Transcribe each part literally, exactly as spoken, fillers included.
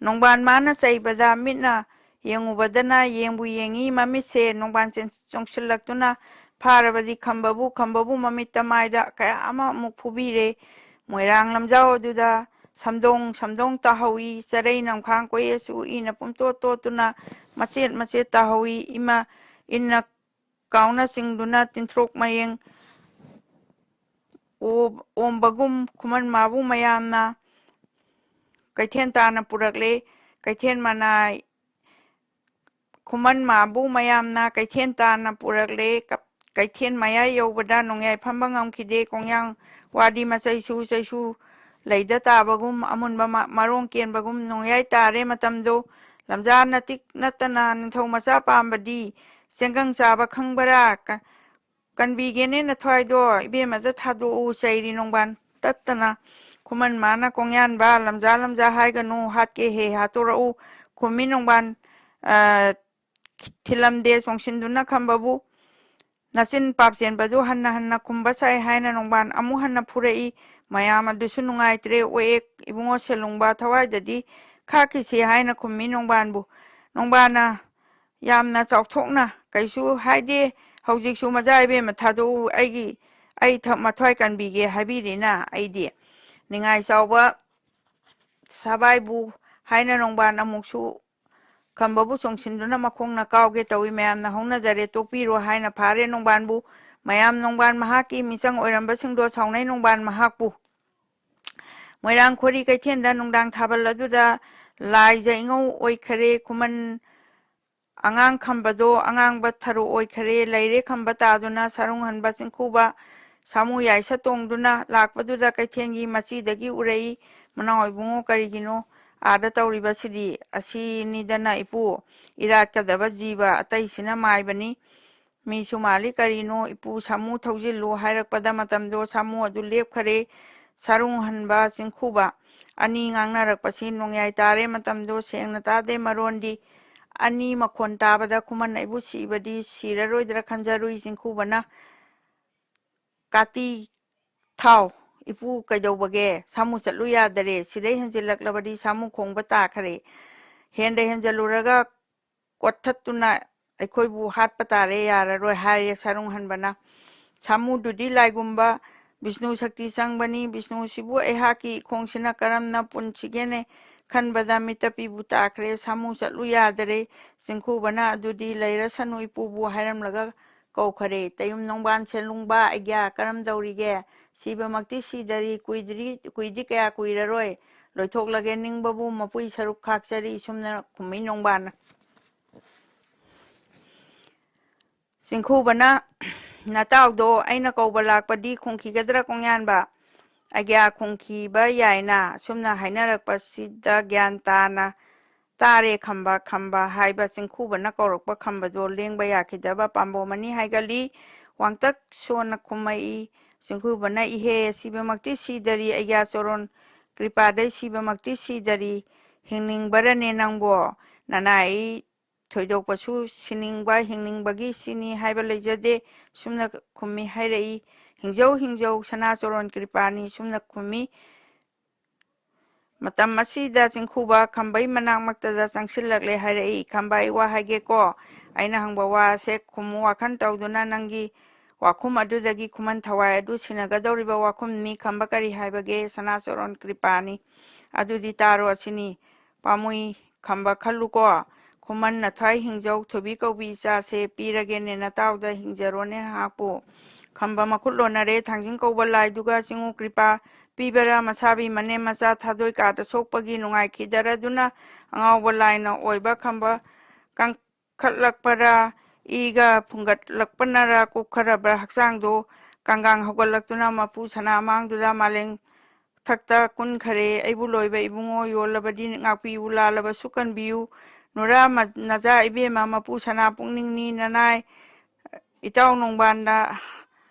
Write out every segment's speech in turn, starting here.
ꯅꯣꯡꯕꯥꯟ ꯃꯥꯅ ꯆꯩꯕꯗ ꯃꯤꯠꯅ ꯌꯦꯡꯉꯨꯕꯗꯅ ꯌꯦꯡꯕꯨ ꯌꯦꯡꯉꯤ, ꯃꯃꯤꯠꯁꯦ ꯅꯣꯡꯕꯥꯟ ꯆꯦꯟ-, ꯆꯣꯡꯁꯤꯜꯂꯛꯇꯨꯅ ꯐꯥꯔꯕꯗꯤ ꯈꯝꯕꯕꯨ, ꯈꯝꯕꯕꯨ ꯃꯃꯤꯠꯇ ꯃꯥꯏꯗ ꯀꯌꯥ ꯑꯃ ꯑꯃꯨꯛ ꯐꯨꯕꯤꯔꯦ꯫ ꯃꯣꯏꯔꯥꯡ ꯂꯝꯖꯥꯎ ꯑꯗꯨꯗ ꯁꯝꯗꯣꯡ ꯁꯝꯗꯣꯡ ꯇꯥꯍꯧꯏ, ꯆꯔꯩ ꯅꯝꯈꯥꯡ ꯀꯣꯏꯌꯦꯠꯁꯨ ꯏꯅ ꯄꯨꯝꯇꯣꯠ ꯇꯣꯠꯇꯨꯅ ꯃꯆꯦꯠ ꯃꯆꯦꯠ ꯇꯥꯍꯧꯏ꯫ ꯏꯃ ꯏꯟꯅ ꯀꯥꯎꯅ ꯆꯤꯡꯗꯨꯅ ꯇꯤꯟꯊ꯭ꯔꯣꯛ ꯃꯌꯦꯡ ꯑꯣ-, ꯑꯣꯝꯕꯒꯨꯝ ꯈꯨꯃꯟ ꯃꯥꯕꯨ ꯃꯌꯥꯝꯅ ꯀꯩꯊꯦꯜ ꯇꯥꯅ ꯄꯨꯔꯛꯂꯦ꯫ ꯀꯩꯊꯦꯜ ꯃꯅꯥꯏ ꯈꯨꯃꯟ ꯃꯥꯕꯨ ꯃꯌꯥꯝꯅ ꯀꯩꯊꯦꯜ ꯇꯥꯅ ꯄꯨꯔꯛꯂꯦ꯫ ꯀ-, ꯀꯩꯊꯦꯜ ꯃꯌꯥꯏ ꯌꯧꯕꯗ ꯅꯣꯡꯌꯥꯏ ꯐꯝꯕ ꯉꯝꯈꯤꯗꯦ꯫ ꯀꯣꯡꯌꯥꯡ ꯋꯥꯗꯤ ꯃꯆꯩꯁꯨ ꯆꯩꯁꯨ ꯂꯩꯗ ꯇꯥꯕꯒꯨꯝ, ꯑꯃꯨꯟꯕ ꯃ-, ꯃꯔꯣꯡ ꯀꯦꯟꯕꯒꯨꯝ ꯅꯣꯡꯌꯥꯏ ꯇꯥꯔꯦ꯫ ꯃꯇꯝꯗꯣ ꯂꯝꯖꯥ ꯅꯇꯤꯛ ꯅꯠꯇꯅ ꯅꯤꯡꯊꯧ ꯃꯆꯥ ꯄꯥꯝꯕꯗꯤ ꯆꯦꯡꯒꯪ ꯆꯥꯕ ꯈꯪꯕꯔꯥ? ꯀ-, ꯀꯟꯕꯤꯒꯦꯅꯦ ꯅꯊ꯭ꯋꯥꯏꯗꯣ, ꯏꯕꯦꯝꯃꯗ ꯊꯥꯗꯣꯛꯎ, ꯆꯩꯔꯤ ꯅꯣꯡꯕꯥꯟ ꯇꯠꯇꯅ꯫ ꯈꯨꯃꯟ ꯃꯥꯅ ꯀꯣꯡꯌꯥꯟꯕ, ꯂꯝꯖꯥ ꯂꯝꯖꯥ ꯍꯥꯏꯒꯅꯨ, ꯍꯥꯠꯀꯦ ꯍꯦ ꯍꯥꯠꯇꯣꯔꯛꯎ꯫ ꯈꯨꯝꯃꯤ ꯅꯣꯡꯕꯥꯟ, ꯑ, ꯊꯤꯜꯂꯝꯗꯦ ꯆꯣꯡꯁꯤꯟꯗꯨꯅ ꯈꯝꯕꯕꯨ꯫ ꯅꯆꯤꯟ ꯄꯥꯞ ꯆꯦꯟꯕꯗꯨ ꯍꯟꯅ ꯍꯟꯅ ꯈꯨꯝꯕ ꯁꯥꯏ ꯍꯥꯏꯅ ꯅꯣꯡꯕꯥꯟ ꯑꯃꯨꯛ ꯍꯟꯅ ꯐꯨꯔꯛꯏ꯫ ꯃꯌꯥꯝ ꯑꯗꯨꯁꯨ ꯅꯨꯡꯉꯥꯏꯇ꯭ꯔꯦ꯫ "ꯑꯣꯑꯦ ꯏꯕꯨꯡꯉꯣ ꯁꯦꯂꯨꯡꯕ, ꯊꯋꯥꯏꯗꯗꯤ ꯈꯥꯛꯈꯤꯁꯤ" ꯍꯥꯏꯅ ꯈꯨꯝꯃꯤ ꯅꯣꯡꯕꯥꯟꯕꯨ꯫ ꯅꯣꯡꯕꯥꯟꯅ ꯌꯥꯝꯅ ꯆꯥꯎꯊꯣꯛꯅ, "ꯀꯩꯁꯨ ꯍꯥꯏꯗꯦ, ꯍꯧꯖꯤꯛꯁꯨ ꯃꯆꯥ ꯏꯕꯦꯝꯃ ꯊꯥꯗꯣꯛꯎ, ꯑꯩꯒꯤ, ꯑꯩ ꯊ-, ꯃꯊ꯭ꯋꯥꯏ ꯀꯟꯕꯤꯒꯦ ꯍꯥꯏꯕꯤꯔꯤꯅ ꯑꯩꯗꯤ꯫ ꯅꯤꯡꯉꯥꯏ ꯆꯥꯎꯕ ꯁꯕꯥꯏꯕꯨ" ꯍꯥꯏꯅ ꯅꯣꯡꯕꯥꯟ ꯑꯃꯨꯛꯁꯨ ꯈꯝꯕꯕꯨ ꯆꯣꯡꯁꯤꯟꯗꯨꯅ ꯃꯈꯣꯡꯅ ꯀꯥꯎꯒꯦ ꯇꯧꯏ꯫ ꯃꯌꯥꯝꯅ ꯍꯧꯅꯖꯔꯦ, ꯇꯣꯛꯄꯤꯔꯣ ꯍꯥꯏꯅ ꯐꯥꯔꯦ ꯅꯣꯡꯕꯥꯟꯕꯨ꯫ ꯃꯌꯥꯝ ꯅꯣꯡꯕꯥꯟ ꯃꯍꯥꯛꯀꯤ ꯃꯤꯆꯪ ꯑꯣꯏꯔꯝꯕꯁꯤꯡꯗꯣ ꯁꯥꯎꯅꯩ ꯅꯣꯡꯕꯥꯟ ꯃꯍꯥꯛꯄꯨ꯫ ꯃꯣꯏꯔꯥꯡ ꯈꯣꯔꯤ ꯀꯩꯊꯦꯜꯗ ꯅꯨꯡꯗꯥꯡ ꯊꯥꯕꯜ ꯑꯗꯨꯗ ꯂꯥꯏꯖ ꯏꯉꯧ ꯑꯣꯏꯈꯔꯦ꯫ ꯈꯨꯃꯟ ꯑꯉꯥꯡ ꯈꯝꯕꯗꯣ ꯑꯉꯥꯡꯕ ꯊꯔꯣ ꯑꯣꯏꯈꯔꯦ꯫ ꯂꯩꯔꯦ ꯈꯝꯕ ꯇꯥꯗꯨꯅ ꯁꯔꯨꯡ ꯍꯟꯕ ꯆꯤꯡꯈꯨꯕ ꯁꯥꯃꯨ ꯌꯥꯏꯁ ꯇꯣꯡꯗꯨꯅ ꯂꯥꯛꯄꯗꯨꯗ ꯀꯩꯊꯦꯜꯒꯤ ꯃꯆꯤꯗꯒꯤ ꯎꯔꯛꯏ꯫ "ꯃꯅꯥꯎ ꯏꯕꯨꯡꯉꯣ, ꯀꯔꯤꯒꯤꯅꯣ ꯑꯥꯗ ꯇꯧꯔꯤꯕꯁꯤꯗꯤ?" "ꯑꯁꯤꯅꯤꯗꯅ ꯏꯄꯨ, ꯏꯔꯥꯠꯀꯗꯕ ꯖꯤꯕ ꯑꯇꯩꯁꯤꯅ ꯃꯥꯏꯕꯅꯤ꯫ ꯃꯤꯁꯨ ꯃꯥꯜꯂꯤ꯫ ꯀꯔꯤꯅꯣ ꯏꯄꯨ, ꯁꯥꯃꯨ ꯊꯧꯖꯤꯜꯂꯨ" ꯍꯥꯏꯔꯛꯄꯗ ꯃꯇꯝꯗꯣ ꯁꯥꯃꯨ ꯑꯗꯨ ꯂꯦꯞꯈꯔꯦ꯫ ꯁꯔꯨꯡ ꯍꯟꯕ ꯆꯤꯡꯈꯨꯕ ꯑꯅꯤ ꯉꯥꯡꯅꯔꯛꯄꯁꯤ ꯅꯣꯡꯌꯥꯏ ꯇꯥꯔꯦ꯫ ꯃꯇꯝꯗꯣ ꯁꯦꯡꯅ ꯇꯥꯗꯦ꯫ ꯃꯔꯣꯟꯗꯤ ꯑꯅꯤ ꯃꯈꯣꯟ ꯇꯥꯕꯗ ꯈꯨꯃꯟ ꯑꯩꯕꯨ ꯁꯤꯕꯗꯤ ꯁꯤꯔꯔꯣꯏꯗ꯭ꯔꯥ ꯈꯟꯖꯔꯨꯏ꯫ ꯆꯤꯡꯈꯨꯕꯅ ꯀꯥꯇꯤ ꯊꯥꯎ "ꯏꯄꯨ ꯀꯩꯗꯧꯕꯒꯦ? ꯁꯥꯃꯨ ꯆꯠꯂꯨ ꯌꯥꯗꯔꯦ꯫ ꯁꯤꯗꯩ ꯍꯦꯟꯖꯤꯜꯂꯛꯂꯕꯗꯤ ꯁꯥꯃꯨ ꯈꯣꯡꯕ ꯇꯥꯈꯔꯦ꯫ ꯍꯦꯟꯗ ꯍꯦꯟꯖꯜꯂꯨꯔꯒ ꯀꯣꯠꯊꯠꯇꯨꯅ ꯑꯩꯈꯣꯏꯕꯨ ꯍꯥꯠꯄ ꯇꯥꯔꯦ, ꯌꯥꯔꯔꯣꯏ" ꯍꯥꯏꯔꯦ ꯁꯔꯨꯡ ꯍꯟꯕꯅ꯫ "ꯁꯥꯃꯨꯗꯨꯗꯤ ꯂꯥꯏꯒꯨꯝꯕ ꯕꯤꯁꯅꯨ ꯁꯛꯇꯤ ꯆꯪꯕꯅꯤ꯫ ꯕꯤꯁꯅꯨꯁꯤꯕꯨ ꯑꯩꯍꯥꯛꯀꯤ ꯏꯈꯣꯡꯁꯤꯅ ꯀꯔꯝꯅ ꯄꯨꯟꯁꯤꯒꯦꯅꯦ ꯈꯟꯕꯗ ꯃꯤꯠꯇ ꯄꯤꯕꯨ ꯇꯥꯈ꯭ꯔꯦ꯫ ꯁꯥꯃꯨ ꯆꯠꯂꯨ ꯌꯥꯗꯔꯦ꯫" ꯆꯤꯡꯈꯨꯕꯅ "ꯑꯗꯨꯗꯤ ꯂꯩꯔꯁꯅꯨ ꯏꯄꯨꯕꯨ" ꯍꯥꯏꯔꯝꯂꯒ ꯀꯧꯈꯔꯦ꯫ "ꯇꯌꯨꯝ ꯅꯣꯡꯕꯥꯟ ꯁꯦꯟꯂꯨꯡꯕ ꯑꯩꯒ꯭ꯌꯥ ꯀꯔꯝ ꯇꯧꯔꯤꯒꯦ? ꯁꯤꯕꯃꯛꯇꯤ ꯁꯤꯗꯔꯤ, ꯀꯨꯏꯗ꯭ꯔꯤ, ꯀꯨꯏꯗꯤ ꯀꯌꯥ ꯀꯨꯏꯔꯔꯣꯏ꯫ ꯂꯣꯏꯊꯣꯛꯂꯒꯦ ꯅꯤꯡꯕꯕꯨ ꯃꯄꯨꯏ ꯁꯔꯨꯛ ꯈꯥꯛꯆꯔꯤ", ꯁꯨꯝꯅ ꯈꯨꯝꯃꯤ ꯅꯣꯡꯕꯥꯟꯅ꯫ ꯆꯤꯡꯈꯨꯕꯅ, "ꯅꯇꯥꯎꯗꯣ ꯑꯩꯅ ꯀꯧꯕ ꯂꯥꯛꯄꯗꯤ ꯈꯣꯡꯈꯤꯒꯗ꯭ꯔꯥ ꯀꯣꯡꯌꯥꯟꯕ? ꯑꯩꯒ꯭ꯌꯥ ꯈꯣꯡꯈꯤꯕ ꯌꯥꯏꯅ", ꯁꯨꯝꯅ ꯍꯥꯏꯅꯔꯛꯄꯁꯤꯗ ꯒ꯭ꯌꯥꯟ ꯇꯥꯅ ꯇꯥꯔꯦ ꯈꯝꯕ꯫ ꯈꯝꯕ ꯍꯥꯏꯕ ꯆꯤꯡꯈꯨꯕꯅ ꯀꯧꯔꯛꯄ ꯈꯝꯕꯗꯣ ꯂꯦꯡꯕ ꯌꯥꯈꯤꯗꯕ ꯄꯥꯝꯕꯣꯝ ꯑꯅꯤ ꯍꯥꯏꯒꯠꯂꯤ꯫ ꯋꯥꯡꯇꯛ ꯁꯣꯟꯅ ꯈꯨꯝꯃꯛꯏ꯫ ꯆꯤꯡꯈꯨꯕꯅ, "ꯏꯍꯦ, ꯁꯤꯕꯃꯛꯇꯤ ꯁꯤꯗꯔꯤ, ꯑꯩꯒ꯭ꯌꯥ ꯆꯣꯔꯣꯟ ꯀ꯭ꯔꯤꯄꯥꯗꯩ ꯁꯤꯕꯃꯛꯇꯤ ꯁꯤꯗꯔꯤ꯫ ꯍꯤꯡꯅꯤꯡꯕꯔꯅꯦ ꯅꯪꯕꯣ? ꯅꯅꯥꯏ ꯊꯣꯏꯗꯣꯛꯄꯁꯨ ꯁꯤꯅꯤꯡꯕ, ꯍꯤꯡꯅꯤꯡꯕꯒꯤ ꯁꯤꯅꯤ ꯍꯥꯏꯕ ꯂꯩꯖꯗꯦ", ꯁꯨꯝꯅ ꯈꯨꯝꯃꯤ ꯍꯥꯏꯔꯛꯏ꯫ "ꯍꯤꯡꯖꯧ, ꯍꯤꯡꯖꯧ, ꯁꯅꯥ ꯆꯣꯔꯣꯟ ꯀ꯭ꯔꯤꯄꯥꯅꯤ", ꯁꯨꯝꯅ ꯈꯨꯝꯃꯤ꯫ ꯃꯇꯝ ꯑꯁꯤꯗ ꯆꯤꯡꯈꯨꯕ ꯈꯝꯕꯩ ꯃꯅꯥꯛꯃꯛꯇꯗ ꯆꯪꯁꯤꯜꯂꯛꯂꯦ ꯍꯥꯏꯔꯛꯏ꯫ "ꯈꯝꯕ, ꯑꯩ ꯋꯥ ꯍꯥꯏꯒꯦꯀꯣ꯫ ꯑꯩꯅ ꯍꯪꯕ ꯋꯥꯁꯦ ꯈꯨꯝꯃꯨ ꯋꯥꯈꯜ ꯇꯧꯗꯨꯅ꯫ ꯅꯪꯒꯤ ꯋꯥꯈꯨꯝ ꯑꯗꯨꯗꯒꯤ ꯈꯨꯃꯟ ꯊꯋꯥꯏ ꯑꯗꯨ ꯁꯤꯟꯅꯒꯗꯧꯔꯤꯕ ꯋꯥꯈꯨꯝꯅꯤ꯫ ꯈꯝꯕ, ꯀꯔꯤ ꯍꯥꯏꯕꯒꯦ? ꯁꯅꯥ ꯆꯣꯔꯣꯟ ꯀ꯭ꯔꯤꯄꯥꯅꯤ꯫ ꯑꯗꯨꯗꯤ ꯇꯥꯔꯣ ꯑꯁꯤꯅꯤ꯫ ꯄꯥꯝꯃꯨꯏ ꯈꯝꯕ, ꯈꯜꯂꯨꯀꯣ꯫ ꯈꯨꯃꯟ ꯅꯊ꯭ꯋꯥꯏ ꯍꯤꯡꯖꯧ ꯊꯣꯏꯕꯤ ꯀꯧꯕꯤ ꯏꯆꯥꯁꯦ ꯄꯤꯔꯒꯦꯅꯦ ꯅꯇꯥꯎꯗ, ꯍꯤꯡꯖꯔꯣꯅꯦ ꯅꯍꯥꯛꯄꯨ"꯫ ꯈꯝꯕ ꯃꯈꯨꯠ ꯂꯣꯟꯅꯔꯦ꯫ ꯊꯥꯡꯖꯤꯡ ꯀꯧꯕ ꯂꯥꯏꯗꯨꯒ ꯆꯤꯡꯉꯨ ꯀ꯭ꯔꯤꯄꯥ ꯄꯤꯕꯔꯥ ꯃꯁꯥꯕꯤ ꯃꯅꯦꯝ ꯃꯆꯥ ꯊꯥꯗꯣꯏ ꯀꯥꯗ ꯁꯣꯛꯄꯒꯤ ꯅꯨꯡꯉꯥꯏꯈꯤꯗꯔꯗꯨꯅ ꯑꯉꯥꯎꯕ ꯂꯥꯏꯅ ꯑꯣꯏꯕ ꯈꯝꯕ ꯀꯪꯈꯠꯂꯛꯄꯔꯥ, ꯏꯒ ꯐꯨꯡꯒꯠꯂꯛꯄꯅꯔꯥ ꯀꯨꯞꯈ꯭ꯔꯕ ꯍꯛꯆꯥꯡꯗꯨ ꯀꯥꯡꯒꯥꯡ ꯍꯧꯒꯠꯂꯛꯇꯨꯅ ꯃꯄꯨ ꯁꯅꯥ ꯃꯥꯡꯗꯨꯗ ꯃꯥꯂꯦꯝ ꯊꯛꯇ ꯀꯨꯟꯈꯔꯦ꯫ ꯑꯩꯕꯨ ꯂꯣꯏꯕ ꯏꯕꯨꯡꯉꯣ ꯌꯣꯜꯂꯕꯗꯤ ꯉꯥꯛꯄꯤꯌꯨ, ꯂꯥꯜꯂꯕꯁꯨ ꯀꯟꯕꯤꯌꯨ꯫ ꯅꯨꯔꯥ ꯃ-, ꯅꯆꯥ ꯏꯕꯦꯝꯃ ꯃꯄꯨ ꯁꯅꯥ ꯄꯨꯛꯅꯤꯡꯅꯤ ꯅꯅꯥꯏ ꯏꯇꯥꯎ ꯅꯣꯡꯕꯥꯟꯗ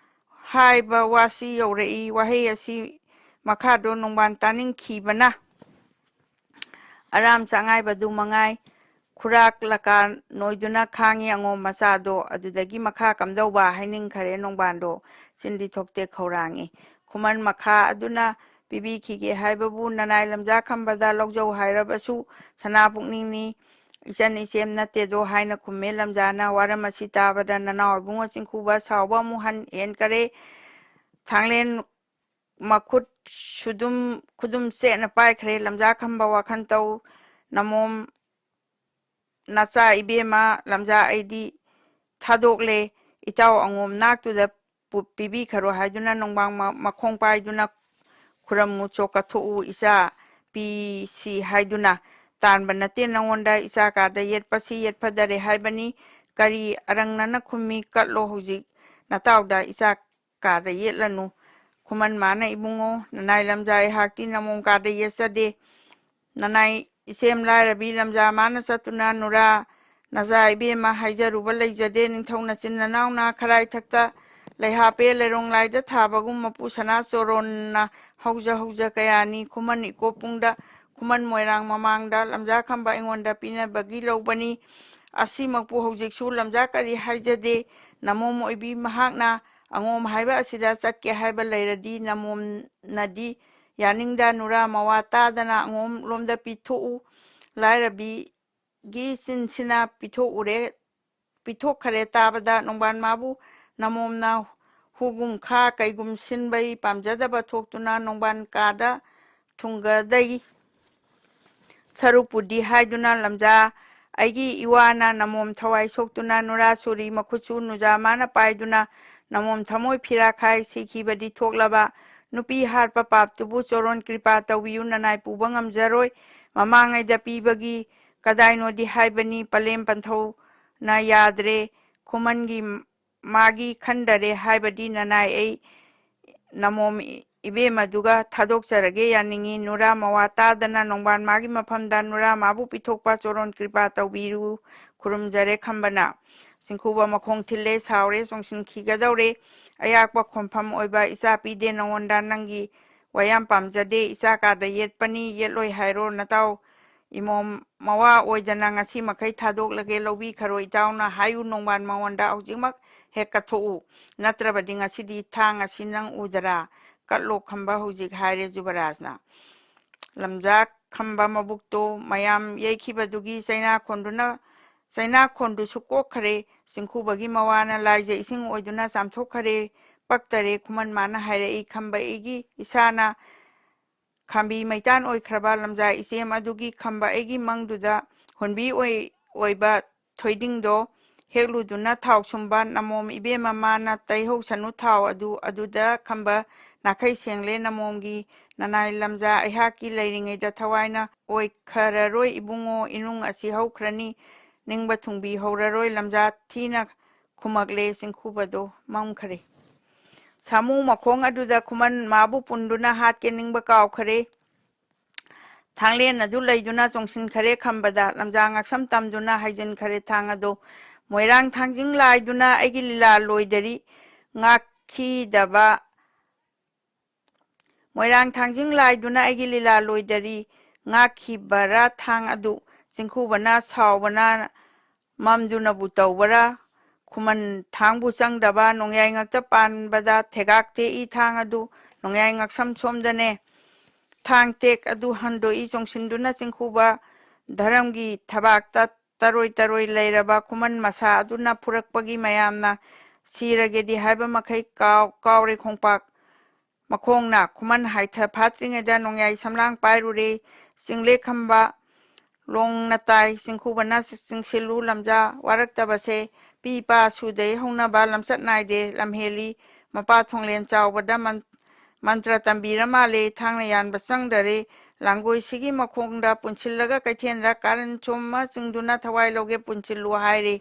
ꯍꯥꯏꯕ ꯋꯥꯁꯤ ꯌꯧꯔꯛꯏ꯫ ꯋꯥꯍꯩ ꯑꯁꯤ ꯃꯈꯥꯗꯣ ꯅꯣꯡꯕꯥꯟ ꯇꯥꯅꯤꯡꯈꯤꯕꯅ ꯑꯔꯥꯝ ꯆꯥꯉꯥꯏꯕꯗꯨ ꯃꯉꯥꯏ ꯈꯨꯔꯥꯛ ꯂꯀꯥ ꯅꯣꯏꯗꯨꯅ ꯈꯥꯡꯉꯤ ꯑꯉꯣꯝ ꯃꯆꯥꯗꯣ꯫ ꯑꯗꯨꯗꯒꯤ ꯃꯈꯥ ꯀꯝꯗꯧꯕ ꯍꯥꯏꯅꯤꯡꯈꯔꯦ ꯅꯣꯡꯕꯥꯟꯗꯣ꯫ ꯆꯤꯟꯗꯤ ꯊꯣꯛꯇꯦ ꯈꯧꯔꯥꯡꯉꯤ꯫ ꯈꯨꯃꯟ ꯃꯈꯥ ꯑꯗꯨꯅ ꯄꯤꯕꯤꯈꯤꯒꯦ ꯍꯥꯏꯕꯕꯨ ꯅꯅꯥꯏ ꯂꯝꯖꯥ ꯈꯝꯕꯗ ꯂꯧꯖꯧ ꯍꯥꯏꯔꯕꯁꯨ ꯁꯅꯥ ꯄꯨꯛꯅꯤꯡꯅꯤ, ꯏꯆꯟ ꯏꯆꯦꯝ ꯅꯠꯇꯦꯗꯣ ꯍꯥꯏꯅ ꯈꯨꯝꯃꯦ ꯂꯝꯖꯥꯅ꯫ ꯋꯥꯔꯝ ꯑꯁꯤ ꯇꯥꯕꯗ ꯅꯅꯥꯎ ꯏꯕꯨꯡꯉꯣ ꯆꯤꯡꯈꯨꯕ ꯁꯥꯎꯕ ꯑꯃꯨꯛ ꯍꯟ ꯍꯦꯟꯈꯔꯦ꯫ ꯊꯥꯡꯂꯦꯟ ꯃꯈꯨꯠ ꯁꯨꯗꯨꯝ ꯈꯨꯗꯨꯝ ꯆꯦꯠꯅ ꯄꯥꯏꯈ꯭ꯔꯦ꯫ ꯂꯝꯖꯥ ꯈꯝꯕ ꯋꯥꯈꯜ ꯇꯧ, ꯅꯃꯣꯝ ꯅꯆꯥ ꯏꯕꯦꯝꯃ ꯂꯝꯖꯥ ꯑꯩꯗꯤ ꯊꯥꯗꯣꯛꯂꯦ꯫ ꯏꯇꯥꯎ ꯑꯉꯣꯝ ꯅꯥꯛꯇꯨꯗ ꯄꯨ-, ꯄꯤꯕꯤꯈꯔꯣ ꯍꯥꯏꯗꯨꯅ ꯅꯣꯡꯕꯥꯡ ꯃ-, ꯃꯈꯣꯡ ꯄꯥꯏꯗꯨꯅ ꯈꯨꯔꯝꯃꯨ ꯆꯣ ꯀꯠꯊꯣꯛꯎ ꯏꯆꯥ ꯄꯤꯁꯤ ꯍꯥꯏꯗꯨꯅ꯫ ꯇꯥꯟꯕ ꯅꯠꯇꯦ ꯅꯉꯣꯟꯗ ꯏꯆꯥ ꯀꯥꯗ ꯌꯦꯠꯄꯁꯤ ꯌꯦꯠꯐꯗꯔꯦ ꯍꯥꯏꯕꯅꯤ꯫ ꯀꯔꯤ ꯑꯔꯪꯅꯅ ꯈꯨꯝꯃꯤ ꯀꯠꯂꯣ ꯍꯧꯖꯤꯛ ꯅꯇꯥꯎꯗ ꯏꯆꯥ ꯀꯥꯗ ꯌꯦꯠꯂꯅꯨ꯫ ꯈꯨꯃꯟ ꯃꯥꯅ ꯏꯕꯨꯡꯉꯣ ꯅꯅꯥꯏ ꯂꯝꯖꯥ ꯑꯩꯍꯥꯛꯇꯤ ꯅꯃꯣꯝ ꯀꯥꯗ ꯌꯦꯠꯆꯗꯦ꯫ ꯅꯅꯥꯏ ꯏꯁꯦꯝ ꯂꯥꯏꯔꯕꯤ ꯂꯝꯖꯥ ꯃꯥꯅ ꯆꯠꯇꯨꯅ ꯅꯨꯔꯥ ꯅꯖꯥ ꯏꯕꯦꯝꯃ ꯍꯥꯏꯖꯔꯨꯕ ꯂꯩꯖꯗꯦ꯫ ꯅꯤꯡꯊꯧ ꯅꯆꯤꯟ ꯅꯅꯥꯎꯅ ꯈꯔꯥꯏ ꯊꯛꯇ ꯂꯩꯍꯥꯞꯄꯦ ꯂꯩꯔꯣꯡ ꯂꯥꯏꯗ ꯊꯥꯕꯒꯨꯝ ꯃꯄꯨ ꯁꯅꯥ ꯆꯣꯔꯣꯟꯅ ꯍꯧꯖ ꯍꯧꯖ ꯀꯌꯥꯅꯤ ꯈꯨꯃꯟ ꯏꯀꯣꯞ ꯄꯨꯡꯗ ꯈꯨꯃꯟ ꯃꯣꯏꯔꯥꯡ ꯃꯃꯥꯡꯗ ꯂꯝꯖꯥ ꯈꯝꯕ ꯑꯩꯉꯣꯟꯗ ꯄꯤꯅꯕꯒꯤ ꯂꯧꯕꯅꯤ꯫ ꯑꯁꯤꯃꯛꯄꯨ ꯍꯧꯖꯤꯛꯁꯨ ꯂꯝꯖꯥ ꯀꯔꯤ ꯍꯥꯏꯖꯗꯦ꯫ ꯅꯃꯣꯝ ꯑꯣꯏꯕꯤ ꯃꯍꯥꯛꯅ ꯑꯉꯣꯝ ꯍꯥꯏꯕ ꯑꯁꯤꯗ ꯆꯠꯀꯦ ꯍꯥꯏꯕ ꯂꯩꯔꯗꯤ ꯅꯃꯣꯝꯅꯗꯤ ꯌꯥꯅꯤꯡꯗ ꯅꯨꯔꯥ ꯃꯋꯥ ꯇꯥꯗꯅ ꯑꯉꯣꯝ ꯂꯣꯝꯗ ꯄꯤꯊꯣꯛꯎ꯫ ꯂꯥꯏꯔꯕꯤꯒꯤ ꯆꯤꯟꯁꯤꯅ ꯄꯤꯊꯣꯛꯎꯔꯦ, ꯄꯤꯊꯣꯛꯈꯔꯦ ꯇꯥꯕꯗ ꯅꯣꯡꯕꯥꯟ ꯃꯥꯕꯨ ꯅꯃꯣꯝꯅ ꯍꯨꯒꯨꯝ ꯈꯥ ꯀꯩꯒꯨꯝ ꯁꯤꯟꯕꯩ ꯄꯥꯝꯖꯗꯕ ꯊꯣꯛꯇꯨꯅ ꯅꯣꯡꯕꯥꯟ ꯀꯥꯗ ꯊꯨꯡꯒꯗꯩ ꯁꯔꯨꯛꯄꯨꯗꯤ ꯍꯥꯏꯗꯨꯅ ꯂꯝꯖꯥ ꯑꯩꯒꯤ ꯏꯋꯥꯅ ꯅꯃꯣꯝ ꯊꯋꯥꯏ ꯁꯣꯛꯇꯨꯅ ꯅꯨꯔꯥ ꯁꯨꯔꯤ ꯃꯈꯨꯠꯁꯨ ꯅꯨꯖꯥ ꯃꯥꯅ ꯄꯥꯏꯗꯨꯅ ꯅꯃꯣꯝ ꯊꯃꯣꯏ ꯐꯤꯔꯥꯈꯥꯏ ꯁꯤꯈꯤꯕꯗꯤ ꯊꯣꯛꯂꯕ ꯅꯨꯄꯤ ꯍꯥꯠꯄ ꯄꯥꯞꯇꯨꯕꯨ ꯆꯣꯔꯣꯟ ꯀ꯭ꯔꯤꯄꯥ ꯇꯧꯕꯤꯌꯨ ꯅꯅꯥꯏ ꯄꯨꯕ ꯉꯝꯖꯔꯣꯏ꯫ ꯃꯃꯥꯡꯉꯩꯗ ꯄꯤꯕꯒꯤ ꯀꯗꯥꯏꯅꯣꯗꯤ ꯍꯥꯏꯕꯅꯤ ꯄꯂꯦꯝ ꯄꯟꯊꯧꯅ ꯌꯥꯗ꯭ꯔꯦ꯫ ꯈꯨꯃꯟꯒꯤ ꯃꯥꯒꯤ ꯈꯟꯗꯔꯦ ꯍꯥꯏꯕꯗꯤ ꯅꯅꯥꯏ ꯑꯩ ꯅꯃꯣꯝ ꯏꯕꯦꯝꯃꯗꯨꯒ ꯊꯥꯗꯣꯛꯆꯔꯒꯦ ꯌꯥꯅꯤꯡꯉꯤ꯫ ꯅꯨꯔꯥ ꯃꯋꯥ ꯇꯥꯗꯅ ꯅꯣꯡꯕꯥꯟ ꯃꯥꯒꯤ ꯃꯐꯝꯗ ꯅꯨꯔꯥ ꯃꯥꯕꯨ ꯄꯤꯊꯣꯛꯄ ꯆꯣꯔꯣꯟ ꯀ꯭ꯔꯤꯄꯥ ꯇꯧꯕꯤꯔꯨ ꯈꯨꯔꯨꯝꯖꯔꯦ ꯈꯝꯕꯅ꯫ ꯆꯤꯡꯈꯨꯕ ꯃꯈꯣꯡ ꯊꯤꯜꯂꯦ ꯁꯥꯎꯔꯦ ꯆꯣꯡꯁꯤꯟꯈꯤꯒꯗꯧꯔꯦ꯫ ꯑꯌꯥꯛꯄ ꯈꯣꯟꯐꯝ ꯑꯣꯏꯕ ꯏꯆꯥ ꯄꯤꯗꯦ ꯅꯉꯣꯟꯗ ꯅꯪꯒꯤ ꯋꯥꯌꯥꯝ ꯄꯥꯝꯖꯗꯦ꯫ ꯏꯆꯥ ꯀꯥꯗ ꯌꯦꯠꯄꯅꯤ ꯌꯦꯠꯂꯣꯏ ꯍꯥꯏꯔꯣ ꯅꯇꯥꯎ ꯏꯃꯣꯝ ꯃꯋꯥ ꯑꯣꯏꯗꯅ ꯉꯁꯤ ꯃꯈꯩ ꯊꯥꯗꯣꯛꯂꯒꯦ ꯂꯧꯕꯤꯈꯔꯣ ꯏꯇꯥꯎꯅ ꯍꯥꯏꯌꯨ ꯅꯣꯡꯕꯥꯟ ꯃꯉꯣꯟꯗ ꯍꯧꯖꯤꯛꯃꯛ ꯍꯦꯛ ꯀꯠꯊꯣꯛꯎ꯫ ꯅꯠꯇ꯭ꯔꯕꯗꯤ ꯉꯁꯤꯗꯤ ꯊꯥꯡ ꯑꯁꯤ ꯅꯪ ꯎꯗꯔꯥ? ꯀꯠꯂꯣ ꯈꯝꯕ ꯍꯧꯖꯤꯛ" ꯍꯥꯏꯔꯦ ꯖꯨꯕꯔꯥꯖꯅ꯫ ꯂꯝꯖꯥ ꯈꯝꯕ ꯃꯕꯨꯛꯇꯣ ꯃꯌꯥꯝ ꯌꯩꯈꯤꯕꯗꯨꯒꯤ ꯆꯩꯅꯥꯈꯣꯟꯗꯨꯅ, ꯆꯩꯅꯥꯈꯣꯟꯗꯨꯁꯨ ꯀꯣꯛꯈꯔꯦ꯫ ꯆꯤꯡꯈꯨꯕꯒꯤ ꯃꯋꯥꯅ ꯂꯥꯏꯖ ꯏꯁꯤꯡ ꯑꯣꯏꯗꯨꯅ ꯆꯥꯝꯊꯣꯛꯈꯔꯦ꯫ "ꯄꯛꯇꯔꯦ ꯈꯨꯃꯟ ꯃꯥꯅ ꯍꯥꯏꯔꯛꯏ ꯈꯝꯕ ꯑꯩꯒꯤ ꯏꯁꯥꯅ ꯈꯥꯝꯕꯤ ꯃꯩꯇꯥꯟ ꯑꯣꯏꯈ꯭ꯔꯕ ꯂꯝꯖꯥ ꯏꯆꯦꯝ ꯑꯗꯨꯒꯤ ꯈꯝꯕ ꯑꯩꯒꯤ ꯃꯪꯗꯨꯗ ꯍꯨꯟꯕꯤ ꯑꯣꯏ-, ꯑꯣꯏꯕ ꯊꯣꯏꯗꯤꯡꯗꯣ ꯍꯦꯛꯂꯨꯗꯨꯅ ꯊꯥꯎ ꯁꯨꯝꯕ ꯅꯃꯣꯝ ꯏꯕꯦꯝꯃ ꯃꯥꯅ ꯇꯩꯍꯧꯁꯅꯨ ꯊꯥꯎ ꯑꯗꯨ ꯑꯗꯨꯗ ꯈꯝꯕ ꯅꯥꯈꯩ ꯁꯦꯡꯂꯦ ꯅꯃꯣꯝꯒꯤ ꯅꯅꯥꯏ ꯂꯝꯖꯥ ꯑꯩꯍꯥꯛꯀꯤ ꯂꯩꯔꯤꯉꯩꯗ ꯊꯋꯥꯏꯅ ꯑꯣꯏꯈꯔꯔꯣꯏ ꯏꯕꯨꯡꯉꯣ ꯏꯅꯨꯡ ꯑꯁꯤ ꯍꯧꯈ꯭ꯔꯅꯤ ꯅꯤꯡꯕ ꯊꯨꯡꯕꯤ ꯍꯧꯔꯔꯣꯏ ꯂꯝꯖꯥ ꯊꯤꯅ ꯈꯨꯝꯃꯛꯂꯦ ꯆꯤꯡꯈꯨꯕꯗꯣ ꯃꯝꯈꯔꯦ꯫ ꯁꯥꯃꯨ ꯃꯈꯣꯡ ꯑꯗꯨꯗ ꯈꯨꯃꯟ ꯃꯥꯕꯨ ꯄꯨꯟꯗꯨꯅ ꯍꯥꯠꯀꯦ ꯅꯤꯡꯕ ꯀꯥꯎꯈꯔꯦ꯫ ꯊꯥꯡꯂꯦꯟ ꯑꯗꯨ ꯂꯩꯗꯨꯅ ꯆꯣꯡꯁꯤꯟꯈꯔꯦ ꯈꯝꯕꯗ꯫ ꯂꯝꯖꯥ ꯉꯛꯁꯝ ꯇꯝꯗꯨꯅ ꯍꯥꯏꯖꯤꯟꯈꯔꯦ ꯊꯥꯡ ꯑꯗꯨ꯫ "ꯃꯣꯏꯔꯥꯡ ꯊꯥꯡꯖꯤꯡ ꯂꯥꯏꯗꯨꯅ ꯑꯩꯒꯤ ꯂꯤꯂꯥ ꯂꯣꯏꯗꯔꯤ ꯉꯥꯛꯈꯤꯗꯕ, ꯃꯣꯏꯔꯥꯡ ꯊꯥꯡꯖꯤꯡ ꯂꯥꯏꯗꯨꯅ ꯑꯩꯒꯤ ꯂꯤꯂꯥ ꯂꯣꯏꯗꯔꯤ ꯉꯥꯛꯈꯤꯕꯔꯥ ꯊꯥꯡ ꯑꯗꯨ?" ꯆꯤꯡꯈꯨꯕꯅ ꯁꯥꯎꯕꯅ ꯃꯝꯗꯨꯅꯕꯨ ꯇꯧꯕꯔꯥ? ꯈꯨꯃꯟ ꯊꯥꯡꯕꯨ ꯆꯪꯗꯕ ꯅꯣꯡꯌꯥꯏ ꯉꯛꯇ ꯄꯥꯟꯕꯗ ꯊꯦꯒꯥꯛ ꯇꯦꯛꯏ ꯊꯥꯡ ꯑꯗꯨ꯫ ꯅꯣꯡꯌꯥꯏ ꯉꯛꯁꯝ ꯁꯣꯝꯗꯅꯦ꯫ ꯊꯥꯡ ꯇꯦꯛ ꯑꯗꯨ ꯍꯟꯗꯣꯛꯏ ꯆꯣꯡꯁꯤꯟꯗꯨꯅ ꯆꯤꯡꯈꯨꯕ ꯙꯔꯝꯒꯤ ꯊꯕꯥꯛꯇ ꯇꯔꯣꯏ ꯇꯔꯣꯏ ꯂꯩꯔꯕ ꯈꯨꯃꯟ ꯃꯁꯥ ꯑꯗꯨꯅ ꯐꯨꯔꯛꯄꯒꯤ ꯃꯌꯥꯝꯅ ꯁꯤꯔꯒꯦꯗꯤ ꯍꯥꯏꯕ ꯃꯈꯩ ꯀꯥꯎ-, ꯀꯥꯎꯔꯦ ꯈꯣꯡꯄꯥꯛ ꯃꯈꯣꯡꯅ꯫ ꯈꯨꯃꯟ ꯍꯥꯏꯊ ꯐꯥꯠꯇ꯭ꯔꯤꯉꯩꯗ ꯅꯣꯡꯌꯥꯏ ꯁꯝꯂꯥꯡ ꯄꯥꯏꯔꯨꯔꯦ꯫ ꯆꯤꯡꯂꯦꯛ ꯈꯝꯕ ꯂꯣꯡꯅ ꯇꯥꯏ꯫ ꯆꯤꯡꯈꯨꯕꯅ ꯆꯤꯡꯁꯤꯜꯂꯨ ꯂꯝꯖꯥ ꯋꯥꯔꯛꯇꯕꯁꯦ꯫ ꯄꯤ ꯏꯄꯥ ꯁꯨꯗꯩ ꯍꯧꯅꯕ ꯂꯝꯆꯠ ꯅꯥꯏꯗꯦ ꯂꯝꯍꯦꯜꯂꯤ꯫ ꯃꯄꯥ ꯊꯣꯡꯂꯦꯟ ꯆꯥꯎꯕꯗ ꯃꯟ-, ꯃꯟꯇ꯭ꯔ ꯇꯝꯕꯤꯔ ꯃꯥꯜꯂꯦ꯫ ꯊꯥꯡꯅ ꯌꯥꯟꯕ ꯆꯪꯗꯔꯦ꯫ ꯂꯥꯡꯒꯣꯏꯁꯤꯒꯤ ꯃꯈꯣꯡꯗ ꯄꯨꯟꯁꯤꯜꯂꯒ ꯀꯩꯊꯦꯜꯗ ꯀꯥꯔꯟ ꯆꯣꯝꯃ ꯆꯤꯡꯗꯨꯅ ꯊꯋꯥꯏ ꯂꯧꯒꯦ ꯄꯨꯟꯁꯤꯜꯂꯨ ꯍꯥꯏꯔꯦ꯫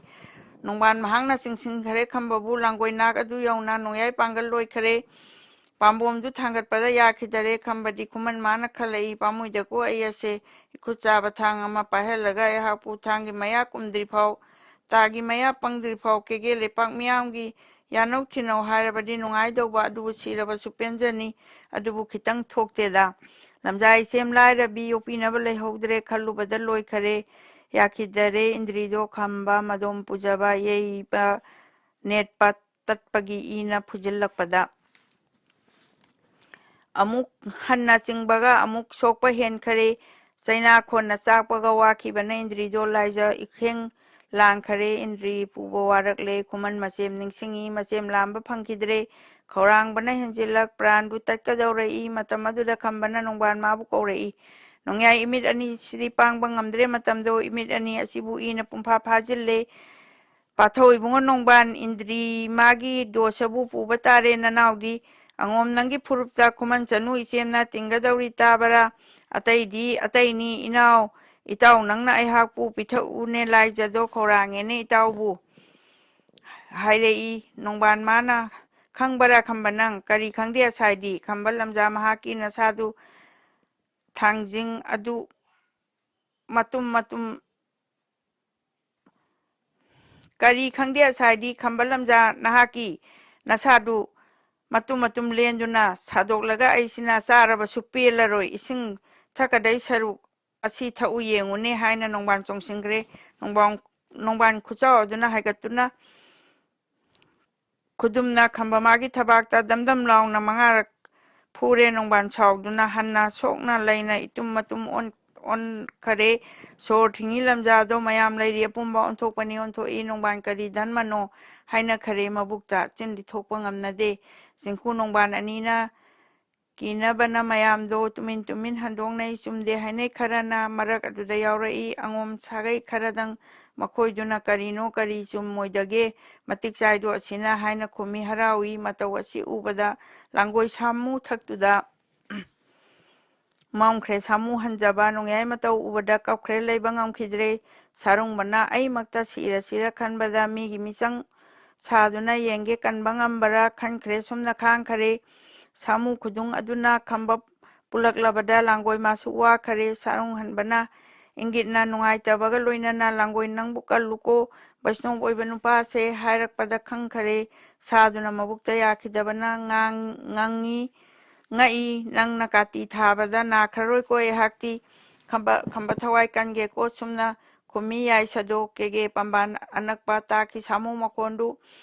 ꯅꯣꯡꯕꯥꯟ ꯃꯍꯥꯛꯅ ꯆꯤꯡꯁꯤꯟꯈꯔꯦ ꯈꯝꯕꯕꯨ ꯂꯥꯡꯒꯣꯏ ꯅꯥꯛ ꯑꯗꯨ ꯌꯧꯅ ꯅꯣꯡꯌꯥꯏ ꯄꯥꯡꯒꯜ ꯂꯣꯏꯈꯔꯦ꯫ ꯄꯥꯝꯕꯣꯝꯗꯨ ꯊꯥꯡꯒꯠꯄꯗ ꯌꯥꯈꯤꯗꯔꯦ꯫ ꯈꯝꯕꯗꯤ ꯈꯨꯃꯟ ꯃꯥꯅ ꯈꯜꯂꯛꯏ, "ꯄꯥꯝꯃꯨꯏꯗꯀꯣ ꯑꯩ ꯑꯁꯦ ꯏꯈꯨꯠ ꯆꯥꯕ ꯊꯥꯡ ꯑꯃ ꯄꯥꯏꯍꯜꯂꯒ ꯑꯩꯍꯥꯛꯄꯨ ꯊꯥꯡꯒꯤ ꯃꯌꯥ ꯀꯨꯝꯗ꯭ꯔꯤ ꯐꯥꯎ, ꯇꯥꯒꯤ ꯃꯌꯥ ꯄꯪꯗ꯭ꯔꯤ ꯐꯥꯎ ꯀꯦꯒꯦ ꯂꯩꯄꯥꯛ ꯃꯤꯌꯥꯝꯒꯤ ꯌꯥꯅꯧ ꯊꯤꯅꯧ ꯍꯥꯏꯔꯕꯗꯤ ꯅꯨꯡꯉꯥꯏꯗꯧꯕ, ꯑꯗꯨꯕꯨ ꯁꯤꯔꯕꯁꯨ ꯄꯦꯟꯖꯅꯤ꯫ ꯑꯗꯨꯕꯨ ꯈꯤꯇꯪ ꯊꯣꯛꯇꯦꯗ꯫ ꯂꯝꯖꯥ ꯏꯆꯦꯝ ꯂꯥꯏꯔꯕꯤ ꯌꯣꯛꯄꯤꯅꯕ ꯂꯩꯍꯧꯗ꯭ꯔꯦ ꯈꯜꯂꯨꯕꯗ ꯂꯣꯏꯈꯔꯦ꯫ ꯌꯥꯈꯤꯗꯔꯦ ꯏꯟꯗ꯭ꯔꯤꯗꯣ ꯈꯝꯕ ꯃꯗꯣꯝ ꯄꯨꯖꯕ ꯌꯩꯕ ꯅꯦꯠꯄ ꯇꯠꯄꯒꯤ ꯏꯅ ꯐꯨꯖꯤꯜꯂꯛꯄꯗ꯫ ꯑꯃꯨꯛ ꯍꯟꯅ ꯆꯤꯡꯕꯒ ꯑꯃꯨꯛ ꯁꯣꯛꯄ ꯍꯦꯟꯈꯔꯦ꯫ ꯆꯩꯅꯥ ꯈꯣꯟꯅ ꯆꯥꯛꯄꯒ ꯋꯥꯈꯤꯕꯅ ꯏꯟꯗ꯭ꯔꯤꯗꯣ ꯂꯥꯏꯖ ꯏꯈꯦꯡ ꯂꯥꯡꯈꯔꯦ꯫ ꯏꯟꯗ꯭ꯔꯤ ꯄꯨꯕ ꯋꯥꯔꯛꯂꯦ꯫ ꯈꯨꯃꯟ ꯃꯆꯦꯝ ꯅꯤꯡꯁꯤꯡꯏ꯫ ꯃꯆꯦꯝ ꯂꯥꯝꯕ ꯐꯪꯈꯤꯗ꯭ꯔꯦ꯫ ꯈꯧꯔꯥꯡꯕꯅ ꯍꯦꯟꯖꯤꯜꯂꯛ ꯄ꯭ꯔꯥꯟꯕꯨ ꯇꯠꯀꯗꯧꯔꯛꯏ꯫ ꯃꯇꯝ ꯑꯗꯨꯗ ꯈꯝꯕꯅ ꯅꯣꯡꯕꯥꯟ ꯃꯥꯕꯨ ꯀꯧꯔꯛꯏ꯫ "ꯅꯣꯡꯌꯥꯏ ꯏꯃꯤꯠ ꯑꯅꯤꯁꯤꯗꯤ ꯄꯥꯡꯕ ꯉꯝꯗ꯭ꯔꯦ꯫ ꯃꯇꯝꯗꯣ ꯏꯃꯤꯠ ꯑꯅꯤ ꯑꯁꯤꯕꯨ ꯏꯅ ꯄꯨꯡꯐꯥ ꯐꯥꯖꯤꯜꯂꯦ꯫ ꯄꯥꯊꯧ ꯏꯕꯨꯡꯉꯣ ꯅꯣꯡꯕꯥꯟ, ꯏꯟꯗ꯭ꯔꯤ ꯃꯥꯒꯤ ꯗꯣꯁꯕꯨ ꯄꯨꯕ ꯇꯥꯔꯦ ꯅꯅꯥꯎꯗꯤ꯫ ꯑꯉꯣꯝ ꯅꯪꯒꯤ ꯐꯨꯔꯨꯞꯇ ꯈꯨꯃꯟ ꯆꯅꯨ ꯏꯆꯦꯝꯅ ꯇꯤꯡꯒꯗꯧꯔꯤ ꯇꯥꯕꯔꯥ? ꯑꯇꯩꯗꯤ ꯑꯇꯩꯅꯤ ꯏꯅꯥꯎ, ꯏꯇꯥꯎ ꯅꯪꯅ ꯑꯩꯍꯥꯛꯄꯨ ꯄꯤꯊꯛꯎꯅꯦ ꯂꯥꯏꯖꯗꯣ ꯈꯧꯔꯥꯡꯉꯦꯅꯦ ꯏꯇꯥꯎꯕꯨ" ꯍꯥꯏꯔꯛꯏ꯫ ꯅꯣꯡꯕꯥꯟ ꯃꯥꯅ, "ꯈꯪꯕꯔꯥ ꯈꯝꯕ ꯅꯪ? ꯀꯔꯤ ꯈꯪꯗꯦ ꯑꯁꯥꯏꯗꯤ? ꯈꯝꯕ ꯂꯝꯖꯥ ꯃꯍꯥꯛꯀꯤ ꯅꯁꯥꯗꯨ ꯊꯥꯡꯖꯤꯡ ꯑꯗꯨ ꯃꯇꯨꯝ ꯃꯇꯨꯝ ꯀꯔꯤ ꯈꯪꯗꯦ ꯑꯁꯥꯏꯗꯤ ꯈꯝꯕ ꯂꯝꯖꯥ ꯅꯍꯥꯛꯀꯤ ꯅꯁꯥꯗꯨ ꯃꯇꯨꯝ ꯃꯇꯨꯝ ꯂꯦꯟꯗꯨꯅ ꯁꯥꯗꯣꯛꯂꯒ ꯑꯩꯁꯤꯅ ꯆꯥꯔꯕꯁꯨ ꯄꯦꯜꯂꯔꯣꯏ꯫ ꯏꯁꯤꯡ ꯊꯛꯀꯗꯩ ꯁꯔꯨꯛ ꯑꯁꯤ ꯊꯛꯎ ꯌꯦꯡꯉꯨꯅꯦ" ꯍꯥꯏꯅ ꯅꯣꯡꯕꯥꯟ ꯆꯣꯡꯁꯤꯟꯈ꯭ꯔꯦ꯫ ꯅꯣꯡꯕꯥꯟ, ꯅꯣꯡꯕꯥꯟ ꯈꯨꯆꯥꯎ ꯑꯗꯨꯅ ꯍꯥꯏꯒꯠꯇꯨꯅ ꯈꯨꯗꯨꯝꯅ ꯈꯝꯕ ꯃꯥꯒꯤ ꯊꯕꯥꯛꯇ ꯗꯝ ꯗꯝ ꯂꯥꯎꯅ ꯃꯉꯥꯔꯛ ꯐꯨꯔꯦ꯫ ꯅꯣꯡꯕꯥꯟ ꯁꯥꯎꯗꯨꯅ ꯍꯟꯅ ꯁꯣꯛꯅ ꯂꯩꯅ ꯏꯇꯨꯝ ꯃꯇꯨꯝ ꯑꯣꯟ-, ꯑꯣꯟꯈꯔꯦ꯫ "ꯁꯣꯔ ꯊꯤꯡꯉꯤ ꯂꯝꯖꯥꯗꯣ, ꯃꯌꯥꯝ ꯂꯩꯔꯤ ꯑꯄꯨꯝꯕ ꯑꯣꯟꯊꯣꯛꯄꯅꯤ ꯑꯣꯟꯊꯣꯛꯏ꯫ ꯅꯣꯡꯕꯥꯟ ꯀꯔꯤ ꯙꯟꯃꯅꯣ?" ꯍꯥꯏꯅꯈꯔꯦ ꯃꯕꯨꯛꯇ꯫ ꯆꯤꯟꯗꯤ ꯊꯣꯛꯄ ꯉꯝꯅꯗꯦ꯫ ꯆꯤꯡꯈꯨ ꯅꯣꯡꯕꯥꯟ ꯑꯅꯤꯅ ꯀꯤꯅꯕꯅ ꯃꯌꯥꯝꯗꯣ ꯇꯨꯃꯤꯟ ꯇꯨꯃꯤꯟ ꯍꯟꯗꯣꯛꯅꯩ꯫ ꯆꯨꯝꯗꯦ ꯍꯥꯏꯅꯩ ꯈꯔꯅ꯫ ꯃꯔꯛ ꯑꯗꯨꯗ ꯌꯥꯎꯔꯛꯏ ꯑꯉꯣꯝ ꯁꯥꯒꯩ ꯈꯔꯗꯪ꯫ ꯃꯈꯣꯏꯗꯨꯅ ꯀꯔꯤꯅꯣ ꯀꯔꯤ ꯆꯨꯝꯃꯣꯏꯗꯒꯦ ꯃꯇꯤꯛ ꯆꯥꯏꯗꯣ ꯑꯁꯤꯅ ꯍꯥꯏꯅ ꯈꯨꯝꯃꯤ꯫ ꯍꯔꯥꯎꯏ꯫ ꯃꯇꯧ ꯑꯁꯤ ꯎꯕꯗ ꯂꯥꯡꯒꯣꯏ ꯁꯥꯃꯨ ꯊꯛꯇꯨꯗ ꯃꯝꯈ꯭ꯔꯦ꯫ ꯁꯥꯃꯨ ꯍꯟꯖꯕ ꯅꯣꯡꯌꯥꯏ ꯃꯇꯧ ꯎꯕꯗ ꯀꯞꯈ꯭ꯔꯦ꯫ ꯂꯩꯕ ꯉꯝꯈꯤꯗ꯭ꯔꯦ꯫ ꯁꯥꯔꯨꯡꯕꯅ ꯑꯩꯃꯛꯇ ꯁꯤꯔꯁꯤꯔ ꯈꯟꯕꯗ ꯃꯤꯒꯤ ꯃꯤꯆꯪ ꯁꯥꯗꯨꯅ ꯌꯦꯡꯒꯦ ꯀꯟꯕ ꯉꯝꯕꯔꯥ ꯈꯟꯈ꯭ꯔꯦ꯫ ꯁꯨꯝꯅ ꯈꯥꯡꯈꯔꯦ꯫ ꯁꯥꯃꯨ ꯈꯨꯗꯨꯡ ꯑꯗꯨꯅ ꯈꯝꯕ ꯄꯨꯂꯛꯂꯕꯗ ꯂꯥꯡꯒꯣꯏ ꯃꯥꯁꯨ ꯋꯥꯈꯔꯦ꯫ ꯁꯥꯔꯨꯡꯍꯟꯕꯅ ꯏꯪꯒꯤꯠꯅ ꯅꯨꯡꯉꯥꯏꯇꯕꯒ ꯂꯣꯏꯅꯅ, "ꯂꯥꯡꯒꯣꯏ ꯅꯪꯕꯨ ꯀꯜꯂꯨꯀꯣ, ꯕꯩꯁꯅꯣꯞ ꯑꯣꯏꯕ ꯅꯨꯄꯥꯁꯦ" ꯍꯥꯏꯔꯛꯄꯗ ꯈꯪꯈꯔꯦ꯫ ꯁꯥꯗꯨꯅ ꯃꯕꯨꯛꯇ ꯌꯥꯈꯤꯗꯕꯅ ꯉꯥꯡ-, ꯉꯪꯉꯤ, ꯉꯛꯏ꯫ "ꯅꯪꯅ ꯀꯥꯇꯤ ꯊꯥꯕꯗ ꯅꯥꯈ꯭ꯔꯔꯣꯏꯀꯣ ꯑꯩꯍꯥꯛꯇꯤ꯫ ꯈꯝꯕ, ꯈꯝꯕ ꯊꯋꯥꯏ ꯀꯟꯒꯦꯀꯣ" ꯁꯨꯝꯅ ꯈꯨꯝꯃꯤ꯫ ꯌꯥꯏꯁꯗꯣ ꯀꯦꯒꯦ ꯄꯥꯝꯕꯥꯟ ꯑꯅꯛꯄ ꯇꯥꯈꯤ꯫ ꯁꯥꯃꯨ ꯃꯈꯣꯟꯗꯨ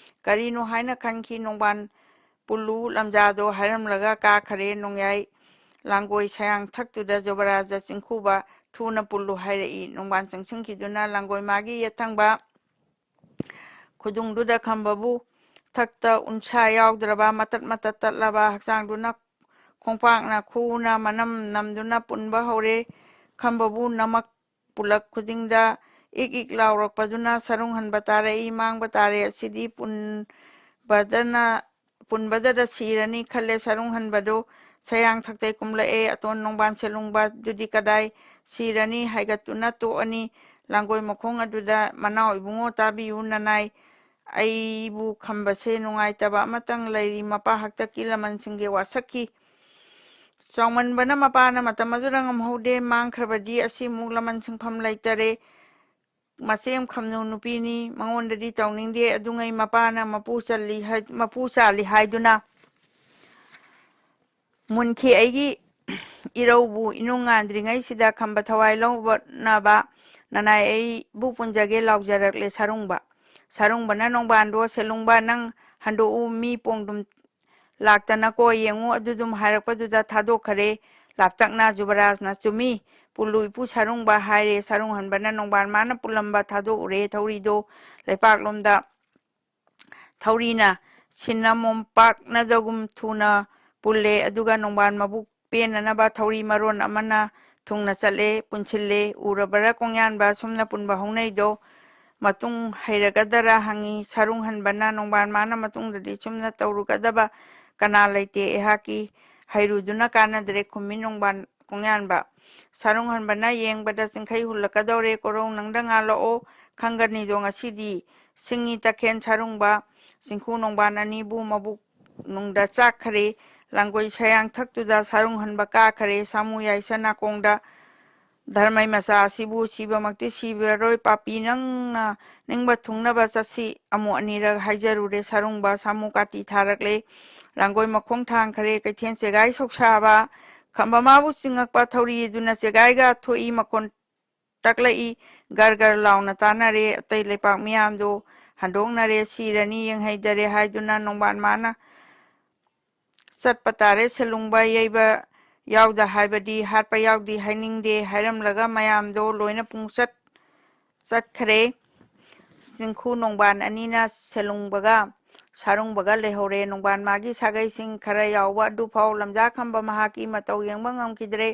ꯀꯔꯤꯅꯣ ꯍꯥꯏꯅ ꯈꯟꯈꯤ꯫ ꯅꯣꯡꯕꯥꯟ ꯄꯨꯜꯂꯨ ꯂꯝꯖꯥꯗꯣ ꯍꯥꯏꯔꯝꯂꯒ ꯀꯥꯈꯔꯦ꯫ ꯅꯣꯡꯌꯥꯏ ꯂꯥꯡꯒꯣꯏ ꯁꯌꯥꯡ ꯊꯛꯇꯨꯗ ꯖꯣꯕꯔꯥꯖ ꯆꯤꯡꯈꯨꯕ ꯊꯨꯅ ꯄꯨꯜꯂꯨ ꯍꯥꯏꯔꯛꯏ꯫ ꯅꯣꯡꯕꯥꯟ ꯆꯪꯁꯤꯟꯈꯤꯗꯨꯅ ꯂꯥꯡꯒꯣꯏ ꯃꯥꯒꯤ ꯌꯦꯠꯊꯪꯕ ꯈꯨꯗꯨꯡꯗꯨꯗ ꯈꯝꯕꯕꯨ ꯊꯛꯇ ꯎꯟꯁꯥ ꯌꯥꯎꯗ꯭ꯔꯕ, ꯃꯇꯠ ꯃꯇꯠ ꯇꯠꯂꯕ ꯍꯛꯆꯥꯡꯗꯨꯅ ꯈꯣꯡꯄꯥꯛꯅ ꯈꯨꯅ ꯃꯅꯝ ꯅꯝꯗꯨꯅ ꯄꯨꯟꯕ ꯍꯧꯔꯦ꯫ ꯈꯝꯕꯕꯨ ꯅꯃꯛ ꯄꯨꯂꯛ ꯈꯨꯗꯤꯡꯗ ꯏꯛ ꯏꯛ ꯂꯥꯎꯔꯛꯄꯗꯨꯅ ꯁꯔꯨꯡ ꯍꯟꯕ ꯇꯥꯔꯛꯏ꯫ ꯃꯥꯡꯕ ꯇꯥꯔꯦ꯫ ꯑꯁꯤꯗꯤ ꯄꯨꯟꯕꯗꯅ, ꯄꯨꯟꯕꯗꯗ ꯁꯤꯔꯅꯤ ꯈꯜꯂꯦ꯫ ꯁꯔꯨꯡ ꯍꯟꯕꯗꯨ ꯁꯌꯥꯡ ꯊꯛꯇꯩ ꯀꯨꯝꯂꯛꯑꯦ꯫ ꯑꯇꯣꯟ ꯅꯣꯡꯕꯥꯟ ꯁꯦꯂꯨꯡꯕꯗꯨꯗꯤ ꯀꯗꯥꯏ ꯁꯤꯔꯅꯤ? ꯍꯥꯏꯒꯠꯇꯨꯅ ꯇꯣꯛꯑꯅꯤ꯫ ꯂꯥꯡꯒꯣꯏ ꯃꯈꯣꯡ ꯑꯗꯨꯗ ꯃꯅꯥꯎ ꯏꯕꯨꯡꯉꯣ ꯇꯥꯕꯤꯌꯨ ꯅꯅꯥꯏ꯫ ꯑꯩꯕꯨ ꯈꯝꯕꯁꯦ ꯅꯨꯡꯉꯥꯏꯇꯕ ꯑꯃꯇꯪ ꯂꯩꯔꯤ꯫ ꯃꯄꯥ ꯍꯥꯛꯇꯛꯀꯤ ꯂꯃꯟꯁꯤꯡꯒꯤ ꯋꯥꯁꯛꯈꯤ꯫ ꯆꯥꯎꯃꯟꯕꯅ ꯃꯄꯥꯅ ꯃꯇꯝ ꯑꯗꯨꯗ ꯉꯝꯍꯧꯗꯦ꯫ ꯃꯥꯡꯈ꯭ꯔꯕꯗꯤ ꯑꯁꯤꯃꯨꯛ ꯂꯃꯟ ꯁꯤꯡꯐꯝ ꯂꯩꯇꯔꯦ꯫ ꯃꯆꯦꯝ ꯈꯝꯅꯨ ꯅꯨꯄꯤꯅꯤ, ꯃꯉꯣꯟꯗꯗꯤ ꯇꯧꯅꯤꯡꯗꯦ꯫ ꯑꯗꯨꯉꯩ ꯃꯄꯥꯅ ꯃꯄꯨ ꯆꯜꯂꯤ ꯍꯥꯏ-, ꯃꯄꯨ ꯆꯥꯜꯂꯤ ꯍꯥꯏꯗꯨꯅ ꯃꯨꯟꯈꯤ꯫ ꯑꯩꯒꯤ ꯏꯔꯧꯕꯨ ꯏꯅꯨꯡ ꯉꯥꯟꯗ꯭ꯔꯤꯉꯩꯁꯤꯗ ꯈꯝꯕ ꯊꯋꯥꯏ ꯂꯧꯅꯕ ꯅꯅꯥꯏ ꯑꯩꯕꯨ ꯄꯨꯟꯖꯒꯦ ꯂꯥꯎꯖꯔꯛꯂꯦ ꯁꯔꯨꯡꯕ꯫ ꯁꯔꯨꯡꯕꯅ ꯅꯣꯡꯕꯥꯟꯗꯣ, "ꯁꯦꯂꯨꯡꯕ, ꯅꯪ ꯍꯟꯗꯣꯛꯎ, ꯃꯤ ꯄꯣꯡꯗꯨꯝ ꯂꯥꯛꯇꯅꯀꯣ ꯌꯦꯡꯉꯨ", ꯑꯗꯨꯗꯨꯝ ꯍꯥꯏꯔꯛꯄꯗꯨꯗ ꯊꯥꯗꯣꯛꯈꯔꯦ꯫ ꯂꯥꯞꯇꯛꯅ ꯖꯨꯕꯔꯥꯖꯅ, "ꯆꯨꯝꯃꯤ, ꯄꯨꯜꯂꯨ ꯏꯄꯨ ꯁꯔꯨꯡꯕ" ꯍꯥꯏꯔꯦ꯫ ꯁꯔꯨꯡꯍꯟꯕꯅ ꯅꯣꯡꯕꯥꯟ ꯃꯥꯅ ꯄꯨꯜꯂꯝꯕ ꯊꯥꯗꯣꯛꯎꯔꯦ꯫ ꯊꯧꯔꯤꯗꯣ ꯂꯩꯄꯥꯛꯂꯣꯝꯗ ꯊꯧꯔꯤꯅ ꯁꯤꯟꯅ ꯃꯣꯝꯄꯥꯛꯅꯗꯒꯨꯝ ꯊꯨꯅ ꯄꯨꯜꯂꯦ꯫ ꯑꯗꯨꯒ ꯅꯣꯡꯕꯥꯟ ꯃꯕꯨꯛ ꯄꯦꯟꯅꯅꯕ ꯊꯧꯔꯤ ꯃꯔꯣꯟ ꯑꯃꯅ ꯊꯨꯡꯅ ꯆꯠꯂꯦ, ꯄꯨꯟꯁꯤꯜꯂꯦ꯫ ꯎꯔꯕꯔꯥ ꯀꯣꯡꯌꯥꯟꯕ, ꯁꯨꯝꯅ ꯄꯨꯟꯕ ꯍꯧꯅꯩꯗꯣ? ꯃꯇꯨꯡ ꯍꯩꯔꯒꯗꯔꯥ ꯍꯪꯉꯤ꯫ ꯁꯔꯨꯡ ꯍꯟꯕꯅ, "ꯅꯣꯡꯕꯥꯟ ꯃꯥꯅ ꯃꯇꯨꯡꯗꯗꯤ ꯁꯨꯝꯅ ꯇꯧꯔꯨꯒꯗꯕ ꯀꯅꯥ ꯂꯩꯇꯦ꯫ ꯑꯩꯍꯥꯛꯀꯤ ꯍꯩꯔꯨꯗꯨꯅ ꯀꯥꯟꯅꯗ꯭ꯔꯦ", ꯈꯨꯝꯃꯤ ꯅꯣꯡꯕꯥꯟ ꯀꯣꯡꯌꯥꯟꯕ꯫ ꯁꯔꯨꯡ ꯍꯟꯕꯅ ꯌꯦꯡꯕꯗ ꯆꯤꯡꯈꯩ ꯍꯨꯜꯂꯛꯀꯗꯧꯔꯦ꯫ "ꯀꯣꯔꯧ, ꯅꯪꯗ ꯉꯥꯜꯂꯛꯑꯣ, ꯈꯪꯒꯅꯤꯗꯣ ꯉꯁꯤꯗꯤ"꯫ ꯁꯤꯡꯉꯤ ꯇꯈꯦꯟ ꯁꯔꯨꯡꯕ꯫ ꯆꯤꯡꯈꯨ ꯅꯣꯡꯕꯥꯟ ꯑꯅꯤꯕꯨ ꯃꯕꯨꯛ ꯅꯨꯡꯗ ꯆꯥꯛꯈ꯭ꯔꯦ꯫ ꯂꯥꯡꯒꯣꯏ ꯁꯌꯥꯡ ꯊꯛꯇꯨꯗ ꯁꯔꯨꯡ ꯍꯟꯕ ꯀꯥꯈ꯭ꯔꯦ꯫ ꯁꯥꯃꯨ ꯌꯥꯏꯁ ꯅꯥꯀꯣꯡꯗ, "ꯙꯔꯃꯩ ꯃꯆꯥ ꯑꯁꯤꯕꯨ ꯁꯤꯕꯃꯛꯇꯤ ꯁꯤꯕꯤꯔꯔꯣꯏ, ꯄꯥꯄꯤ ꯅꯪꯅ ꯅꯤꯡꯕ ꯊꯨꯡꯅꯕ ꯆꯠꯁꯤ", ꯑꯃꯨꯛ ꯑꯅꯤꯔꯛ ꯍꯥꯏꯖꯔꯨꯔꯦ꯫ ꯁꯔꯨꯡꯕ ꯁꯥꯃꯨ ꯀꯥꯇꯤ ꯊꯥꯔꯛꯂꯦ꯫ ꯂꯥꯡꯒꯣꯏ ꯃꯈꯣꯡ ꯊꯥꯡꯈ꯭ꯔꯦ꯫ ꯀꯩꯊꯦꯜ ꯆꯦꯒꯥꯏ ꯁꯧꯁꯥꯕ ꯈꯝꯕ ꯃꯥꯕꯨ ꯆꯤꯡꯉꯛꯄ ꯊꯧꯔꯤ ꯑꯗꯨꯅ ꯆꯦꯒꯥꯏꯒ ꯊꯣꯛꯏ ꯃꯈꯣꯟ ꯇꯛꯂꯛꯏ꯫ ꯒꯔ ꯒꯔ ꯂꯥꯎꯅ ꯇꯥꯅꯔꯦ꯫ ꯑꯇꯩ ꯂꯩꯄꯥꯛ ꯃꯤꯌꯥꯝꯗꯨ ꯍꯟꯗꯣꯛꯅꯔꯦ꯫ "ꯁꯤꯔꯅꯤ, ꯌꯦꯡꯍꯩꯗꯔꯦ" ꯍꯥꯏꯗꯨꯅ ꯅꯣꯡꯕꯥꯟ ꯃꯥꯅ ꯆꯠꯄ ꯇꯥꯔꯦ꯫ ꯁꯦꯂꯨꯡꯕ ꯌꯩꯕ ꯌꯥꯎꯗ ꯍꯥꯏꯕꯗꯤ ꯍꯥꯠꯄ ꯌꯥꯎꯗꯤ ꯍꯥꯏꯅꯤꯡꯗꯦ ꯍꯥꯏꯔꯝꯂꯒ ꯃꯌꯥꯝꯗꯣ ꯂꯣꯏꯅ ꯄꯨꯡꯆꯠ ꯆꯠꯈ꯭ꯔꯦ꯫ ꯆꯤꯡꯈꯨ ꯅꯣꯡꯕꯥꯟ ꯑꯅꯤꯅ ꯁꯦꯂꯨꯡꯕꯒ ꯁꯥꯔꯨꯡꯕꯒ ꯂꯩꯍꯧꯔꯦ꯫ ꯅꯣꯡꯕꯥꯟ ꯃꯥꯒꯤ ꯁꯥꯒꯩꯁꯤꯡ ꯈꯔ ꯌꯥꯎꯕ ꯑꯗꯨꯐꯥꯎ ꯂꯝꯖꯥ ꯈꯝꯕ ꯃꯍꯥꯛꯀꯤ ꯃꯇꯧ ꯌꯦꯡꯕ ꯉꯝꯈꯤꯗ꯭ꯔꯦ꯫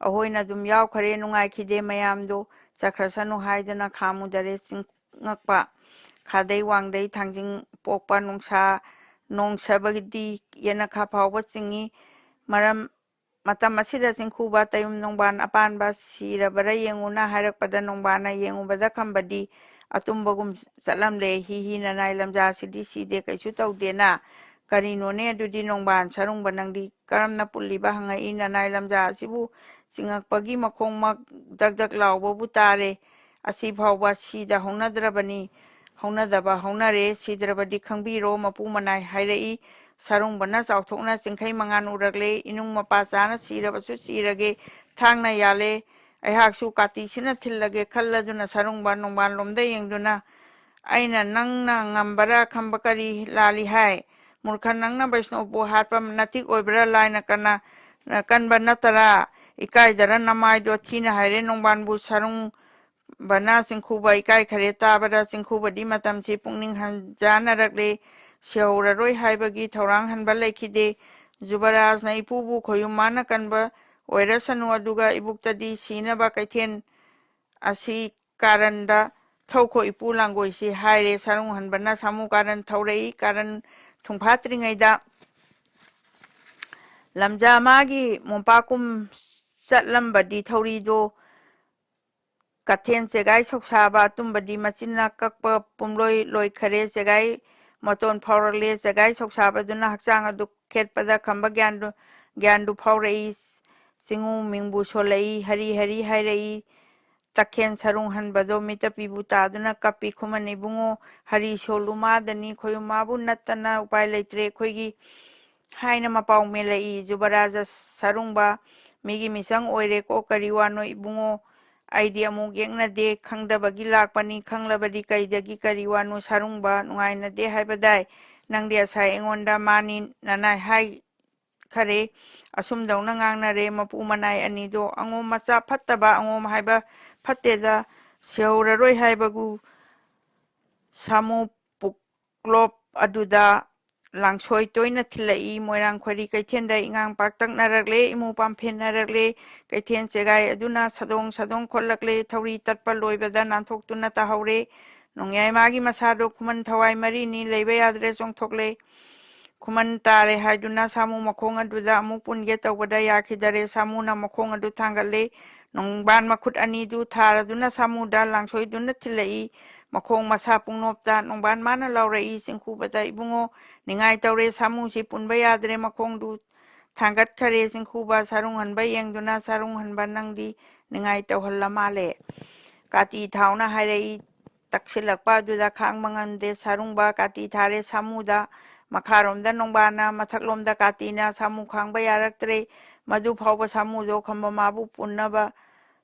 ꯑꯍꯣꯏꯅ ꯑꯗꯨꯝ ꯌꯥꯎꯈ꯭ꯔꯦ꯫ ꯅꯨꯡꯉꯥꯏꯈꯤꯗꯦ꯫ ꯃꯌꯥꯝꯗꯣ ꯆꯠꯈ꯭ꯔꯁꯅꯨ ꯍꯥꯏꯗꯨꯅ ꯈꯥꯝꯃꯨꯗꯔꯦ꯫ ꯆꯤꯡꯉꯛꯄ ꯈꯥꯗꯩ ꯋꯥꯡꯗꯩ ꯊꯥꯡꯖꯤꯡ ꯄꯣꯛꯄ ꯅꯣꯡꯁꯥ ꯅꯣꯡꯁꯕꯒꯤꯗꯤ ꯌꯦꯅꯈꯥ ꯐꯥꯎꯕ ꯆꯤꯡꯏ꯫ ꯃꯔꯝ ꯃꯇꯝ ꯑꯁꯤꯗ ꯆꯤꯡꯈꯨꯕ ꯇꯌꯨꯝ ꯅꯣꯡꯕꯥꯟ ꯑꯄꯥꯟꯕ ꯁꯤꯔꯕꯔꯥ ꯌꯦꯡꯉꯨꯅ ꯍꯥꯏꯔꯛꯄꯗ ꯅꯣꯡꯕꯥꯟꯅ ꯌꯦꯡꯉꯨꯕꯗ ꯈꯝꯕꯗꯤ ꯑꯇꯨꯝꯕꯒꯨꯝ ꯆꯠꯂꯝꯂꯦ꯫ "ꯍꯤ ꯍꯤ, ꯅꯅꯥꯏ ꯂꯝꯖꯥꯁꯤꯗꯤ ꯁꯤꯗꯦ, ꯀꯩꯁꯨ ꯇꯧꯗꯦꯅ꯫ ꯀꯔꯤꯅꯣꯅꯦ ꯑꯗꯨꯗꯤ ꯅꯣꯡꯕꯥꯟ ꯁꯔꯨꯡꯕ ꯅꯪꯗꯤ ꯀꯔꯝꯅ ꯄꯨꯜꯂꯤꯕ?" ꯍꯪꯉꯛꯏ꯫ "ꯅꯅꯥꯏ ꯂꯝꯖꯥ ꯑꯁꯤꯕꯨ ꯆꯤꯡꯉꯛꯄꯒꯤ ꯃꯈꯣꯡꯃꯛ ꯗꯛ ꯗꯛ ꯂꯥꯎꯕꯕꯨ ꯇꯥꯔꯦ꯫ ꯑꯁꯤ ꯐꯥꯎꯕ ꯁꯤꯗ ꯍꯧꯅꯗ꯭ꯔꯕꯅꯤ꯫ ꯍꯧꯅꯗꯕ ꯍꯧꯅꯔꯦ, ꯁꯤꯗ꯭ꯔꯕꯗꯤ ꯈꯪꯕꯤꯔꯣ", ꯃꯄꯨ ꯃꯅꯥꯏ ꯍꯥꯏꯔꯛꯏ꯫ ꯁꯔꯨꯡꯕꯅ ꯆꯥꯎꯊꯣꯛꯅ ꯆꯤꯡꯈꯩ ꯃꯉꯥꯟ ꯎꯔꯛꯂꯦ꯫ "ꯏꯅꯨꯡ ꯃꯄꯥ ꯆꯥꯅ ꯁꯤꯔꯕꯁꯨ ꯁꯤꯔꯒꯦ, ꯊꯥꯡꯅ ꯌꯥꯜꯂꯦ꯫ ꯑꯩꯍꯥꯛꯁꯨ ꯀꯥꯇꯤꯁꯤꯅ ꯊꯤꯜꯂꯒꯦ" ꯈꯜꯂꯗꯨꯅ ꯁꯔꯨꯡꯕ ꯅꯣꯡꯕꯥꯟꯂꯣꯝꯗ ꯌꯦꯡꯗꯨꯅ, "ꯑꯩꯅ ꯅꯪꯅ ꯉꯝꯕꯔꯥ ꯈꯝꯕ ꯀꯔꯤ ꯂꯥꯜꯂꯤ ꯍꯥꯏ? ꯃꯨꯔꯈ, ꯅꯪꯅ ꯕꯩꯁꯅꯣꯞꯄꯨ ꯍꯥꯠꯄ ꯅꯇꯤꯛ ꯑꯣꯏꯕ꯭ꯔꯥ? ꯂꯥꯏꯅ ꯀꯟꯅ, ꯀꯟꯕ ꯅꯠꯇꯔꯥ? ꯏꯀꯥꯏꯗꯔ ꯅꯃꯥꯏꯗꯣ?" ꯊꯤꯅ ꯍꯥꯏꯔꯦ ꯅꯣꯡꯕꯥꯟꯕꯨ ꯁꯔꯨꯡ ꯕꯅ ꯆꯤꯡꯈꯨꯕ ꯏꯀꯥꯏꯈꯔꯦ ꯇꯥꯕꯗ꯫ ꯆꯤꯡꯈꯨꯕꯗꯤ ꯃꯇꯝꯁꯤ ꯄꯨꯛꯅꯤꯡ ꯍꯟꯖꯥꯅꯔꯛꯂꯦ꯫ ꯁꯤꯍꯧꯔꯔꯣꯏ ꯍꯥꯏꯕꯒꯤ ꯊꯧꯔꯥꯡ ꯍꯟꯕ ꯂꯩꯈꯤꯗꯦ꯫ ꯖꯨꯕꯔꯥꯖꯅ ꯏꯄꯨꯕꯨ ꯈꯣꯌꯨꯝ ꯃꯥꯅ ꯀꯟꯕ ꯑꯣꯏꯔꯁꯅꯨ, ꯑꯗꯨꯒ ꯏꯕꯨꯛꯇꯗꯤ ꯁꯤꯅꯕ ꯀꯩꯊꯦꯜ ꯑꯁꯤ ꯀꯥꯔꯟꯗ ꯊꯧꯈꯣ ꯏꯄꯨ ꯂꯥꯡꯒꯣꯏꯁꯤ ꯍꯥꯏꯔꯦ꯫ ꯁꯔꯨꯡ ꯍꯟꯕꯅ ꯁꯥꯃꯨ ꯀꯥꯔꯟ ꯊꯧꯔꯛꯏ꯫ ꯀꯥꯔꯟ ꯊꯨꯡꯐꯥꯠꯇ꯭ꯔꯤꯉꯩꯗ ꯂꯝꯖꯥ ꯃꯥꯒꯤ ꯃꯣꯝꯄꯥꯛꯀꯨꯝ ꯆꯠꯂꯝꯕꯗꯤ ꯊꯧꯔꯤꯗꯣ ꯀꯊꯦꯟ ꯆꯦꯒꯥꯏ ꯁꯧꯁꯥꯕ ꯑꯇꯨꯝꯕꯗꯤ ꯃꯆꯤꯟꯅ ꯀꯛꯄ ꯄꯨꯝꯂꯣꯏ ꯂꯣꯏꯈꯔꯦ꯫ ꯆꯦꯒꯥꯏ ꯃꯇꯣꯟ ꯐꯥꯎꯔꯛꯂꯦ꯫ ꯆꯦꯒꯥꯏ ꯁꯧꯁꯥꯕꯗꯨꯅ ꯍꯛꯆꯥꯡ ꯑꯗꯨ ꯈꯦꯠꯄꯗ ꯈꯝꯕ ꯒ꯭ꯌꯥꯟꯗꯨ, ꯒ꯭ꯌꯥꯟꯗꯨ ꯐꯥꯎꯔꯛꯏ꯫ ꯆꯤꯡꯉꯨ ꯃꯤꯡꯕꯨ ꯁꯣꯜꯂꯛꯏ꯫ "ꯍꯔꯤ ꯍꯔꯤ" ꯍꯥꯏꯔꯛꯏ꯫ ꯇꯈꯦꯟ ꯁꯔꯨꯡ ꯍꯟꯕꯗꯣ ꯃꯤꯠꯇ ꯄꯤꯕꯨ ꯇꯥꯗꯨꯅ ꯀꯞꯄꯤ꯫ "ꯈꯨꯃꯟ ꯏꯕꯨꯡꯉꯣ, ꯍꯔꯤ ꯁꯣꯜꯂꯨ ꯃꯥꯗꯅꯤ, ꯈꯣꯌꯨꯝ ꯃꯥꯕꯨ ꯅꯠꯇꯅ ꯎꯄꯥꯏ ꯂꯩꯇ꯭ꯔꯦ ꯑꯩꯈꯣꯏꯒꯤ" ꯍꯥꯏꯅ ꯃꯄꯥꯎ ꯃꯦꯜꯂꯛꯏ꯫ ꯖꯨꯕꯔꯥꯖ ꯁꯔꯨꯡꯕ, "ꯃꯤꯒꯤ ꯃꯤꯆꯪ ꯑꯣꯏꯔꯦꯀꯣ, ꯀꯔꯤ ꯋꯥꯅꯣ ꯏꯕꯨꯡꯉꯣ? ꯑꯩꯗꯤ ꯑꯃꯨꯛ ꯌꯦꯛꯅꯗꯦ, ꯈꯪꯗꯕꯒꯤ ꯂꯥꯛꯄꯅꯤ, ꯈꯪꯂꯕꯗꯤ ꯀꯩꯗꯒꯤ ꯀꯔꯤ ꯋꯥꯅꯣ ꯁꯔꯨꯡꯕ? ꯅꯨꯡꯉꯥꯏꯅꯗꯦ ꯍꯥꯏꯕꯗꯥꯏ? ꯅꯪꯗꯤ ꯉꯁꯥꯏ ꯑꯩꯉꯣꯟꯗ ꯃꯥꯅꯤ ꯅꯅꯥꯏ ꯍꯥꯏ-, ꯊꯥꯡꯒꯠꯈꯔꯦ꯫ ꯑꯁꯨꯝꯗꯧꯅ ꯉꯥꯡꯅꯔꯦ ꯃꯄꯨ ꯃꯅꯥꯏ ꯑꯅꯤꯗꯣ꯫ ꯑꯉꯣꯝ ꯃꯆꯥ ꯐꯠꯇꯕ, ꯑꯉꯣꯝ ꯍꯥꯏꯕ ꯐꯠꯇꯦꯗ, ꯁꯤꯍꯧꯔꯔꯣꯏ ꯍꯥꯏꯕꯒꯨ ꯁꯥꯃꯨ ꯄꯨꯛꯂꯣꯞ ꯑꯗꯨꯗ ꯂꯥꯡꯁꯣꯏ ꯇꯣꯏꯅ ꯊꯤꯜꯂꯛꯏ꯫ ꯃꯣꯏꯔꯥꯡ ꯈꯣꯏꯔꯤ ꯀꯩꯊꯦꯜꯗ ꯏꯉꯥꯡ ꯄꯥꯛꯇꯛꯅꯔꯛꯂꯦ, ꯏꯃꯨ ꯄꯥꯝꯐꯦꯟꯅꯔꯛꯂꯦ꯫ ꯀꯩꯊꯦꯜ ꯆꯦꯒꯥꯏ ꯑꯗꯨꯅ ꯁꯥꯗꯣꯡ ꯁꯥꯗꯣꯡ ꯈꯣꯠꯂꯛꯂꯦ꯫ ꯊꯧꯔꯤ ꯇꯠꯄ ꯂꯣꯏꯕꯗ ꯅꯥꯟꯊꯣꯛꯇꯨꯅ ꯇꯥꯍꯧꯔꯦ꯫ ꯅꯣꯡꯌꯥꯏ ꯃꯥꯒꯤ ꯃꯁꯥꯗꯣ ꯈꯨꯃꯟ ꯊꯋꯥꯏ ꯃꯔꯤꯅꯤ ꯂꯩꯕ ꯌꯥꯗ꯭ꯔꯦ, ꯆꯣꯡꯊꯣꯛꯂꯦ꯫ ꯈꯨꯃꯟ ꯇꯥꯔꯦ ꯍꯥꯏꯗꯨꯅ ꯁꯥꯃꯨ ꯃꯈꯣꯡ ꯑꯗꯨꯗ ꯑꯃꯨꯛ ꯄꯨꯟꯒꯦ ꯇꯧꯕꯗ ꯌꯥꯈꯤꯗꯔꯦ꯫ ꯁꯥꯃꯨꯅ ꯃꯈꯣꯡ ꯑꯗꯨ ꯊꯥꯡꯒꯠꯂꯦ꯫ ꯅꯣꯡꯕꯥꯟ ꯃꯈꯨꯠ ꯑꯅꯤꯗꯨ ꯊꯥꯔꯗꯨꯅ ꯁꯥꯃꯨꯗ ꯂꯥꯡꯁꯣꯏꯗꯨꯅ ꯊꯤꯜꯂꯛꯏ꯫ ꯃꯈꯣꯡ ꯃꯁꯥ ꯄꯨꯡꯅꯣꯞꯇ ꯅꯣꯡꯕꯥꯟ ꯃꯥꯅ ꯂꯥꯎꯔꯛꯏ, ꯆꯤꯡꯈꯨꯕꯗ, "ꯏꯕꯨꯡꯉꯣ, ꯅꯤꯡꯉꯥꯏ ꯇꯧꯔꯦ, ꯁꯥꯃꯨꯁꯤ ꯄꯨꯟꯕ ꯌꯥꯗ꯭ꯔꯦ, ꯃꯈꯣꯡꯗꯨ ꯊꯥꯡꯒꯠꯈꯔꯦ꯫" ꯆꯤꯡꯈꯨꯕ ꯁꯥꯔꯨꯡ ꯍꯟꯕ ꯌꯦꯡꯗꯨꯅ, "ꯁꯥꯔꯨꯡ ꯍꯟꯕ, ꯅꯪꯗꯤ ꯅꯤꯡꯉꯥꯏ ꯇꯧꯍꯜꯂ ꯃꯥꯜꯂꯦ꯫" ꯀꯥꯇꯤ ꯊꯥꯎꯅ ꯍꯥꯏꯔꯛꯏ꯫ ꯇꯛꯁꯤꯜꯂꯛꯄ ꯑꯗꯨꯗ ꯈꯥꯡꯕ ꯉꯝꯗꯦ꯫ ꯁꯥꯔꯨꯡꯕ ꯀꯥꯇꯤ ꯊꯥꯔꯦ ꯁꯥꯃꯨꯗ꯫ ꯃꯈꯥꯔꯣꯝꯗ ꯅꯣꯡꯕꯥꯟꯅ, ꯃꯊꯛꯂꯣꯝꯗ ꯀꯥꯇꯤꯅ꯫ ꯁꯥꯃꯨ ꯈꯥꯡꯕ ꯌꯥꯔꯛꯇ꯭ꯔꯦ꯫ ꯃꯗꯨ ꯐꯥꯎꯕ ꯁꯥꯃꯨꯗꯣ ꯈꯝꯕ ꯃꯥꯕꯨ ꯄꯨꯟꯅꯕ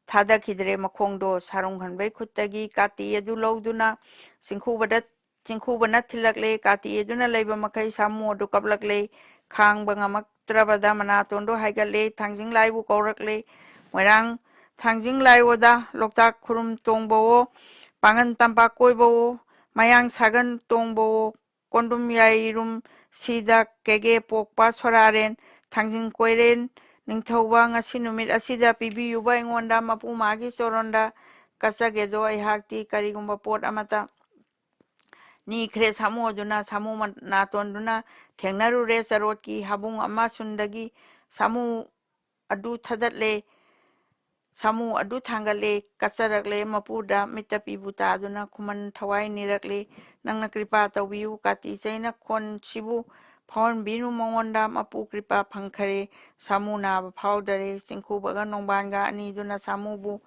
ꯊꯥꯗꯈꯤꯗ꯭ꯔꯦ꯫ ꯃꯈꯣꯡꯗꯣ ꯁꯥꯔꯨꯡ ꯍꯟꯕꯩ ꯈꯨꯠꯇꯒꯤ ꯀꯥꯇꯤ ꯑꯗꯨ ꯂꯧꯗꯨꯅ ꯆꯤꯡꯈꯨꯕꯗ, ꯆꯤꯡꯈꯨꯕꯅ ꯊꯤꯜꯂꯛꯂꯦ꯫ ꯀꯥꯇꯤ ꯑꯗꯨꯅ ꯂꯩꯕ ꯃꯈꯩ ꯁꯥꯃꯨ ꯑꯗꯨ ꯀꯞꯂꯛꯂꯦ꯫ ꯈꯥꯡꯕ ꯉꯝꯃꯛꯇ꯭ꯔꯕꯗ ꯃꯅꯥꯇꯣꯟꯗꯣ ꯍꯥꯏꯒꯠꯂꯦ꯫ ꯊꯥꯡꯖꯤꯡ ꯂꯥꯏꯕꯨ ꯀꯧꯔꯛꯂꯦ꯫ ꯃꯣꯏꯔꯥꯡ ꯊꯥꯡꯖꯤꯡ ꯂꯥꯏꯑꯣꯗ, ꯂꯣꯛꯇꯥꯛ ꯈꯨꯔꯨꯝ ꯇꯣꯡꯕꯋꯣ, ꯄꯥꯡꯒꯟ ꯇꯝꯄꯥꯛ ꯀꯣꯏꯕꯋꯣ, ꯃꯌꯥꯡ ꯁꯥꯒꯟ ꯇꯣꯡꯕꯋꯣ, ꯀꯣꯟꯗꯨꯝ ꯌꯥꯏꯔꯨꯝ ꯁꯤꯗ ꯀꯦꯒꯦ ꯄꯣꯛꯄ ꯁꯣꯔꯥꯔꯦꯟ, ꯊꯥꯡꯖꯤꯡ ꯀꯣꯏꯔꯦꯟ, ꯅꯤꯡꯊꯧꯕ, ꯉꯁꯤ ꯅꯨꯃꯤꯠ ꯑꯁꯤꯗ ꯄꯤꯕꯤꯌꯨꯕ ꯑꯩꯉꯣꯟꯗ ꯃꯄꯨ ꯃꯥꯒꯤ ꯆꯣꯔꯣꯟꯗ ꯀꯠꯆꯒꯦꯗꯣ꯫ ꯑꯩꯍꯥꯛꯇꯤ ꯀꯔꯤꯒꯨꯝꯕ ꯄꯣꯠ ꯑꯃꯠꯇ ꯅꯤꯈ꯭ꯔꯦ ꯁꯥꯃꯨ ꯑꯗꯨꯅ꯫ ꯁꯥꯃꯨ ꯃ-, ꯅꯥꯇꯣꯟꯗꯨꯅ ꯊꯦꯡꯅꯔꯨꯔꯦ ꯆꯔꯣꯠꯀꯤ ꯍꯥꯕꯨꯡ ꯑꯃ ꯁꯨꯟꯗꯒꯤ꯫ ꯁꯥꯃꯨ ꯑꯗꯨ ꯊꯥꯗꯠꯂꯦ꯫ ꯁꯥꯃꯨ ꯑꯗꯨ ꯊꯥꯡꯒꯠꯂꯦ, ꯀꯠꯆꯔꯛꯂꯦ ꯃꯄꯨꯗ, ꯃꯤꯠꯇ ꯄꯤꯕꯨ ꯇꯥꯗꯨꯅ ꯈꯨꯃꯟ ꯊꯋꯥꯏ ꯅꯤꯔꯛꯂꯦ꯫ "ꯅꯪꯅ ꯀ꯭ꯔꯤꯄꯥ ꯇꯧꯕꯤꯌꯨ, ꯀꯥꯇꯤ ꯆꯩꯅ ꯈꯣꯟꯁꯤꯕꯨ ꯐꯥꯎꯍꯟꯕꯤꯅꯨ ꯃꯉꯣꯟꯗ, ꯃꯄꯨ ꯀ꯭ꯔꯤꯄꯥ ꯐꯪꯈꯔꯦ꯫" ꯁꯥꯃꯨ ꯅꯥꯕ ꯐꯥꯎꯗꯔꯦ꯫ ꯆꯤꯡꯈꯨꯕꯒ ꯅꯣꯡꯕꯥꯟꯒ ꯑꯅꯤꯗꯨꯅ ꯁꯥꯃꯨꯕꯨ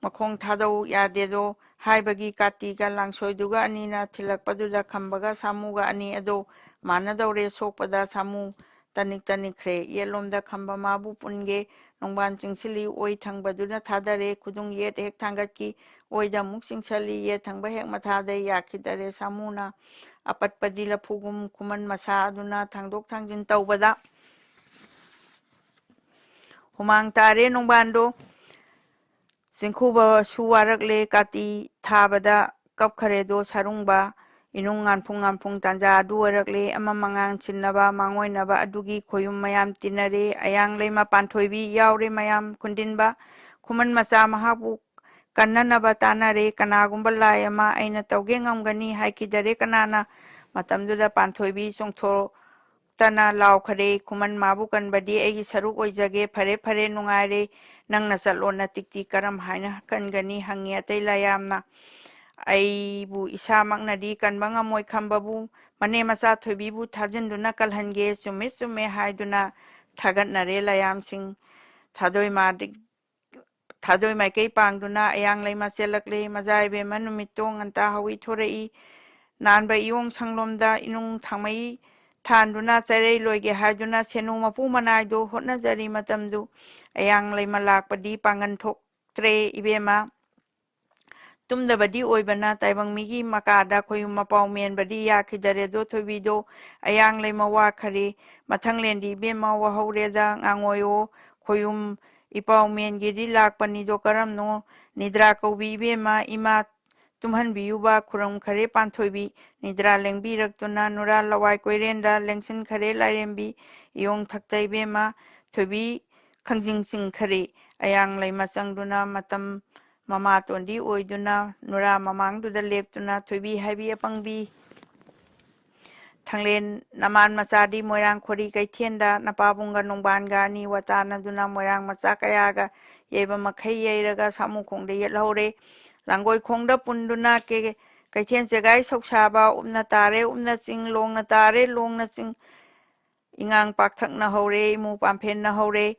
ꯃꯈꯣꯡ ꯊꯥꯗꯧ ꯌꯥꯗꯦꯗꯣ ꯍꯥꯏꯕꯒꯤ ꯀꯥꯇꯤꯒ ꯂꯥꯡꯁꯣꯏꯗꯨꯒ ꯑꯅꯤꯅ ꯊꯤꯜꯂꯛꯄꯗꯨꯗ ꯈꯝꯕꯒ ꯁꯥꯃꯨꯒ ꯑꯅꯤ ꯑꯗꯣ ꯃꯥꯟꯅꯗꯧꯔꯦ꯫ ꯁꯣꯛꯄꯗ ꯁꯥꯃꯨ ꯇꯅꯤꯛ ꯇꯅꯤꯛꯈ꯭ꯔꯦ꯫ ꯌꯦꯠꯂꯣꯝꯗ ꯈꯝꯕ ꯃꯥꯕꯨ ꯄꯨꯟꯒꯦ ꯅꯣꯡꯕꯥꯟ ꯆꯤꯡꯁꯤꯜꯂꯤ꯫ ꯑꯣꯏ ꯊꯪꯕꯗꯨꯅ ꯊꯥꯗꯔꯦ꯫ ꯈꯨꯗꯨꯡ ꯌꯦꯠ ꯍꯦꯛ ꯊꯥꯡꯒꯠꯈꯤ꯫ ꯑꯣꯏꯗ ꯑꯃꯨꯛ ꯆꯤꯡꯁꯤꯜꯂꯤ꯫ ꯌꯦꯠ ꯊꯪꯕ ꯍꯦꯛ ꯃꯊꯥꯗ ꯌꯥꯈꯤꯗꯔꯦ꯫ ꯁꯥꯃꯨꯅ ꯑꯄꯠꯄꯗꯤ ꯂꯐꯨꯒꯨꯝ ꯈꯨꯃꯟ ꯃꯁꯥ ꯑꯗꯨꯅ ꯊꯥꯡꯗꯣꯛ ꯊꯥꯡꯖꯤꯟ ꯇꯧꯕꯗ ꯍꯨꯃꯥꯡ ꯇꯥꯔꯦ ꯅꯣꯡꯕꯥꯟꯗꯣ, ꯆꯤꯡꯈꯨꯕꯁꯨ ꯋꯥꯔꯛꯂꯦ, ꯀꯥꯇꯤ ꯊꯥꯕꯗ ꯀꯞꯈꯔꯦꯗꯣ ꯁꯥꯔꯨꯡꯕ꯫ ꯏꯅꯨꯡ ꯉꯥꯟꯐꯨꯡ ꯉꯥꯟꯐꯨꯡ ꯇꯥꯟꯖꯥ ꯑꯗꯨ ꯑꯣꯏꯔꯛꯂꯦ꯫ ꯑꯃ ꯃꯉꯥꯡ ꯆꯤꯟꯅꯕ ꯃꯥꯡꯑꯣꯏꯅꯕ ꯑꯗꯨꯒꯤ ꯈꯣꯌꯨꯝ ꯃꯌꯥꯝ ꯇꯤꯟꯅꯔꯦ꯫ ꯑꯌꯥꯡ ꯂꯩꯃ ꯄꯥꯟꯊꯣꯏꯕꯤ ꯌꯥꯎꯔꯦ ꯃꯌꯥꯝ ꯈꯨꯟꯗꯤꯟꯕ꯫ ꯈꯨꯃꯟ ꯃꯆꯥ ꯃꯍꯥꯛꯄꯨ ꯀꯟꯅꯅꯕ ꯇꯥꯟꯅꯔꯦ꯫ ꯀꯅꯥꯒꯨꯝꯕ ꯂꯥꯏ ꯑꯃ ꯑꯩꯅ ꯇꯧꯒꯦ ꯉꯝꯒꯅꯤ ꯍꯥꯏꯈꯤꯗꯔꯦ ꯀꯅꯥꯅ꯫ ꯃꯇꯝꯗꯨꯗ ꯄꯥꯟꯊꯣꯏꯕꯤ ꯆꯣꯡꯊꯣꯛ ꯇꯅ ꯂꯥꯎꯈꯔꯦ, "ꯈꯨꯃꯟ ꯃꯥꯕꯨ ꯀꯟꯕꯗꯤ ꯑꯩꯒꯤ ꯁꯔꯨꯛ ꯑꯣꯏꯖꯒꯦ꯫ ꯐꯔꯦ, ꯐꯔꯦ, ꯅꯨꯡꯉꯥꯏꯔꯦ꯫ ꯅꯪꯅ ꯆꯠꯂꯣ, ꯅꯇꯤꯛꯇꯤ ꯀꯔꯝ ꯍꯥꯏꯅ ꯀꯟꯒꯅꯤ?" ꯍꯪꯉꯤ ꯑꯇꯩ ꯂꯥꯏꯌꯥꯝꯅ꯫ "ꯑꯩꯕꯨ ꯏꯁꯥꯃꯛꯅꯗꯤ ꯀꯟꯕ ꯉꯝꯃꯣꯏ ꯈꯝꯕꯕꯨ, ꯃꯅꯦ ꯃꯆꯥ ꯊꯣꯏꯕꯤꯕꯨ ꯊꯥꯖꯤꯟꯗꯨꯅ ꯀꯜꯍꯟꯒꯦ꯫ ꯆꯨꯝꯃꯦ, ꯆꯨꯝꯃꯦ" ꯍꯥꯏꯗꯨꯅ ꯊꯥꯒꯠꯅꯔꯦ ꯂꯥꯏꯌꯥꯝꯁꯤꯡ꯫ ꯊꯥꯗꯣꯏ ꯃꯥꯗꯤ ꯊꯥꯗꯣꯏ ꯃꯥꯏꯀꯩ ꯄꯥꯡꯗꯨꯅ ꯑꯌꯥꯡ ꯂꯩꯃ ꯆꯦꯜꯂꯛꯂꯦ꯫ ꯃꯖꯥ ꯏꯕꯦꯝꯃ ꯅꯨꯃꯤꯠꯇꯣ ꯉꯟꯇꯥ ꯍꯧꯏ ꯊꯣꯔꯛꯏ꯫ ꯅꯥꯟꯕ ꯏꯌꯣꯡ ꯁꯪꯂꯣꯝꯗ ꯏꯅꯨꯡ ꯊꯥꯡꯃꯩ ꯊꯥꯟꯗꯨꯅ ꯆꯩꯔꯩ ꯂꯣꯏꯒꯦ ꯍꯥꯏꯗꯨꯅ ꯁꯦꯅꯨ ꯃꯄꯨ ꯃꯅꯥꯏꯗꯣ ꯍꯣꯠꯅꯖꯔꯤ ꯃꯇꯝꯗꯨ꯫ ꯑꯌꯥꯡ ꯂꯩꯃ ꯂꯥꯛꯄꯗꯤ ꯄꯥꯡꯒꯟ ꯊꯣꯛꯇ꯭ꯔꯦ ꯏꯕꯦꯝꯃ꯫ ꯇꯨꯝꯗꯕꯗꯤ ꯑꯣꯏꯕꯅ ꯇꯥꯏꯕꯪ ꯃꯤꯒꯤ ꯃꯀꯥꯗ ꯈꯣꯌꯨꯝ ꯃꯄꯥꯎ ꯃꯦꯟꯕꯗꯤ ꯌꯥꯈꯤꯗꯔꯦꯗꯣ ꯊꯣꯏꯕꯤꯗꯣ꯫ ꯑꯌꯥꯡ ꯂꯩꯃ ꯋꯥꯈꯔꯦ꯫ ꯃꯊꯪꯂꯦꯟꯗꯤ ꯏꯕꯦꯝꯃ ꯋꯥꯍꯧꯔꯦꯗ ꯉꯥꯡꯉꯣꯏꯌꯣ꯫ ꯈꯣꯌꯨꯝ ꯏꯄꯥꯎ ꯃꯦꯟꯒꯦꯗꯤ ꯂꯥꯛꯄꯅꯤꯗꯣ ꯀꯔꯝꯅꯣ? ꯅꯤꯗ꯭ꯔꯥ ꯀꯧꯕꯤ ꯏꯕꯦꯝꯃ, ꯏꯃꯥ ꯇꯨꯝꯍꯟꯕꯤꯌꯨꯕ ꯈꯨꯔꯨꯝꯈꯔꯦ ꯄꯥꯟꯊꯣꯏꯕꯤ꯫ ꯅꯤꯗ꯭ꯔꯥ ꯂꯦꯡꯕꯤꯔꯛꯇꯨꯅ ꯅꯨꯔꯥ ꯂꯋꯥꯏ ꯀꯣꯏꯔꯦꯟꯗ ꯂꯦꯡꯁꯤꯟꯈꯔꯦ ꯂꯥꯏꯔꯦꯝꯕꯤ꯫ ꯏꯌꯣꯡ ꯊꯛꯇ ꯏꯕꯦꯝꯃ ꯊꯣꯏꯕꯤ ꯈꯪꯖꯤꯡ ꯆꯤꯡꯈꯔꯦ꯫ ꯑꯌꯥꯡ ꯂꯩꯃ ꯆꯪꯗꯨꯅ ꯃꯇꯝ ꯃꯃꯥꯇꯣꯟꯗꯤ ꯑꯣꯏꯗꯨꯅ ꯅꯨꯔꯥ ꯃꯃꯥꯡꯗꯨꯗ ꯂꯦꯞꯇꯨꯅ ꯊꯣꯏꯕꯤ ꯍꯥꯏꯕꯤ ꯑꯄꯪꯕꯤ ꯊꯥꯡꯂꯦꯟ ꯅꯃꯥꯟ ꯃꯆꯥꯗꯤ ꯃꯣꯏꯔꯥꯡ ꯈꯣꯔꯤ ꯀꯩꯊꯦꯟꯗ ꯅꯄꯥꯕꯨꯡꯒ ꯅꯣꯡꯕꯥꯟꯒ ꯑꯅꯤ ꯋꯥꯇꯥꯅꯗꯨꯅ ꯃꯣꯏꯔꯥꯡ ꯃꯆꯥ ꯀꯌꯥꯒ ꯌꯩꯕ ꯃꯈꯩ ꯌꯩꯔꯒ ꯁꯥꯃꯨꯈꯣꯡꯗ ꯌꯦꯠꯍꯧꯔꯦ꯫ ꯂꯥꯡꯒꯣꯏꯈꯣꯡꯗ ꯄꯨꯟꯗꯨꯅ ꯀꯦ-, ꯀꯩꯊꯦꯟ ꯆꯦꯒꯥꯏ ꯁꯧꯁꯥꯕ ꯎꯞꯅ ꯇꯥꯔꯦ ꯎꯞꯅ ꯆꯤꯡ, ꯂꯣꯡꯅ ꯇꯥꯔꯦ ꯂꯣꯡꯅ ꯆꯤꯡ, ꯏꯉꯥꯡ ꯄꯥꯛꯊꯛꯅ ꯍꯧꯔꯦ, ꯏꯃꯨ ꯄꯥꯝꯐꯦꯟꯅ ꯍꯧꯔꯦ꯫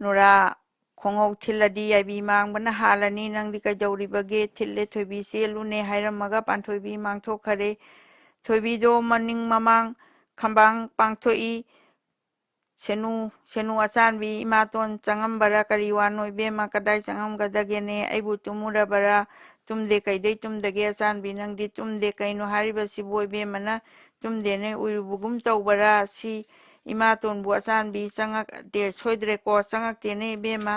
ꯅꯨꯔꯥ ꯈꯣꯡꯍꯧ ꯊꯤꯜꯂꯗꯤ ꯌꯥꯏꯕꯤ ꯃꯥꯡꯕꯅ ꯍꯥꯜꯂꯅꯤ꯫ ꯅꯪꯗꯤ ꯀꯩꯗꯧꯔꯤꯕꯒꯦ? ꯊꯤꯜꯂꯦ ꯊꯣꯏꯕꯤ ꯆꯦꯜꯂꯨꯅꯦ ꯍꯥꯏꯔꯝꯃꯒ ꯄꯥꯟꯊꯣꯏꯕꯤ ꯃꯥꯡꯊꯣꯛꯈꯔꯦ꯫ ꯊꯣꯏꯕꯤꯗꯣ ꯃꯅꯤꯡ ꯃꯃꯥꯡ ꯈꯝꯕꯥꯡ ꯄꯥꯡꯊꯣꯛꯏ꯫ ꯁꯦꯅꯨ, ꯁꯦꯅꯨ ꯑꯆꯥꯟꯕꯤ, ꯏꯃꯥꯇꯣꯟ ꯆꯪꯉꯝꯕꯔꯥ? ꯀꯔꯤ ꯋꯥꯅꯣ ꯏꯕꯦꯝꯃ, ꯀꯗꯥꯏ ꯆꯪꯉꯝꯒꯗꯒꯦꯅꯦ? ꯑꯩꯕꯨ ꯇꯨꯝꯃꯨꯔꯕꯔꯥ? ꯇꯨꯝꯗꯦ, ꯀꯩꯗꯩ ꯇꯨꯝꯗꯒꯦ? ꯑꯆꯥꯟꯕꯤ, ꯅꯪꯗꯤ ꯇꯨꯝꯗꯦ, ꯀꯩꯅꯣ ꯍꯥꯏꯔꯤꯕꯁꯤꯕꯨ? ꯏꯕꯦꯝꯃꯅ ꯇꯨꯝꯗꯦꯅꯦ, ꯎꯏꯔꯨꯕꯒꯨꯝ ꯇꯧꯕꯔꯥ? ꯁꯤ ꯏꯃꯥꯇꯣꯟꯕꯨ ꯑꯆꯥꯟꯕꯤ ꯆꯪꯉꯛꯇꯦ, ꯁꯣꯏꯗ꯭ꯔꯦꯀꯣ, ꯆꯪꯉꯛꯇꯦꯅꯦ ꯏꯕꯦꯝꯃ꯫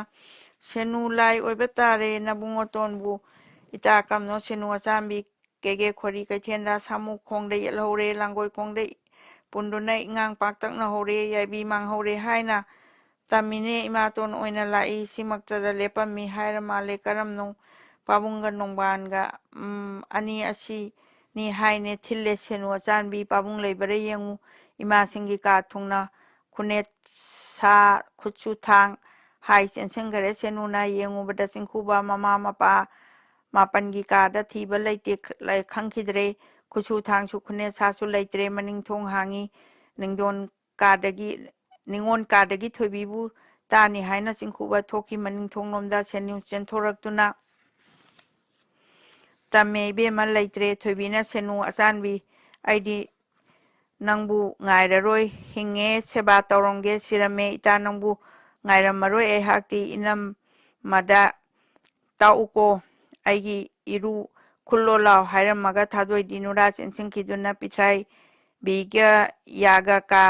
ꯁꯦꯅꯨ ꯂꯥꯏ ꯑꯣꯏꯕ ꯇꯥꯔꯦ ꯅꯕꯨꯡꯉꯣꯇꯣꯟꯕꯨ꯫ ꯏꯇꯥ ꯀꯝꯅꯣ ꯁꯦꯅꯨ ꯑꯆꯥꯟꯕꯤ ꯀꯦꯒꯦ ꯈꯣꯔꯤ ꯀꯩꯊꯦꯜꯗ ꯁꯥꯃꯨ ꯈꯣꯡꯗ ꯌꯦꯠꯍꯧꯔꯦ, ꯂꯥꯡꯒꯣꯏ ꯈꯣꯡꯗ ꯄꯨꯟꯗꯨꯅ ꯏꯉꯥꯡ ꯄꯥꯛꯇꯛꯅ ꯍꯧꯔꯦ, ꯌꯥꯏꯕꯤ ꯃꯥꯡꯍꯧꯔꯦ ꯍꯥꯏꯅ ꯇꯝꯃꯤꯅꯦ꯫ ꯏꯃꯥꯇꯣꯟ ꯑꯣꯏꯅ ꯂꯥꯛꯏ, ꯁꯤꯃꯛꯇꯗ ꯂꯦꯞꯄꯝꯃꯤ ꯍꯥꯏꯔ ꯃꯥꯜꯂꯦ꯫ ꯀꯔꯝꯅꯣ ꯄꯥꯕꯨꯡꯒ ꯅꯣꯡꯕꯥꯟꯒ, ꯎꯝ, ꯑꯅꯤ ꯑꯁꯤꯅꯤ ꯍꯥꯏꯅꯦ꯫ ꯊꯤꯜꯂꯦ ꯁꯦꯅꯨ ꯑꯆꯥꯟꯕꯤ, ꯄꯥꯕꯨꯡ ꯂꯩꯕꯔ ꯌꯦꯡꯉꯨ꯫ ꯏꯃꯥꯁꯤꯡꯒꯤ ꯀꯥ ꯊꯨꯡꯅ ꯈꯨꯅꯦꯠ ꯁꯥ, ꯈꯨꯠꯁꯨ ꯊꯥꯡ ꯍꯥꯏ ꯆꯦꯟꯁꯤꯟꯈꯔꯦ꯫ ꯁꯦꯅꯨꯅ ꯌꯦꯡꯉꯨꯕꯗ ꯆꯤꯡꯈꯨꯕ ꯃꯃꯥ ꯃꯄꯥ ꯃꯥꯄꯟꯒꯤ ꯀꯥꯗ ꯊꯤꯕ ꯂꯩꯇꯦ, ꯂꯩ-, ꯈꯪꯈꯤꯗ꯭ꯔꯦ꯫ ꯈꯨꯠꯁꯨ ꯊꯥꯡꯁꯨ ꯈꯨꯅꯦꯠ ꯁꯥꯁꯨ ꯂꯩꯇ꯭ꯔꯦ꯫ ꯃꯅꯤꯡ ꯊꯣꯡ ꯍꯥꯡꯉꯤ꯫ ꯅꯤꯡꯗꯣꯟ ꯀꯥꯗꯒꯤ, ꯅꯤꯉꯣꯟ ꯀꯥꯗꯒꯤ ꯊꯣꯏꯕꯤꯕꯨ ꯇꯥꯅꯤ ꯍꯥꯏꯅ ꯆꯤꯡꯈꯨꯕ ꯊꯣꯛꯈꯤ꯫ ꯃꯅꯤꯡ ꯊꯣꯡꯂꯣꯝꯗ ꯁꯦꯅꯨ ꯆꯦꯟꯊꯣꯔꯛꯇꯨꯅ ꯇꯝꯃꯦ, ꯏꯕꯦꯝꯃ ꯂꯩꯇ꯭ꯔꯦ꯫ ꯊꯣꯏꯕꯤꯅ ꯁꯦꯅꯨ ꯑꯆꯥꯟꯕꯤ, ꯑꯩꯗꯤ ꯅꯪꯕꯨ ꯉꯥꯏꯔꯔꯣꯏ, ꯍꯤꯡꯉꯦ ꯁꯦꯕꯥ ꯇꯧꯔꯝꯒꯦ, ꯁꯤꯔꯝꯃꯦ ꯏꯇꯥ ꯅꯪꯕꯨ ꯉꯥꯏꯔꯝꯃꯔꯣꯏ ꯑꯩꯍꯥꯛꯇꯤ꯫ ꯏꯅꯝꯃꯗ ꯇꯥꯛꯎꯀꯣ, ꯑꯩꯒꯤ ꯏꯔꯨ ꯈꯨꯜꯂꯣ ꯂꯥꯎ ꯍꯥꯏꯔꯝꯃꯒ ꯊꯥꯗꯣꯏꯗꯤ ꯅꯨꯔꯥ ꯆꯦꯟꯁꯤꯟꯈꯤꯗꯨꯅ ꯄꯤꯊ꯭ꯔꯥꯏꯕꯤꯒ ꯌꯥꯒ ꯀꯥ,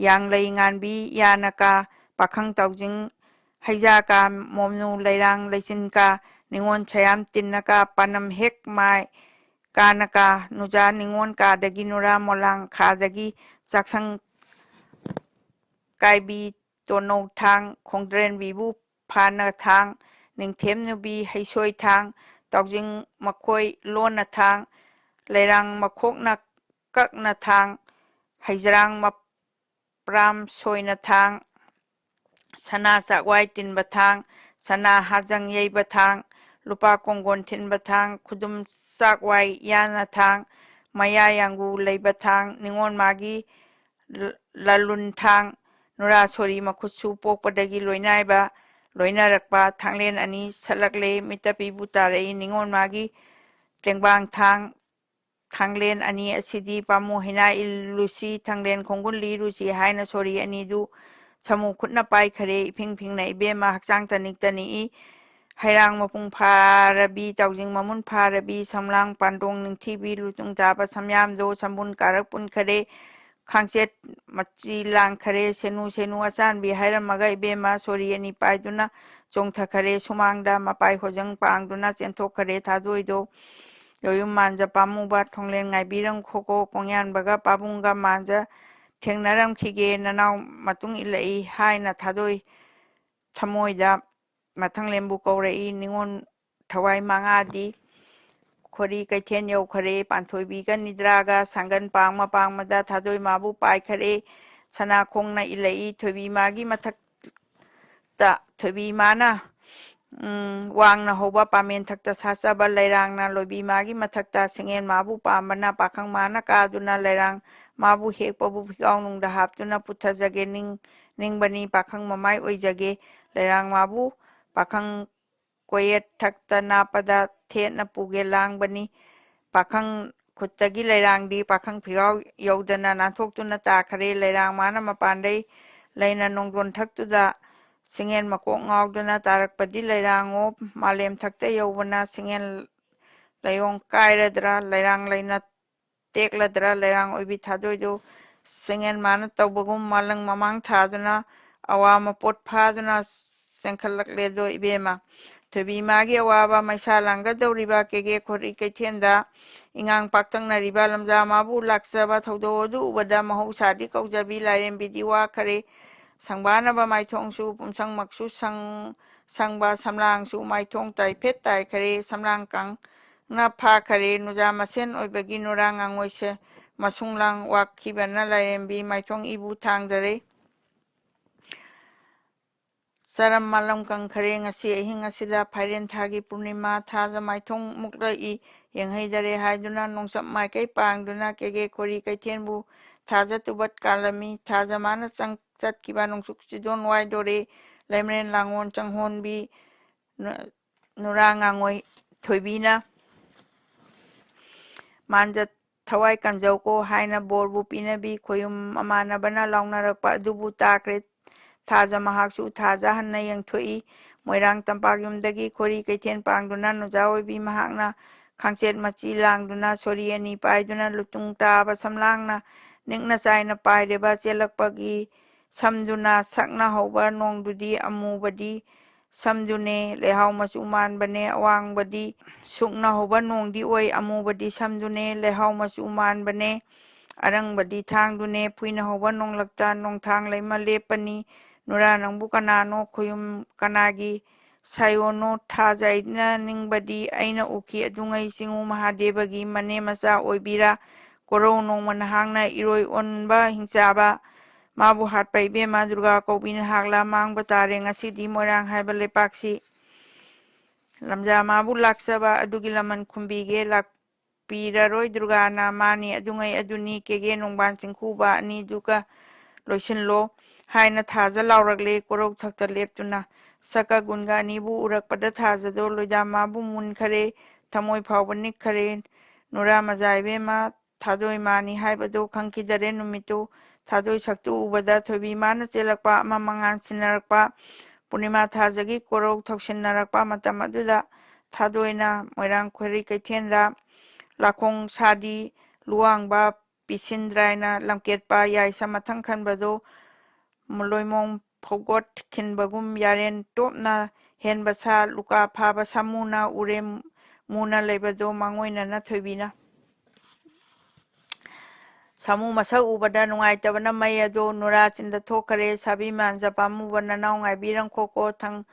ꯌꯥꯡꯂꯩ ꯉꯥꯟꯕꯤ ꯌꯥꯅ ꯀꯥ, ꯄꯥꯈꯪ ꯇꯥꯎꯖꯤꯡ ꯍꯩꯖꯥ ꯀꯥ, ꯃꯣꯝꯅꯨ ꯂꯩꯔꯥꯡ ꯂꯩꯆꯤꯟ ꯀꯥ, ꯅꯤꯉꯣꯜ ꯁꯌꯥꯝ ꯇꯤꯟꯅ ꯀꯥ, ꯄꯥꯅꯝ ꯍꯦꯛ ꯃꯥꯏ ꯀꯥꯅ ꯀꯥ, ꯅꯨꯖꯥ ꯅꯤꯉꯣꯜ ꯀꯥꯗꯒꯤ ꯅꯨꯔꯥ ꯃꯣꯂꯥꯡ ꯈꯥꯗꯒꯤ ꯆꯥꯛꯁꯪ ꯀꯥꯏꯕꯤ ꯇꯣꯅꯧ ꯊꯥꯡ, ꯈꯣꯡꯗ꯭ꯔꯦꯟꯕꯤꯕꯨ ꯐꯥꯅ ꯊꯥꯡ, ꯅꯤꯡꯊꯦꯝ ꯅꯨꯄꯤ ꯍꯩꯁꯣꯏ ꯊꯥꯡ, ꯇꯥꯎꯖꯤꯡ ꯃꯈꯣꯏ ꯂꯣꯟꯅ ꯊꯥꯡ, ꯂꯩꯔꯥꯡ ꯃꯈꯣꯛꯅ ꯀꯛꯅ ꯊꯥꯡ, ꯍꯩꯖ꯭ꯔꯥꯡ ꯃꯄ꯭ꯔꯥꯝ ꯁꯣꯏꯅ ꯊꯥꯡ, ꯁꯅꯥ ꯆꯥꯛꯋꯥꯏ ꯇꯤꯟꯕ ꯊꯥꯡ, ꯁꯅꯥ ꯍꯥꯖꯪ ꯌꯩꯕ ꯊꯥꯡ, ꯂꯨꯄꯥ ꯀꯣꯡꯒꯣꯟ ꯊꯤꯟꯕ ꯊꯥꯡ, ꯈꯨꯗꯨꯝ ꯆꯥꯛꯋꯥꯏ ꯌꯥꯅ ꯊꯥꯡ, ꯃꯌꯥ ꯌꯥꯡꯒꯨ ꯂꯩꯕ ꯊꯥꯡ, ꯅꯤꯉꯣꯜ ꯃꯥꯒꯤ ꯂ-, ꯂꯂꯨꯟ ꯊꯥꯡ, ꯅꯨꯔꯥ ꯁꯣꯔꯤ ꯃꯈꯨꯠꯁꯨ ꯄꯣꯛꯄꯗꯒꯤ ꯂꯣꯏꯅꯥꯏꯕ, ꯂꯣꯏꯅꯔꯛꯄ ꯊꯥꯡꯂꯦꯟ ꯑꯅꯤ ꯁꯠꯂꯛꯂꯦ꯫ ꯃꯤꯠꯇ ꯄꯤꯕꯨ ꯇꯥꯔꯛꯏ ꯅꯤꯉꯣꯜ ꯃꯥꯒꯤ ꯇꯦꯡꯕꯥꯡ ꯊꯥꯡ, ꯊꯥꯡꯂꯦꯟ ꯑꯅꯤ ꯑꯁꯤꯗꯤ ꯄꯥꯝꯃꯨ ꯍꯩꯅꯥ ꯏꯜꯂꯨꯁꯤ, ꯊꯥꯡꯂꯦꯟ ꯈꯣꯡꯒꯨꯜ ꯂꯤꯔꯨꯁꯤ ꯍꯥꯏꯅ ꯁꯣꯔꯤ ꯑꯅꯤꯗꯨ ꯁꯃꯨ ꯈꯨꯠꯅ ꯄꯥꯏꯈꯔꯦ꯫ ꯏꯐꯤꯡ ꯐꯤꯡꯅ ꯏꯕꯦꯝꯃ ꯍꯛꯆꯥꯡ ꯇꯅꯤꯛ ꯇꯅꯤꯛꯏ꯫ ꯍꯩꯔꯥꯡ ꯃꯄꯨꯡ ꯐꯥꯔꯕꯤ, ꯇꯥꯎꯖꯤꯡ ꯃꯃꯨꯟ ꯐꯥꯔꯕꯤ, ꯁꯝꯂꯥꯡ ꯄꯥꯟꯗꯣꯡ ꯅꯤꯡꯊꯤꯕꯤ, ꯂꯨꯆꯨꯡ ꯇꯥꯕ ꯁꯝꯌꯥꯝꯗꯣ ꯁꯝꯕꯨꯟ ꯀꯥꯔꯛ ꯄꯨꯟꯈꯔꯦ꯫ ꯈꯥꯡꯆꯦꯠ ꯃꯆꯤ ꯂꯥꯡꯈꯔꯦ꯫ ꯁꯦꯅꯨ ꯁꯦꯅꯨ ꯑꯆꯥꯟꯕꯤ ꯍꯥꯏꯔꯝꯃꯒ ꯏꯕꯦꯝꯃ ꯁꯣꯔꯤ ꯑꯅꯤ ꯄꯥꯏꯗꯨꯅ ꯆꯣꯡꯊꯈꯔꯦ꯫ ꯁꯨꯃꯥꯡꯗ ꯃꯄꯥꯏ ꯍꯣꯖꯪ ꯄꯥꯡꯗꯨꯅ ꯆꯦꯟꯊꯣꯛꯈꯔꯦ ꯊꯥꯗꯣꯏꯗꯣ꯫ ꯂꯣꯌꯨꯝ ꯃꯥꯟꯖ ꯄꯥꯝꯃꯨꯕ ꯊꯣꯡꯂꯦꯟ ꯉꯥꯏꯕꯤꯔꯝꯈꯣꯀꯣ꯫ ꯀꯣꯡꯌꯥꯟꯕꯒ ꯄꯥꯕꯨꯡꯒ ꯃꯥꯟꯖ ꯊꯦꯡꯅꯔꯝꯈꯤꯒꯦ꯫ ꯅꯅꯥꯎ ꯃꯇꯨꯡ ꯏꯜꯂꯛꯏ ꯍꯥꯏꯅ ꯊꯥꯗꯣꯏ ꯊꯃꯣꯏꯗ ꯃꯊꯪꯂꯦꯝꯕꯨ ꯀꯧꯔꯛꯏ꯫ ꯅꯤꯉꯣꯜ ꯊꯋꯥꯏ ꯃꯉꯥꯗꯤ ꯈꯣꯔꯤ ꯀꯩꯊꯦꯜ ꯌꯧꯈꯔꯦ꯫ ꯄꯥꯟꯊꯣꯏꯕꯤꯒ ꯅꯤꯗ꯭ꯔꯥꯒ ꯁꯪꯒꯟ ꯄꯥꯡꯃ ꯄꯥꯡꯃꯗ ꯊꯥꯗꯣꯏ ꯃꯥꯕꯨ ꯄꯥꯏꯈꯔꯦ꯫ ꯁꯅꯥꯈꯣꯡꯅ ꯏꯜꯂꯛꯏ꯫ ꯊꯣꯏꯕꯤ ꯃꯥꯒꯤ ꯃꯊꯛꯇ ꯊꯣꯏꯕꯤ ꯃꯥꯅ ꯎꯝ, ꯋꯥꯡꯅ ꯍꯧꯕ ꯄꯥꯃꯦꯟ ꯊꯛꯇ ꯁꯥꯠꯆꯕ ꯂꯩꯔꯥꯡꯅ ꯂꯣꯏꯕꯤ ꯃꯥꯒꯤ ꯃꯊꯛꯇ ꯁꯤꯡꯉꯦꯟ ꯃꯥꯕꯨ ꯄꯥꯝꯕꯅ ꯄꯥꯈꯪ ꯃꯥꯅ ꯀꯥꯗꯨꯅ ꯂꯩꯔꯥꯡ ꯃꯥꯕꯨ ꯍꯦꯛꯄꯕꯨ ꯐꯤꯒꯥꯎꯅꯨꯡꯗ ꯍꯥꯞꯇꯨꯅ ꯄꯨꯊꯖꯒꯦ ꯅꯤꯡ-, ꯅꯤꯡꯕꯅꯤ ꯄꯥꯈꯪ ꯃꯃꯥꯏ ꯑꯣꯏꯖꯒꯦ꯫ ꯂꯩꯔꯥꯡ ꯃꯥꯕꯨ ꯄꯥꯈꯪ ꯀꯣꯌꯦꯠ ꯊꯛꯇ ꯅꯥꯞꯄꯗ ꯊꯦꯠꯅ ꯄꯨꯒꯦ ꯂꯥꯡꯕꯅꯤ꯫ ꯄꯥꯈꯪ ꯈꯨꯠꯇꯒꯤ ꯂꯩꯔꯥꯡꯗꯤ ꯄꯥꯈꯪ ꯐꯤꯒꯥꯎ ꯌꯧꯗꯅ ꯅꯥꯟꯊꯣꯛꯇꯨꯅ ꯇꯥꯈꯔꯦ꯫ ꯂꯩꯔꯥꯡ ꯃꯥꯅ ꯃꯄꯥꯟꯗꯩ ꯂꯩꯅ ꯅꯣꯡꯗꯣꯟ ꯊꯛꯇꯨꯗ ꯁꯤꯡꯉꯦꯟ ꯃꯀꯣꯛ ꯉꯥꯎꯗꯨꯅ ꯇꯥꯔꯛꯄꯗꯤ ꯂꯩꯔꯥꯡꯉꯣ ꯃꯥꯂꯦꯝ ꯊꯛꯇ ꯌꯧꯕꯅ ꯁꯤꯡꯉꯦꯟ ꯂꯥꯏꯌꯣꯡ ꯀꯥꯏꯔꯗ꯭ꯔꯥ ꯂꯩꯔꯥꯡ ꯂꯩꯅ ꯇꯦꯛꯂꯗ꯭ꯔꯥ ꯂꯩꯔꯥꯡ ꯑꯣꯏꯕꯤ ꯊꯥꯗꯣꯏꯗꯨ ꯁꯤꯡꯉꯦꯟ ꯃꯥꯅ ꯇꯧꯕꯒꯨꯝ ꯃꯥꯂꯪ ꯃꯃꯥꯡ ꯊꯥꯗꯨꯅ ꯑꯋꯥ ꯃꯄꯣꯠ ꯐꯥꯗꯨꯅ ꯆꯦꯟꯈꯠꯂꯛꯂꯦꯗꯣ ꯏꯕꯦꯝꯃ꯫ ꯊꯣꯏꯕꯤ ꯃꯥꯒꯤ ꯑꯋꯥꯕ ꯃꯩꯁꯥ ꯂꯥꯡꯒꯗꯧꯔꯤꯕ ꯀꯦꯒꯦ ꯈꯣꯔꯤ ꯀꯩꯊꯦꯜꯗ ꯏꯉꯥꯡ ꯄꯥꯛꯇꯛꯅꯔꯤꯕ ꯂꯝꯖꯥ ꯃꯥꯕꯨ ꯂꯥꯛꯆꯕ ꯊꯧꯗꯣꯛ ꯑꯗꯨ ꯎꯕꯗ ꯃꯍꯧꯁꯥꯗꯤ ꯀꯧꯖꯕꯤ ꯂꯥꯏꯔꯦꯝꯕꯤꯗꯤ ꯋꯥꯈꯔꯦ꯫ ꯁꯪꯕꯥꯅꯕ ꯃꯥꯏꯊꯣꯡꯁꯨ ꯄꯨꯝꯁꯪꯃꯛꯁꯨ ꯁꯪ-, ꯁꯪꯕ ꯁꯝꯂꯥꯡꯁꯨ ꯃꯥꯏꯊꯣꯡ ꯇꯥꯏꯐꯦꯠ ꯇꯥꯏꯈꯔꯦ꯫ ꯁꯝꯂꯥꯡ ꯀꯥꯡꯅ ꯐꯥꯈꯔꯦ꯫ ꯅꯨꯖꯥ ꯃꯁꯦꯟ ꯑꯣꯏꯕꯒꯤ ꯅꯨꯔꯥ ꯉꯥꯡꯉꯣꯏꯁꯦ ꯃꯁꯨꯡ ꯂꯥꯡ ꯋꯥꯛꯈꯤꯕꯅ ꯂꯥꯏꯔꯦꯝꯕꯤ ꯃꯥꯏꯊꯣꯡ ꯏꯕꯨ ꯊꯥꯡꯗꯔꯦ꯫ ꯆꯔꯝ ꯃꯥꯂꯪ ꯀꯪꯈꯔꯦ꯫ ꯉꯁꯤ ꯑꯍꯤꯡ ꯑꯁꯤꯗ ꯐꯥꯏꯔꯦꯟ ꯊꯥꯒꯤ ꯄꯨꯔꯅꯤꯃꯥ ꯊꯥꯖ ꯃꯥꯏꯊꯣꯡ ꯃꯨꯛꯂꯛꯏ꯫ ꯌꯦꯡꯍꯩꯗꯔꯦ ꯍꯥꯏꯗꯨꯅ ꯅꯣꯡꯆꯞ ꯃꯥꯏꯀꯩ ꯄꯥꯡꯗꯨꯅ ꯀꯦꯒꯦ ꯈꯣꯔꯤ ꯀꯩꯊꯦꯜꯕꯨ ꯊꯥꯖ ꯇꯨꯕꯠ ꯀꯥꯜꯂꯝꯃꯤ꯫ ꯊꯥꯖ ꯃꯥꯅ ꯆꯪ-, ꯆꯠꯈꯤꯕ ꯅꯣꯡꯆꯨꯞ ꯆꯤꯗꯣꯟ ꯋꯥꯏꯗꯣꯔꯦ꯫ ꯂꯩꯃꯔꯦꯟ ꯂꯥꯡꯉꯣꯟ ꯆꯪꯍꯣꯟꯕꯤ ꯅꯨ-, ꯅꯨꯔꯥ ꯉꯥꯡꯉꯣꯏ ꯊꯣꯏꯕꯤꯅ ꯃꯥꯟꯖ ꯊꯋꯥꯏ ꯀꯟꯖꯧꯀꯣ ꯍꯥꯏꯅ ꯕꯣꯔꯕꯨ ꯄꯤꯅꯕꯤ ꯈꯣꯌꯨꯝ ꯃꯃꯥꯟꯅꯕꯅ ꯂꯥꯎꯅꯔꯛꯄ ꯑꯗꯨꯕꯨ ꯇꯥꯈ꯭ꯔꯦ꯫ ꯊꯥꯖ ꯃꯍꯥꯛꯁꯨ ꯊꯥꯖ ꯍꯟꯅ ꯌꯦꯡꯊꯣꯛꯏ꯫ ꯃꯣꯏꯔꯥꯡ ꯇꯝꯄꯥꯛ ꯌꯨꯝꯗꯒꯤ ꯈꯣꯔꯤ ꯀꯩꯊꯦꯜ ꯄꯥꯡꯗꯨꯅ ꯅꯨꯖꯥ ꯑꯣꯏꯕꯤ ꯃꯍꯥꯛꯅ ꯈꯥꯡꯆꯦꯠ ꯃꯆꯤ ꯂꯥꯡꯗꯨꯅ ꯁꯣꯔꯤ ꯑꯅꯤ ꯄꯥꯏꯗꯨꯅ ꯂꯨꯇꯨꯡ ꯇꯥꯕ ꯁꯝꯂꯥꯡꯅ ꯅꯤꯛꯅ ꯆꯥꯏꯅ ꯄꯥꯏꯔꯦꯕ꯫ ꯆꯦꯜꯂꯛꯄꯒꯤ ꯁꯝꯗꯨꯅ ꯁꯛꯅ ꯍꯧꯕ ꯅꯣꯡꯗꯨꯗꯤ ꯑꯃꯨꯕꯗꯤ ꯁꯝꯗꯨꯅꯦ, ꯂꯩꯍꯥꯎ ꯃꯆꯨ ꯃꯥꯟꯕꯅꯦ꯫ ꯑꯋꯥꯡꯕꯗꯤ ꯁꯨꯛꯅ ꯍꯧꯕ ꯅꯣꯡꯗꯤ ꯑꯣꯏ, ꯑꯃꯨꯕꯗꯤ ꯁꯝꯗꯨꯅꯦ, ꯂꯩꯍꯥꯎ ꯃꯆꯨ ꯃꯥꯟꯕꯅꯦ꯫ ꯑꯔꯪꯕꯗꯤ ꯊꯥꯡꯗꯨꯅꯦ, ꯐꯨꯏꯅ ꯍꯧꯕ ꯅꯣꯡꯂꯛꯇ ꯅꯣꯡꯊꯥꯡ ꯂꯩꯃ ꯂꯦꯞꯄꯅꯤ꯫ ꯅꯨꯔꯥ ꯅꯪꯕꯨ ꯀꯅꯥꯅꯣ ꯈꯣꯌꯨꯝ ꯀꯅꯥꯒꯤ ꯁꯥꯌꯣꯟꯅꯣ ꯊꯥꯖ ꯑꯩꯅ ꯅꯤꯡꯕꯗꯤ ꯑꯩꯅ ꯎꯈꯤ ꯑꯗꯨꯉꯩ ꯆꯤꯡꯉꯨ ꯃꯍꯥꯗꯦꯕꯒꯤ ꯃꯅꯦ ꯃꯆꯥ ꯑꯣꯏꯕꯤꯔꯥ? ꯀꯣꯔꯧ ꯅꯣꯡꯃ ꯅꯍꯥꯛꯅ ꯏꯔꯣꯏ ꯑꯣꯟꯕ ꯍꯤꯡꯆꯥꯕ ꯃꯥꯕꯨ ꯍꯥꯠꯄ ꯏꯕꯦꯝꯃ ꯗꯨꯔꯒꯥ ꯀꯧꯕꯤ ꯅꯍꯥꯛꯂ ꯃꯥꯡꯕ ꯇꯥꯔꯦ ꯉꯁꯤꯗꯤ ꯃꯣꯏꯔꯥꯡ ꯍꯥꯏꯕ ꯂꯩꯄꯥꯛꯁꯤ꯫ ꯂꯝꯖꯥ ꯃꯥꯕꯨ ꯂꯥꯛꯆꯕ ꯑꯗꯨꯒꯤ ꯂꯃꯟ ꯈꯨꯝꯕꯤꯒꯦ ꯂꯥꯛꯄꯤꯔꯔꯣꯏ ꯗꯨꯔꯒꯥꯅ ꯃꯥꯅꯤ ꯑꯗꯨꯉꯩ ꯑꯗꯨꯅꯤ ꯀꯦꯒꯦ ꯅꯣꯡꯕꯥꯟ ꯆꯤꯡꯈꯨꯕ ꯑꯅꯤꯗꯨꯒ ꯂꯣꯏꯁꯤꯜꯂꯣ ꯍꯥꯏꯅ ꯊꯥꯖ ꯂꯥꯎꯔꯛꯂꯦ ꯀꯣꯔꯧ ꯊꯛꯇ ꯂꯦꯞꯇꯨꯅ꯫ ꯁꯛꯀ ꯒꯨꯟꯒ ꯑꯅꯤꯕꯨ ꯎꯔꯛꯄꯗ ꯊꯥꯖꯗꯣ ꯂꯣꯏꯗꯥ ꯃꯥꯕꯨ ꯃꯨꯟꯈꯔꯦ, ꯊꯃꯣꯏ ꯐꯥꯎꯕ ꯅꯤꯛꯈꯔꯦ꯫ ꯅꯨꯔꯥ ꯃꯖꯥ ꯏꯕꯦꯝꯃ ꯊꯥꯗꯣꯏ ꯃꯥꯅꯤ ꯍꯥꯏꯕꯗꯨ ꯈꯪꯈꯤꯗꯔꯦ꯫ ꯅꯨꯃꯤꯠꯇꯨ ꯊꯥꯗꯣꯏ ꯁꯛꯇꯨ ꯎꯕꯗ ꯊꯣꯏꯕꯤ ꯃꯥꯅ ꯆꯦꯜꯂꯛꯄ ꯑꯃ ꯃꯉꯥꯟ ꯁꯤꯟꯅꯔꯛꯄ ꯄꯨꯔꯅꯤꯃꯥ ꯊꯥꯖꯒꯤ ꯀꯣꯔꯧ ꯊꯧꯁꯤꯟꯅꯔꯛꯄ ꯃꯇꯝ ꯑꯗꯨꯗ ꯊꯥꯗꯣꯏꯅ ꯃꯣꯏꯔꯥꯡ ꯈꯣꯏꯔꯤ ꯀꯩꯊꯦꯜꯗ ꯂꯥꯈꯣꯡ ꯁꯥꯗꯤ ꯂꯨꯋꯥꯡꯕ ꯄꯤꯁꯤꯟꯗ꯭ꯔꯥꯏꯅ ꯂꯝꯀꯦꯠꯄ ꯌꯥꯏꯁ ꯃꯊꯪ ꯈꯟꯕꯗꯨ ꯂꯣꯏꯃꯣꯡ ꯐꯧꯒꯣꯠ ꯈꯤꯟꯕꯒꯨꯝ ꯌꯥꯔꯦꯟ ꯇꯣꯞꯅ ꯍꯦꯟꯕ ꯁꯥ ꯂꯨꯀꯥ ꯐꯥꯕ ꯁꯥꯃꯨꯅ ꯎꯔꯦꯝ ꯃꯨꯅ ꯂꯩꯕꯗꯨ ꯃꯥꯡꯑꯣꯏꯅꯅ ꯊꯣꯏꯕꯤꯅ ꯁꯥꯃꯨ ꯃꯁꯛ ꯎꯕꯗ ꯅꯨꯡꯉꯥꯏꯇꯕꯅ ꯃꯩ ꯑꯗꯨ ꯅꯨꯔꯥ ꯆꯤꯟꯗ ꯊꯣꯛꯈꯔꯦ꯫ ꯁꯥꯕꯤ ꯃꯥꯟꯖ ꯄꯥꯝꯃꯨꯕ ꯅꯅꯥꯎ ꯉꯥꯏꯕꯤꯔꯝꯈꯣꯀꯣ ꯊꯪ-,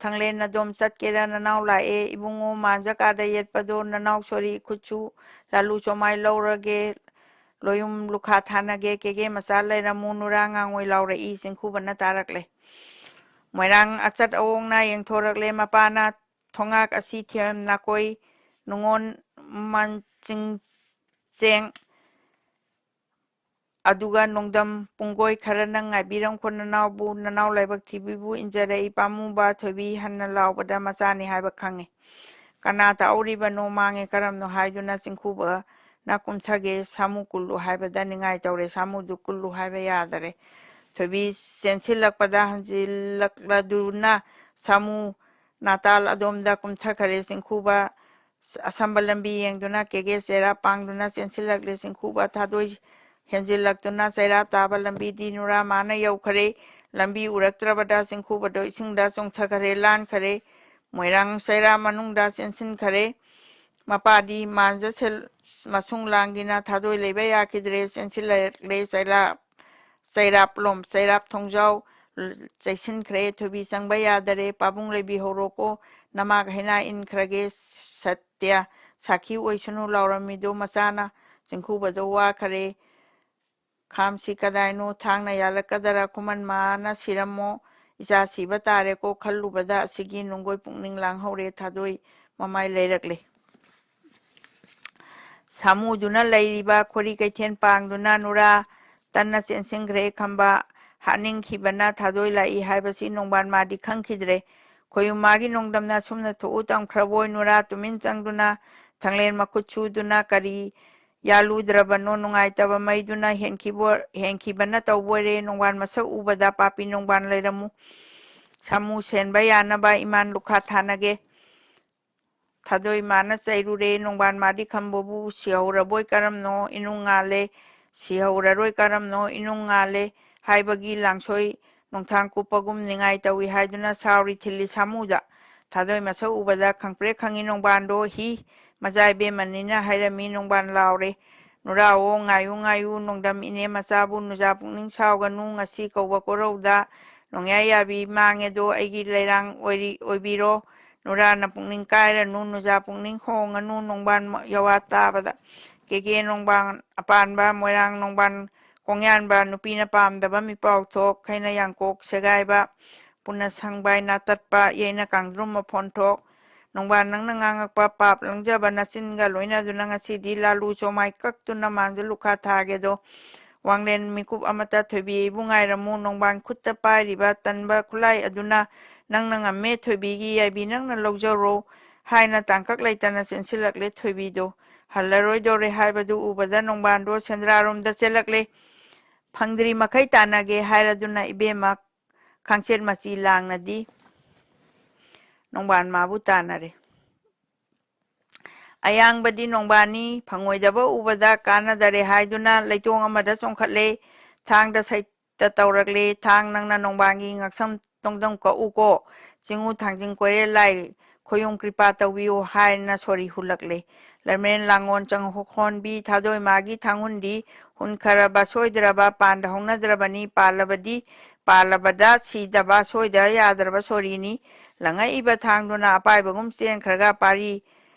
ꯊꯪꯂꯦꯟ ꯑꯗꯣꯝ ꯆꯠꯀꯦꯔꯥ ꯅꯅꯥꯎ ꯂꯥꯛꯑꯦ꯫ ꯏꯕꯨꯡꯉꯣ ꯃꯥꯟꯖ ꯀꯥꯗ ꯌꯦꯠꯄꯗꯣ ꯅꯅꯥꯎ ꯁꯣꯔꯤ ꯈꯨꯠꯁꯨ ꯂꯥꯂꯨ ꯆꯣꯃꯥꯏ ꯂꯧꯔꯒꯦ꯫ ꯂꯣꯌꯨꯝ ꯂꯨꯈꯥ ꯊꯥꯅꯒꯦ ꯀꯦꯒꯦ ꯃꯆꯥ ꯂꯩꯔꯝꯃꯨ ꯅꯨꯔꯥ ꯉꯥꯡꯉꯣꯏ ꯂꯥꯎꯔꯛꯏ꯫ ꯆꯤꯡꯈꯨꯕꯅ ꯇꯥꯔꯛꯂꯦ꯫ ꯃꯣꯏꯔꯥꯡ ꯑꯆꯠ ꯑꯋꯣꯡꯅ ꯌꯦꯡꯊꯣꯔꯛꯂꯦ꯫ ꯃꯄꯥꯅ ꯊꯣꯉꯥꯛ ꯑꯁꯤ ꯊꯦꯝ ꯅꯥꯀꯣꯏ ꯅꯨꯡꯉꯣꯟ ꯃꯟꯆꯤꯡ ꯆꯦꯡ ꯑꯗꯨꯒ ꯅꯣꯡꯗꯝ ꯄꯨꯡꯒꯣꯏ ꯈꯔꯅ ꯉꯥꯏꯕꯤꯔꯝꯈꯣ ꯅꯅꯥꯎꯕꯨ, ꯅꯅꯥꯎ ꯂꯥꯏꯕꯛ ꯊꯤꯕꯤꯕꯨ ꯏꯟꯖꯔꯛꯏ ꯄꯥꯝꯃꯨꯕ ꯊꯣꯏꯕꯤ ꯍꯟꯅ ꯂꯥꯎꯕꯗ ꯃꯆꯥꯅꯤ ꯍꯥꯏꯕ ꯈꯪꯉꯤ꯫ ꯀꯅꯥ ꯇꯥꯛꯍꯧꯔꯤꯕꯅꯣ ꯃꯥꯡꯉꯦ ꯀꯔꯝꯅꯣ ꯍꯥꯏꯗꯨꯅ ꯆꯤꯡꯈꯨꯕꯅ ꯀꯨꯝꯊꯒꯦ ꯁꯥꯃꯨ ꯀꯨꯜꯂꯨ ꯍꯥꯏꯕꯗ ꯅꯤꯡꯉꯥꯏ ꯇꯧꯔꯦ꯫ ꯁꯥꯃꯨꯗꯨ ꯀꯨꯜꯂꯨ ꯍꯥꯏꯕ ꯌꯥꯗꯔꯦ꯫ ꯊꯣꯏꯕꯤ ꯆꯦꯟꯁꯤꯜꯂꯛꯄꯗ ꯍꯟꯖꯤꯜꯂꯛꯂꯗꯨꯅ ꯁꯥꯃꯨ ꯅꯥꯇꯥꯜ ꯑꯗꯣꯝꯗ ꯀꯨꯝꯊꯈꯔꯦ꯫ ꯆꯤꯡꯈꯨꯕ ꯑꯁꯝꯕ ꯂꯝꯕꯤ ꯌꯦꯡꯗꯨꯅ ꯀꯦꯒꯦ ꯆꯦꯔꯥ ꯄꯥꯡꯗꯨꯅ ꯆꯦꯟꯁꯤꯜꯂꯛꯂꯦ꯫ ꯆꯤꯡꯈꯨꯕ ꯊꯥꯗꯣꯏ ꯍꯦꯟꯖꯤꯜꯂꯛꯇꯨꯅ ꯆꯩꯔꯥ ꯇꯥꯕ ꯂꯝꯕꯤꯗꯤ ꯅꯨꯔꯥ ꯃꯥꯅ ꯌꯧꯈꯔꯦ꯫ ꯂꯝꯕꯤ ꯎꯔꯛꯇ꯭ꯔꯕꯗ ꯆꯤꯡꯈꯨꯕꯗꯣ ꯏꯁꯤꯡꯗ ꯆꯣꯡꯊꯈꯔꯦ, ꯂꯥꯟꯈꯔꯦ꯫ ꯃꯣꯏꯔꯥꯡ ꯆꯩꯔꯥ ꯃꯅꯨꯡꯗ ꯆꯦꯟꯁꯤꯟꯈꯔꯦ꯫ ꯃꯄꯥꯗꯤ ꯃꯥꯟꯖ ꯁꯦꯜ-, ꯃꯁꯨꯡ ꯂꯥꯡꯒꯤꯅ ꯊꯥꯗꯣꯏ ꯂꯩꯕ ꯌꯥꯈꯤꯗ꯭ꯔꯦ, ꯆꯦꯟꯁꯤꯜꯂꯛꯂꯦ꯫ ꯆꯩꯔꯥ, ꯆꯩꯔꯥꯞꯂꯣꯝ, ꯆꯩꯔꯥꯞ ꯊꯣꯡꯖꯥꯎ ꯆꯩꯁꯤꯟꯈ꯭ꯔꯦ꯫ ꯊꯣꯏꯕꯤ ꯆꯪꯕ ꯌꯥꯗꯔꯦ꯫ "ꯄꯥꯕꯨꯡ ꯂꯩꯕꯤꯍꯧꯔꯣꯀꯣ, ꯅꯃꯥ ꯍꯩꯅꯥ ꯏꯟꯈ꯭ꯔꯒꯦ꯫ ꯁꯠ-, ꯇ꯭ꯌ, ꯁꯥꯈꯤ ꯑꯣꯏꯁꯅꯨ" ꯂꯥꯎꯔꯝꯃꯤꯗꯣ ꯃꯆꯥꯅ ꯆꯤꯡꯈꯨꯕꯗꯣ ꯋꯥꯈꯔꯦ꯫ "ꯈꯥꯝꯁꯤ ꯀꯗꯥꯏꯅꯣ? ꯊꯥꯡꯅ ꯌꯥꯜꯂꯛꯀꯗꯔꯥ? ꯈꯨꯃꯟ ꯃꯥꯅ ꯁꯤꯔꯝꯃꯣ, ꯏꯆꯥ ꯁꯤꯕ ꯇꯥꯔꯦꯀꯣ" ꯈꯜꯂꯨꯕꯗ ꯑꯁꯤꯒꯤ ꯅꯨꯡꯒꯣꯏ ꯄꯨꯛꯅꯤꯡ ꯂꯥꯡꯍꯧꯔꯦ꯫ ꯊꯥꯗꯣꯏ ꯃꯃꯥꯏ ꯂꯩꯔꯛꯂꯦ꯫ ꯁꯥꯃꯨꯗꯨꯅ ꯂꯩꯔꯤꯕ ꯈꯣꯔꯤ ꯀꯩꯊꯦꯜ ꯄꯥꯡꯗꯨꯅ ꯅꯨꯔꯥ ꯇꯟꯅ ꯆꯦꯟꯁꯤꯟꯈ꯭ꯔꯦ꯫ ꯈꯝꯕ ꯍꯥꯠꯅꯤꯡꯈꯤꯕꯅ ꯊꯥꯗꯣꯏ ꯂꯥꯛꯏ ꯍꯥꯏꯕꯁꯤ ꯅꯣꯡꯕꯥꯟ ꯃꯥꯗꯤ ꯈꯪꯈꯤꯗ꯭ꯔꯦ꯫ ꯈꯣꯌꯨꯝ ꯃꯥꯒꯤ ꯅꯣꯡꯗꯝꯅ ꯑꯁꯨꯝꯅ ꯊꯣꯛꯎ ꯇꯝꯈ꯭ꯔꯕꯣꯏ ꯅꯨꯔꯥ ꯇꯨꯃꯤꯟ ꯆꯪꯗꯨꯅ ꯊꯥꯡꯂꯦꯟ ꯃꯈꯨꯠ ꯁꯨꯗꯨꯅ ꯀꯔꯤ ꯌꯥꯜꯂꯨꯗ꯭ꯔꯕꯅꯣ? ꯅꯨꯡꯉꯥꯏꯇꯕ ꯃꯩꯗꯨꯅ ꯍꯦꯟꯈꯤꯕ-, ꯍꯦꯟꯈꯤꯕꯅ ꯇꯧꯕꯣꯏꯔꯦ꯫ ꯅꯣꯡꯕꯥꯟ ꯃꯁꯛ ꯎꯕꯗ "ꯄꯥꯄꯤ ꯅꯣꯡꯕꯥꯟ ꯂꯩꯔꯝꯃꯨ, ꯁꯥꯃꯨ ꯁꯦꯟꯕ ꯌꯥꯅꯕ ꯏꯃꯥꯟ ꯂꯨꯈꯥ ꯊꯥꯅꯒꯦ"꯫ ꯊꯥꯗꯣꯏ ꯃꯥꯅ ꯆꯩꯔꯨꯔꯦ꯫ ꯅꯣꯡꯕꯥꯟ ꯃꯥꯗꯤ ꯈꯝꯕꯕꯨ "ꯁꯤꯍꯧꯔꯕꯣꯏ ꯀꯔꯝꯅꯣ ꯏꯅꯨꯡ ꯉꯥꯜꯂꯦ, ꯁꯤꯍꯧꯔꯔꯣꯏ ꯀꯔꯝꯅꯣ ꯏꯅꯨꯡ ꯉꯥꯜꯂꯦ" ꯍꯥꯏꯕꯒꯤ ꯂꯥꯡꯁꯣꯏ ꯅꯣꯡꯊꯥꯡ ꯀꯨꯞꯄꯒꯨꯝ ꯅꯤꯡꯉꯥꯏ ꯇꯧꯏ ꯍꯥꯏꯗꯨꯅ ꯁꯥꯎꯔꯤ ꯊꯤꯜꯂꯤ ꯁꯥꯃꯨꯗ꯫ ꯊꯥꯗꯣꯏ ꯃꯁꯛ ꯎꯕꯗ ꯈꯪꯄ꯭ꯔꯦꯛ ꯈꯪꯉꯤ ꯅꯣꯡꯕꯥꯟꯗꯣ꯫ "ꯍꯤ, ꯃꯆꯥ ꯏꯕꯦꯝꯃꯅꯤꯅ" ꯍꯥꯏꯔꯝꯃꯤ꯫ ꯅꯣꯡꯕꯥꯟ ꯂꯥꯎꯔꯦ꯫ "ꯅꯨꯔꯥꯑꯣ, ꯉꯥꯏꯌꯨ, ꯉꯥꯏꯌꯨ, ꯅꯣꯡꯗꯝ ꯏꯅꯦ ꯃꯆꯥꯕꯨ ꯅꯨꯖꯥ ꯄꯨꯛꯅꯤꯡ ꯁꯥꯎꯒꯅꯨ꯫ ꯉꯁꯤ ꯀꯧꯕ ꯀꯣꯔꯧꯗ ꯅꯣꯡꯌꯥꯏ ꯌꯥꯕꯤ ꯃꯥꯡꯉꯦꯗꯣ ꯑꯩꯒꯤ ꯂꯩꯔꯥꯡ ꯑꯣꯏꯔꯤ-, ꯑꯣꯏꯕꯤꯔꯣ꯫ ꯅꯨꯔꯥꯅ ꯄꯨꯛꯅꯤꯡ ꯀꯥꯏꯔꯅꯨ, ꯅꯨꯖꯥ ꯄꯨꯛꯅꯤꯡ ꯍꯣꯡꯉꯅꯨ"꯫ ꯅꯣꯡꯕꯥꯟ ꯌꯋꯥ ꯇꯥꯕꯗ ꯀꯦꯒꯦ ꯅꯣꯡꯕꯥꯟ ꯑꯄꯥꯟꯕ, ꯃꯣꯏꯔꯥꯡ ꯅꯣꯡꯕꯥꯟ ꯀꯣꯡꯌꯥꯟꯕ, ꯅꯨꯄꯤꯅ ꯄꯥꯝꯗꯕ ꯃꯤꯄꯥꯎ ꯊꯣꯛ, ꯈꯩꯅ ꯌꯥꯡꯀꯣꯛ ꯁꯦꯒꯥꯏꯕ, ꯄꯨꯟꯅ ꯁꯪꯕꯥꯏ ꯅꯥꯇꯠꯄ, ꯌꯩꯅ ꯀꯥꯡꯗ꯭ꯔꯨꯝ ꯃꯐꯣꯟ ꯊꯣꯛ꯫ ꯅꯣꯡꯕꯥꯟ ꯅꯪꯅ ꯉꯥꯡꯉꯛꯄ ꯄꯥꯞ ꯂꯪꯖꯕ ꯅꯆꯤꯟꯒ ꯂꯣꯏꯅꯗꯨꯅ ꯉꯁꯤꯗꯤ ꯂꯥꯂꯨ ꯆꯣꯃꯥꯏ ꯀꯛꯇꯨꯅ ꯃꯥꯟꯖ ꯂꯨꯈꯥ ꯊꯥꯒꯦꯗꯣ꯫ ꯋꯥꯡꯂꯦꯟ ꯃꯤꯀꯨꯞ ꯑꯃꯇ ꯊꯣꯏꯕꯤ ꯑꯩꯕꯨ ꯉꯥꯏꯔꯝꯃꯨ꯫ ꯅꯣꯡꯕꯥꯟ ꯈꯨꯠꯇ ꯄꯥꯏꯔꯤꯕ ꯇꯟꯕ ꯈꯨꯠꯂꯥꯏ ꯑꯗꯨꯅ "ꯅꯪꯅ ꯉꯝꯃꯦ ꯊꯣꯏꯕꯤꯒꯤ ꯌꯥꯏꯕꯤ ꯅꯪꯅ ꯂꯧꯖꯔꯣ" ꯍꯥꯏꯅ ꯇꯥꯡꯀꯛ ꯂꯩꯇꯅ ꯆꯦꯟꯁꯤꯜꯂꯛꯂꯦ꯫ ꯊꯣꯏꯕꯤꯗꯣ ꯍꯜꯂꯔꯣꯏꯗꯧꯔꯦ ꯍꯥꯏꯕꯗꯨ ꯎꯕꯗ ꯅꯣꯡꯕꯥꯟꯗꯣ ꯁꯦꯟꯗ꯭ꯔꯥꯔꯣꯝꯗ ꯆꯦꯜꯂꯛꯂꯦ꯫ "ꯐꯪꯗ꯭ꯔꯤ ꯃꯈꯩ ꯇꯥꯟꯅꯒꯦ ꯍꯥꯏꯔꯗꯨꯅ ꯏꯕꯦꯝꯃ ꯈꯥꯡꯆꯦꯠ ꯃꯆꯤ ꯂꯥꯡꯅꯗꯤ ꯅꯣꯡꯕꯥꯟ ꯃꯥꯕꯨ ꯇꯥꯟꯅꯔꯦ"꯫ ꯑꯌꯥꯡꯕꯗꯤ ꯅꯣꯡꯕꯥꯟꯅꯤ, ꯐꯪꯉꯣꯏꯗꯕ ꯎꯕꯗ ꯀꯥꯟꯅꯗꯔꯦ ꯍꯥꯏꯗꯨꯅ ꯂꯩꯇꯣꯡ ꯑꯃꯗ ꯆꯣꯡꯈꯠꯂꯦ꯫ ꯊꯥꯡꯗ ꯁꯩꯇ ꯇꯧꯔꯛꯂꯦ, "ꯊꯥꯡ, ꯅꯪꯅ ꯅꯣꯡꯕꯥꯟꯒꯤ ꯉꯛꯁꯝ ꯇꯣꯡꯗꯝ ꯀꯛꯎꯀꯣ, ꯆꯤꯡꯉꯨ ꯊꯥꯡꯖꯤꯡ ꯀꯣꯏꯔꯦꯜ ꯂꯥꯏ, ꯈꯣꯌꯨꯝ ꯀ꯭ꯔꯤꯄꯥ ꯇꯧꯕꯤꯌꯨ" ꯍꯥꯏꯅ ꯁꯣꯔꯤ ꯍꯨꯜꯂꯛꯂꯦ꯫ ꯂꯃꯦꯟ ꯂꯥꯡꯒꯣꯟ ꯆꯪꯍꯣꯟꯕꯤ ꯊꯥꯗꯣꯏ ꯃꯥꯒꯤ ꯊꯥꯡꯍꯨꯟꯗꯤ ꯍꯨꯟꯈ꯭ꯔꯕ ꯁꯣꯏꯗ꯭ꯔꯕ ꯄꯥꯟꯗ ꯍꯧꯅꯗ꯭ꯔꯕꯅꯤ, ꯄꯥꯜꯂꯕꯗꯤ, ꯄꯥꯜꯂꯕꯗ ꯁꯤꯗꯕ ꯁꯣꯏꯗ ꯌꯥꯗ꯭ꯔꯕ ꯁꯣꯔꯤꯅꯤ꯫ ꯂꯪꯉꯛꯏꯕ ꯊꯥꯡꯗꯨꯅ ꯑꯄꯥꯏꯕꯒꯨꯝ ꯆꯦꯟꯈ꯭ꯔꯒ ꯄꯥꯔꯤ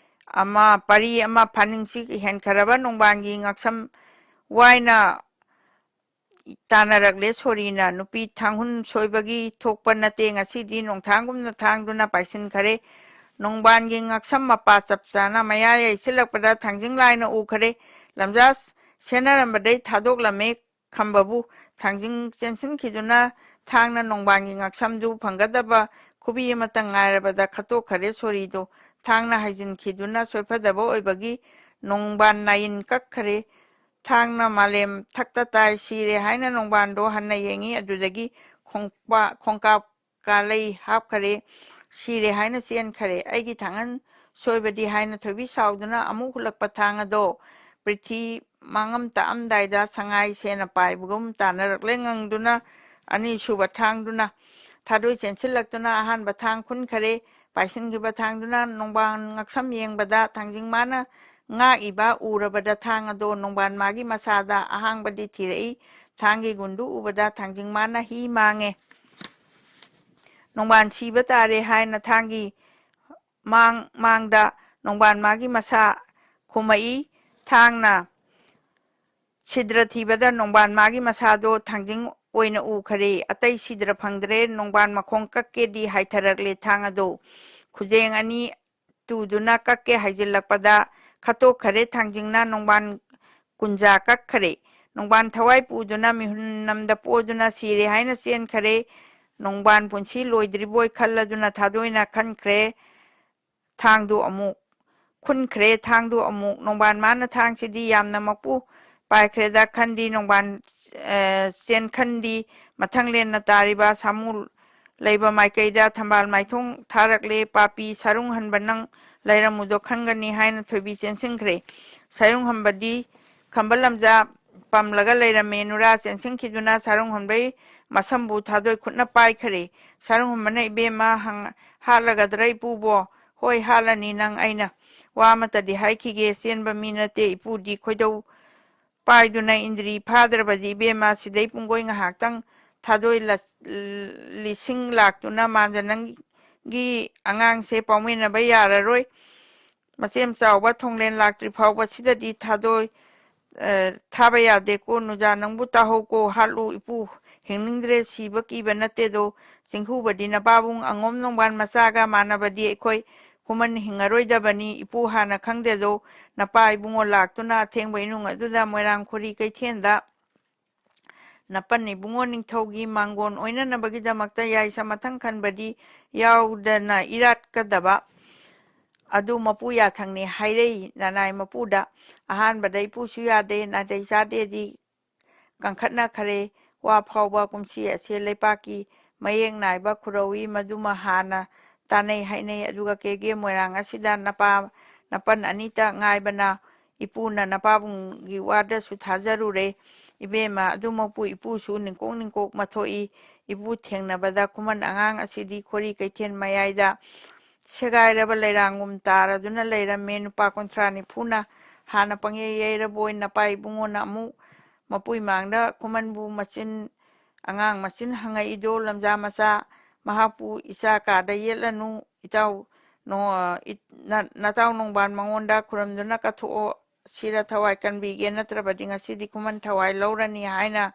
ꯑꯃ, ꯄꯔꯤ ꯑꯃ ꯐꯥꯅꯤꯡꯁꯤ ꯍꯦꯟꯈ꯭ꯔꯕ ꯅꯣꯡꯕꯥꯟꯒꯤ ꯉꯛꯁꯝ ꯋꯥꯏꯅ ꯇꯥꯟꯅꯔꯛꯂꯦ ꯁꯣꯔꯤꯅ꯫ "ꯅꯨꯄꯤ ꯊꯥꯡꯍꯨꯟ ꯁꯣꯏꯕꯒꯤ ꯊꯣꯛꯄ ꯅꯠꯇꯦ, ꯉꯁꯤꯗꯤ" ꯅꯣꯡꯊꯥꯡꯒꯨꯝꯅ ꯊꯥꯡꯗꯨꯅ ꯄꯥꯏꯁꯤꯟꯈꯔꯦ꯫ ꯅꯣꯡꯕꯥꯟꯒꯤ ꯉꯛꯁꯝ ꯃꯄꯥ ꯆꯞ ꯆꯥꯅ ꯃꯌꯥ ꯌꯩꯁꯤꯜꯂꯛꯄꯗ ꯊꯥꯡꯖꯤꯡ ꯂꯥꯏꯅ ꯎꯈꯔꯦ꯫ ꯂꯝꯖꯥ ꯁꯦꯟꯅꯔꯝꯕꯗꯩ ꯊꯥꯗꯣꯛꯂꯝꯃꯦ ꯈꯝꯕꯕꯨ꯫ ꯊꯥꯡꯖꯤꯡ ꯆꯦꯟꯁꯤꯟꯈꯤꯗꯨꯅ ꯊꯥꯡꯅ ꯅꯣꯡꯕꯥꯟꯒꯤ ꯉꯛꯁꯝꯗꯨ ꯐꯪꯒꯗꯕ ꯈꯨꯕꯤ ꯑꯃꯇ ꯉꯥꯏꯔꯕꯗ ꯈꯠꯇꯣꯛꯈꯔꯦ ꯁꯣꯔꯤꯗꯨ꯫ ꯊꯥꯡꯅ ꯍꯥꯏꯖꯤꯟꯈꯤꯗꯨꯅ ꯁꯣꯏꯐꯗꯕ ꯑꯣꯏꯕꯒꯤ ꯅꯣꯡꯕꯥꯟ ꯅꯥꯏꯟ ꯀꯛꯈꯔꯦ꯫ ꯊꯥꯡꯅ ꯃꯥꯂꯦꯝ ꯊꯛꯇ ꯇꯥꯏ, ꯁꯤꯔꯦ ꯍꯥꯏꯅ ꯅꯣꯡꯕꯥꯟꯗꯣ ꯍꯟꯅ ꯌꯦꯡꯉꯤ꯫ ꯑꯗꯨꯗꯒꯤ ꯈꯣꯡꯄꯥ-, ꯈꯣꯡꯀꯥꯞ ꯀꯥꯂꯩ ꯍꯥꯞꯈꯔꯦ, ꯁꯤꯔꯦ ꯍꯥꯏꯅ ꯆꯦꯟꯈꯔꯦ꯫ ꯑꯩꯒꯤ ꯊꯥꯡꯍꯟ ꯁꯣꯏꯕꯗꯤ ꯍꯥꯏꯅ ꯊꯣꯏꯕꯤ ꯁꯥꯎꯗꯨꯅ ꯑꯃꯨꯛ ꯍꯨꯜꯂꯛꯄ ꯊꯥꯡ ꯑꯗꯣ ꯄ꯭ꯔꯤꯊꯤ ꯃꯥꯡꯉꯝ ꯇꯥꯛꯑꯝꯗꯥꯏꯗ ꯁꯉꯥꯏ ꯁꯦꯅ ꯄꯥꯏꯕꯒꯨꯝ ꯇꯥꯟꯅꯔꯛꯂꯦ ꯉꯪꯗꯨꯅ꯫ ꯑꯅꯤꯁꯨꯕ ꯊꯥꯡꯗꯨꯅ ꯊꯥꯗꯣꯏ ꯆꯦꯟꯁꯤꯜꯂꯛꯇꯨꯅ ꯑꯍꯥꯟꯕ ꯊꯥꯡ ꯈꯨꯟꯈꯔꯦ꯫ ꯄꯥꯏꯁꯤꯟꯈꯤꯕ ꯊꯥꯡꯗꯨꯅ ꯅꯣꯡꯕꯥꯟ ꯉꯛꯁꯝ ꯌꯦꯡꯕꯗ ꯊꯥꯡꯖꯤꯡ ꯃꯥꯅ ꯉꯥꯛꯏꯕ ꯎꯔꯕꯗ ꯊꯥꯡ ꯑꯗꯣ ꯅꯣꯡꯕꯥꯟ ꯃꯥꯒꯤ ꯃꯁꯥꯗ ꯑꯍꯥꯡꯕꯗꯤ ꯊꯤꯔꯛꯏ꯫ ꯊꯥꯡꯒꯤ ꯒꯨꯟꯗꯨ ꯎꯕꯗ ꯊꯥꯡꯖꯤꯡ ꯃꯥꯅ ꯍꯤ ꯃꯥꯡꯉꯦ꯫ ꯅꯣꯡꯕꯥꯟ ꯁꯤꯕ ꯇꯥꯔꯦ ꯍꯥꯏꯅ ꯊꯥꯡꯒꯤ ꯃꯥꯡ-, ꯃꯥꯡꯗ ꯅꯣꯡꯕꯥꯟ ꯃꯥꯒꯤ ꯃꯁꯥ ꯈꯨꯝꯃꯛꯏ꯫ ꯊꯥꯡꯅ ꯁꯤꯗ꯭ꯔ ꯊꯤꯕꯗ ꯅꯣꯡꯕꯥꯟ ꯃꯥꯒꯤ ꯃꯁꯥꯗꯣ ꯊꯥꯡꯖꯤꯡ ꯑꯣꯏꯅ ꯎꯈꯔꯦ꯫ ꯑꯇꯩ ꯁꯤꯗ꯭ꯔ ꯐꯪꯗ꯭ꯔꯦ꯫ ꯅꯣꯡꯕꯥꯟ ꯃꯈꯣꯡ ꯀꯛꯀꯦꯗꯤ ꯍꯥꯏꯊꯔꯛꯂꯦ ꯊꯥꯡ ꯑꯗꯣ꯫ ꯈꯨꯖꯦꯡ ꯑꯅꯤ ꯇꯨꯗꯨꯅ ꯀꯛꯀꯦ ꯍꯥꯏꯖꯤꯜꯂꯛꯄꯗ ꯈꯠꯇꯣꯛꯈꯔꯦ ꯊꯥꯡꯖꯤꯡꯅ ꯅꯣꯡꯕꯥꯟ ꯀꯨꯟꯖꯥ ꯀꯛꯈꯔꯦ꯫ ꯅꯣꯡꯕꯥꯟ ꯊꯋꯥꯏ ꯄꯨꯗꯨꯅ ꯃꯤꯍꯨꯟ ꯅꯝꯗ ꯄꯣꯗꯨꯅ ꯁꯤꯔꯦ ꯍꯥꯏꯅ ꯆꯦꯟꯈꯔꯦ꯫ ꯅꯣꯡꯕꯥꯟ ꯄꯨꯟꯁꯤ ꯂꯣꯏꯗ꯭ꯔꯤꯕꯣꯏ ꯈꯜꯂꯗꯨꯅ ꯊꯥꯗꯣꯏꯅ ꯈꯟꯈ꯭ꯔꯦ꯫ ꯊꯥꯡꯗꯨ ꯑꯃꯨꯛ ꯈꯨꯟꯈ꯭ꯔꯦ꯫ ꯊꯥꯡꯗꯨ ꯑꯃꯨꯛ ꯅꯣꯡꯕꯥꯟ ꯃꯥꯅ ꯊꯥꯡꯁꯤꯗꯤ ꯌꯥꯝꯅ ꯃꯄꯨ ꯄꯥꯏꯈ꯭ꯔꯦꯗ ꯈꯟꯗꯤ ꯅꯣꯡꯕꯥꯟ, ꯑꯦ, ꯆꯦꯟꯈꯟꯗꯤ ꯃꯊꯪ ꯂꯦꯟꯅ ꯇꯥꯔꯤꯕ ꯁꯥꯃꯨ ꯂꯩꯕ ꯃꯥꯏꯀꯩꯗ ꯊꯝꯕꯥꯜ ꯃꯥꯏꯊꯣꯡ ꯊꯥꯔꯛꯂꯦ꯫ "ꯄꯥꯄꯤ ꯁꯥꯔꯨꯡ ꯍꯟꯕ ꯅꯪ ꯂꯩꯔꯝꯃꯨꯗꯣ ꯈꯪꯒꯅꯤ ꯍꯥꯏꯅ ꯊꯣꯏꯕꯤ ꯆꯦꯟꯁꯤꯟꯈ꯭ꯔꯦ꯫ ꯁꯥꯌꯨꯡ ꯍꯝꯕꯗꯤ ꯈꯝꯕ ꯂꯝꯖꯥ ꯄꯝꯂꯒ ꯂꯩꯔꯝꯃꯦ꯫ ꯅꯨꯔꯥ ꯆꯦꯟꯁꯤꯟꯈꯤꯗꯨꯅ ꯁꯥꯔꯨꯡ ꯍꯝꯕꯩ ꯃꯁꯝꯕꯨ ꯊꯥꯗꯣꯏ ꯈꯨꯠꯅ ꯄꯥꯏꯈꯔꯦ꯫ ꯁꯥꯔꯨꯡ ꯍꯝꯕꯅ, "ꯏꯕꯦꯝꯃ, ꯍꯪ-, ꯍꯥꯠꯂꯒꯗ꯭ꯔꯥ ꯏꯄꯨꯕꯣ?" "ꯍꯣꯏ, ꯍꯥꯠꯂꯅꯤ ꯅꯪ ꯑꯩꯅ꯫ ꯋꯥ ꯑꯃꯠꯇꯗꯤ ꯍꯥꯏꯈꯤꯒꯦ, ꯆꯦꯟꯕ ꯃꯤ ꯅꯠꯇꯦ ꯏꯄꯨꯗꯤ꯫ ꯈꯣꯏꯗꯧ ꯄꯥꯏꯗꯨꯅ ꯏꯟꯗ꯭ꯔꯤ ꯐꯥꯗ꯭ꯔꯕꯗꯤ ꯏꯕꯦꯝꯃ, ꯁꯤꯗꯩ ꯄꯨꯡꯒꯣꯏ ꯉꯥꯏꯍꯥꯛꯇꯪ ꯊꯥꯗꯣꯏ ꯂ-, ꯂꯤꯁꯤꯡ ꯂꯥꯛꯇꯨꯅ ꯃꯥꯟꯖ ꯅꯪꯒꯤ ꯑꯉꯥꯡꯁꯦ ꯄꯥꯎꯃꯤꯟꯅꯕ ꯌꯥꯔꯔꯣꯏ꯫ ꯃꯆꯦꯝ ꯆꯥꯎꯕ ꯊꯣꯡꯂꯦꯟ ꯂꯥꯛꯇ꯭ꯔꯤ ꯐꯥꯎꯕ ꯁꯤꯗꯗꯤ ꯊꯥꯗꯣꯏ, ꯑ, ꯊꯥꯕ ꯌꯥꯗꯦꯀꯣ꯫ ꯅꯨꯖꯥ ꯅꯪꯕꯨ ꯇꯥꯍꯧꯀꯣ, ꯍꯥꯠꯂꯨ ꯏꯄꯨ, ꯍꯤꯡꯅꯤꯡꯗ꯭ꯔꯦ, ꯁꯤꯕ ꯀꯤꯕ ꯅꯠꯇꯦꯗꯣ꯫ ꯆꯤꯡꯈꯨꯕꯗꯤ ꯅꯄꯥꯕꯨꯡ ꯑꯉꯣꯝ ꯅꯣꯡꯕꯥꯟ ꯃꯆꯥꯒ ꯃꯥꯟꯅꯕꯗꯤ ꯑꯩꯈꯣꯏ ꯈꯨꯃꯟ ꯍꯤꯡꯉꯔꯣꯏꯗꯕꯅꯤ꯫ ꯏꯄꯨ ꯍꯥꯟꯅ ꯈꯪꯗꯦꯗꯣ, ꯅꯄꯥ ꯏꯕꯨꯡꯉꯣ ꯂꯥꯛꯇꯨꯅ ꯑꯊꯦꯡꯕ ꯏꯅꯨꯡ ꯑꯗꯨꯗ ꯃꯣꯏꯔꯥꯡ ꯈꯣꯔꯤ ꯀꯩꯊꯦꯜꯗ ꯅꯄꯟ ꯏꯕꯨꯡꯉꯣ ꯅꯤꯡꯊꯧꯒꯤ ꯃꯥꯡꯒꯣꯟ ꯑꯣꯏꯅꯅꯕꯒꯤꯗꯃꯛꯇ ꯌꯥꯏꯁ ꯃꯊꯪ ꯈꯟꯕꯗꯤ ꯌꯥꯎꯗꯅ ꯏꯔꯥꯠꯀꯗꯕ ꯑꯗꯨ ꯃꯄꯨ ꯌꯥꯊꯪꯅꯤ ꯍꯥꯏꯔꯩ ꯅꯅꯥꯏ ꯃꯄꯨꯗ꯫ ꯑꯍꯥꯟꯕꯗ ꯏꯄꯨꯁꯨ ꯌꯥꯗꯦ, ꯅꯥꯇꯩ ꯆꯥꯗꯦꯗꯤ ꯀꯟꯈꯠꯅꯈꯔꯦ꯫ ꯋꯥ ꯐꯥꯎꯕ ꯀꯨꯝꯁꯤ ꯑꯁꯦ ꯂꯩꯄꯥꯛꯀꯤ ꯃꯌꯦꯛ ꯅꯥꯏꯕ ꯈꯨꯔꯧꯏ, ꯃꯗꯨꯃ ꯍꯥꯟꯅ ꯇꯥꯟꯅꯩ ꯍꯥꯏꯅꯩ꯫ ꯑꯗꯨꯒ ꯀꯦꯒꯦ ꯃꯣꯏꯔꯥꯡ ꯑꯁꯤꯗ ꯅꯄꯥ ꯅꯄꯟ ꯑꯅꯤꯇ ꯉꯥꯏꯕꯅ ꯏꯄꯨꯅ ꯅꯄꯥꯕꯨꯡꯒꯤ ꯋꯥꯗꯁꯨ ꯊꯥꯖꯔꯨꯔꯦ꯫ ꯏꯕꯦꯝꯃ ꯑꯗꯨꯃꯛꯄꯨ ꯏꯄꯨꯁꯨ ꯅꯤꯡꯀꯣꯛ ꯅꯤꯡꯀꯣꯛ ꯃꯊꯣꯛꯏ꯫ ꯏꯄꯨ ꯊꯦꯡꯅꯕꯗ ꯈꯨꯃꯟ ꯑꯉꯥꯡ ꯑꯁꯤꯗꯤ ꯈꯣꯔꯤ ꯀꯩꯊꯦꯜ ꯃꯌꯥꯏꯗ ꯁꯦꯒꯥꯏꯔꯕ ꯂꯩꯔꯥꯡꯒꯨꯝ ꯇꯥꯔꯗꯨꯅ ꯂꯩꯔꯝꯃꯦ꯫ ꯅꯨꯄꯥ ꯀꯨꯟꯊ꯭ꯔꯥ ꯅꯤꯐꯨꯅ ꯍꯥꯟꯅ ꯄꯪꯌꯩ ꯌꯩꯔꯕꯣꯏ ꯅꯄꯥ ꯏꯕꯨꯡꯉꯣꯅ ꯑꯃꯨꯛ ꯃꯄꯨꯏ ꯃꯥꯡꯗ ꯈꯨꯃꯟꯕꯨ ꯃꯆꯤꯟ, ꯑꯉꯥꯡ ꯃꯆꯤꯟ ꯍꯪꯉꯛꯏꯗꯣ ꯂꯝꯖꯥ ꯃꯆꯥ, ꯃꯍꯥꯛꯄꯨ ꯏꯆꯥ ꯀꯥꯗ ꯌꯦꯠꯂꯅꯨ, ꯏꯇꯥꯎ ꯅꯣ-, ꯏ-, ꯅ-, ꯅꯇꯥꯎ ꯅꯣꯡꯕꯥꯟ ꯃꯉꯣꯟꯗ ꯈꯨꯔꯨꯝꯗꯨꯅ ꯀꯠꯊꯣꯛꯑꯣ, ꯁꯤꯔ ꯊꯋꯥꯏ ꯀꯟꯕꯤꯒꯦ, ꯅꯠꯇ꯭ꯔꯕꯗꯤ ꯉꯁꯤꯗꯤ ꯈꯨꯃꯟ ꯊꯋꯥꯏ ꯂꯧꯔꯅꯤ ꯍꯥꯏꯅ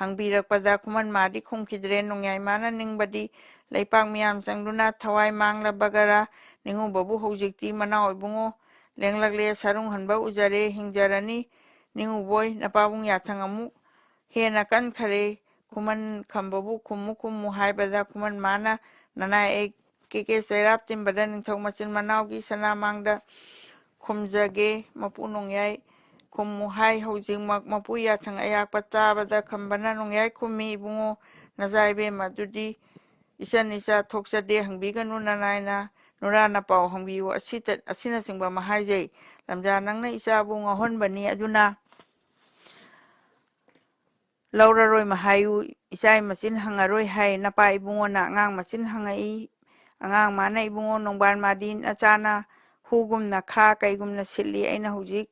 ꯍꯪꯕꯤꯔꯛꯄꯗ ꯈꯨꯃꯟ ꯃꯥꯗꯤ ꯈꯨꯝꯈꯤꯗ꯭ꯔꯦ꯫ ꯅꯣꯡꯌꯥꯏ ꯃꯥꯅ ꯅꯤꯡꯕꯗꯤ ꯂꯩꯄꯥꯛ ꯃꯤꯌꯥꯝ ꯆꯪꯗꯨꯅ ꯊꯋꯥꯏ ꯃꯥꯡꯂꯕꯒꯔꯥ, ꯅꯤꯡꯉꯨꯕꯕꯨ ꯍꯧꯖꯤꯛꯇꯤ ꯃꯅꯥꯎ ꯏꯕꯨꯡꯉꯣ ꯂꯦꯡꯂꯛꯂꯦ, ꯁꯔꯨꯡ ꯍꯟꯕ ꯎꯖꯔꯦ, ꯍꯤꯡꯖꯔꯅꯤ꯫ ꯅꯤꯡꯉꯨꯕꯣꯏ ꯅꯄꯥꯕꯨꯡ ꯌꯥꯊꯪ ꯑꯃꯨꯛ ꯍꯦꯟꯅ ꯀꯟꯈꯔꯦ꯫ ꯈꯨꯃꯟ ꯈꯝꯕꯕꯨ ꯈꯨꯝꯃꯨ ꯈꯨꯝꯃꯨ ꯍꯥꯏꯕꯗ ꯈꯨꯃꯟ ꯃꯥꯅ ꯅꯅꯥꯏ ꯑꯩ ꯀꯦ ꯀꯦ ꯆꯩꯔꯥꯞ ꯇꯤꯟꯕꯗ ꯅꯤꯡꯊꯧ ꯃꯆꯤꯟ ꯃꯅꯥꯎꯒꯤ ꯁꯅꯥꯃꯥꯡꯗ ꯈꯨꯝꯖꯒꯦ꯫ ꯃꯄꯨ ꯅꯣꯡꯌꯥꯏ ꯈꯨꯝꯃꯨ ꯍꯥꯏ꯫ ꯍꯧꯖꯤꯛꯃꯛ ꯃꯄꯨ ꯌꯥꯊꯪ ꯑꯌꯥꯛꯄ ꯇꯥꯕꯗ ꯈꯝꯕꯅ ꯅꯣꯡꯌꯥꯏ ꯈꯨꯝꯃꯤ, ꯏꯕꯨꯡꯉꯣ, ꯅꯆꯥ ꯏꯕꯦꯝꯃ ꯑꯗꯨꯗꯤ ꯏꯆꯟ ꯏꯆꯥ ꯊꯣꯛꯆꯗꯦ, ꯍꯪꯕꯤꯒꯅꯨ ꯅꯅꯥꯏꯅ꯫ ꯅꯨꯔꯥꯅ ꯄꯥꯎ ꯍꯪꯕꯤꯌꯨ ꯑꯁꯤꯇ-, ꯑꯁꯤꯅꯆꯤꯡꯕ ꯑꯃ ꯍꯥꯏꯖꯩ꯫ ꯂꯝꯖꯥ ꯅꯪꯅ ꯏꯆꯥꯕꯨ ꯉꯥꯎꯍꯟꯕꯅꯤ, ꯑꯗꯨꯅ ꯂꯧꯔꯔꯣꯏ ꯃꯍꯥꯏꯌꯨ, ꯏꯆꯥ ꯃꯆꯤꯟ ꯍꯪꯉꯔꯣꯏ ꯍꯥꯏ꯫ ꯅꯄꯥ ꯏꯕꯨꯡꯉꯣꯅ ꯑꯉꯥꯡ ꯃꯆꯤꯟ ꯍꯪꯉꯛꯏ꯫ ꯑꯉꯥꯡ ꯃꯥꯅ, "ꯏꯕꯨꯡꯉꯣ, ꯅꯣꯡꯕꯥꯟ ꯃꯥꯗꯤ ꯅꯆꯥꯅ ꯍꯨꯒꯨꯝꯅ ꯈꯥ ꯀꯩꯒꯨꯝꯅ ꯁꯤꯠꯂꯤ꯫ ꯑꯩꯅ ꯍꯧꯖꯤꯛ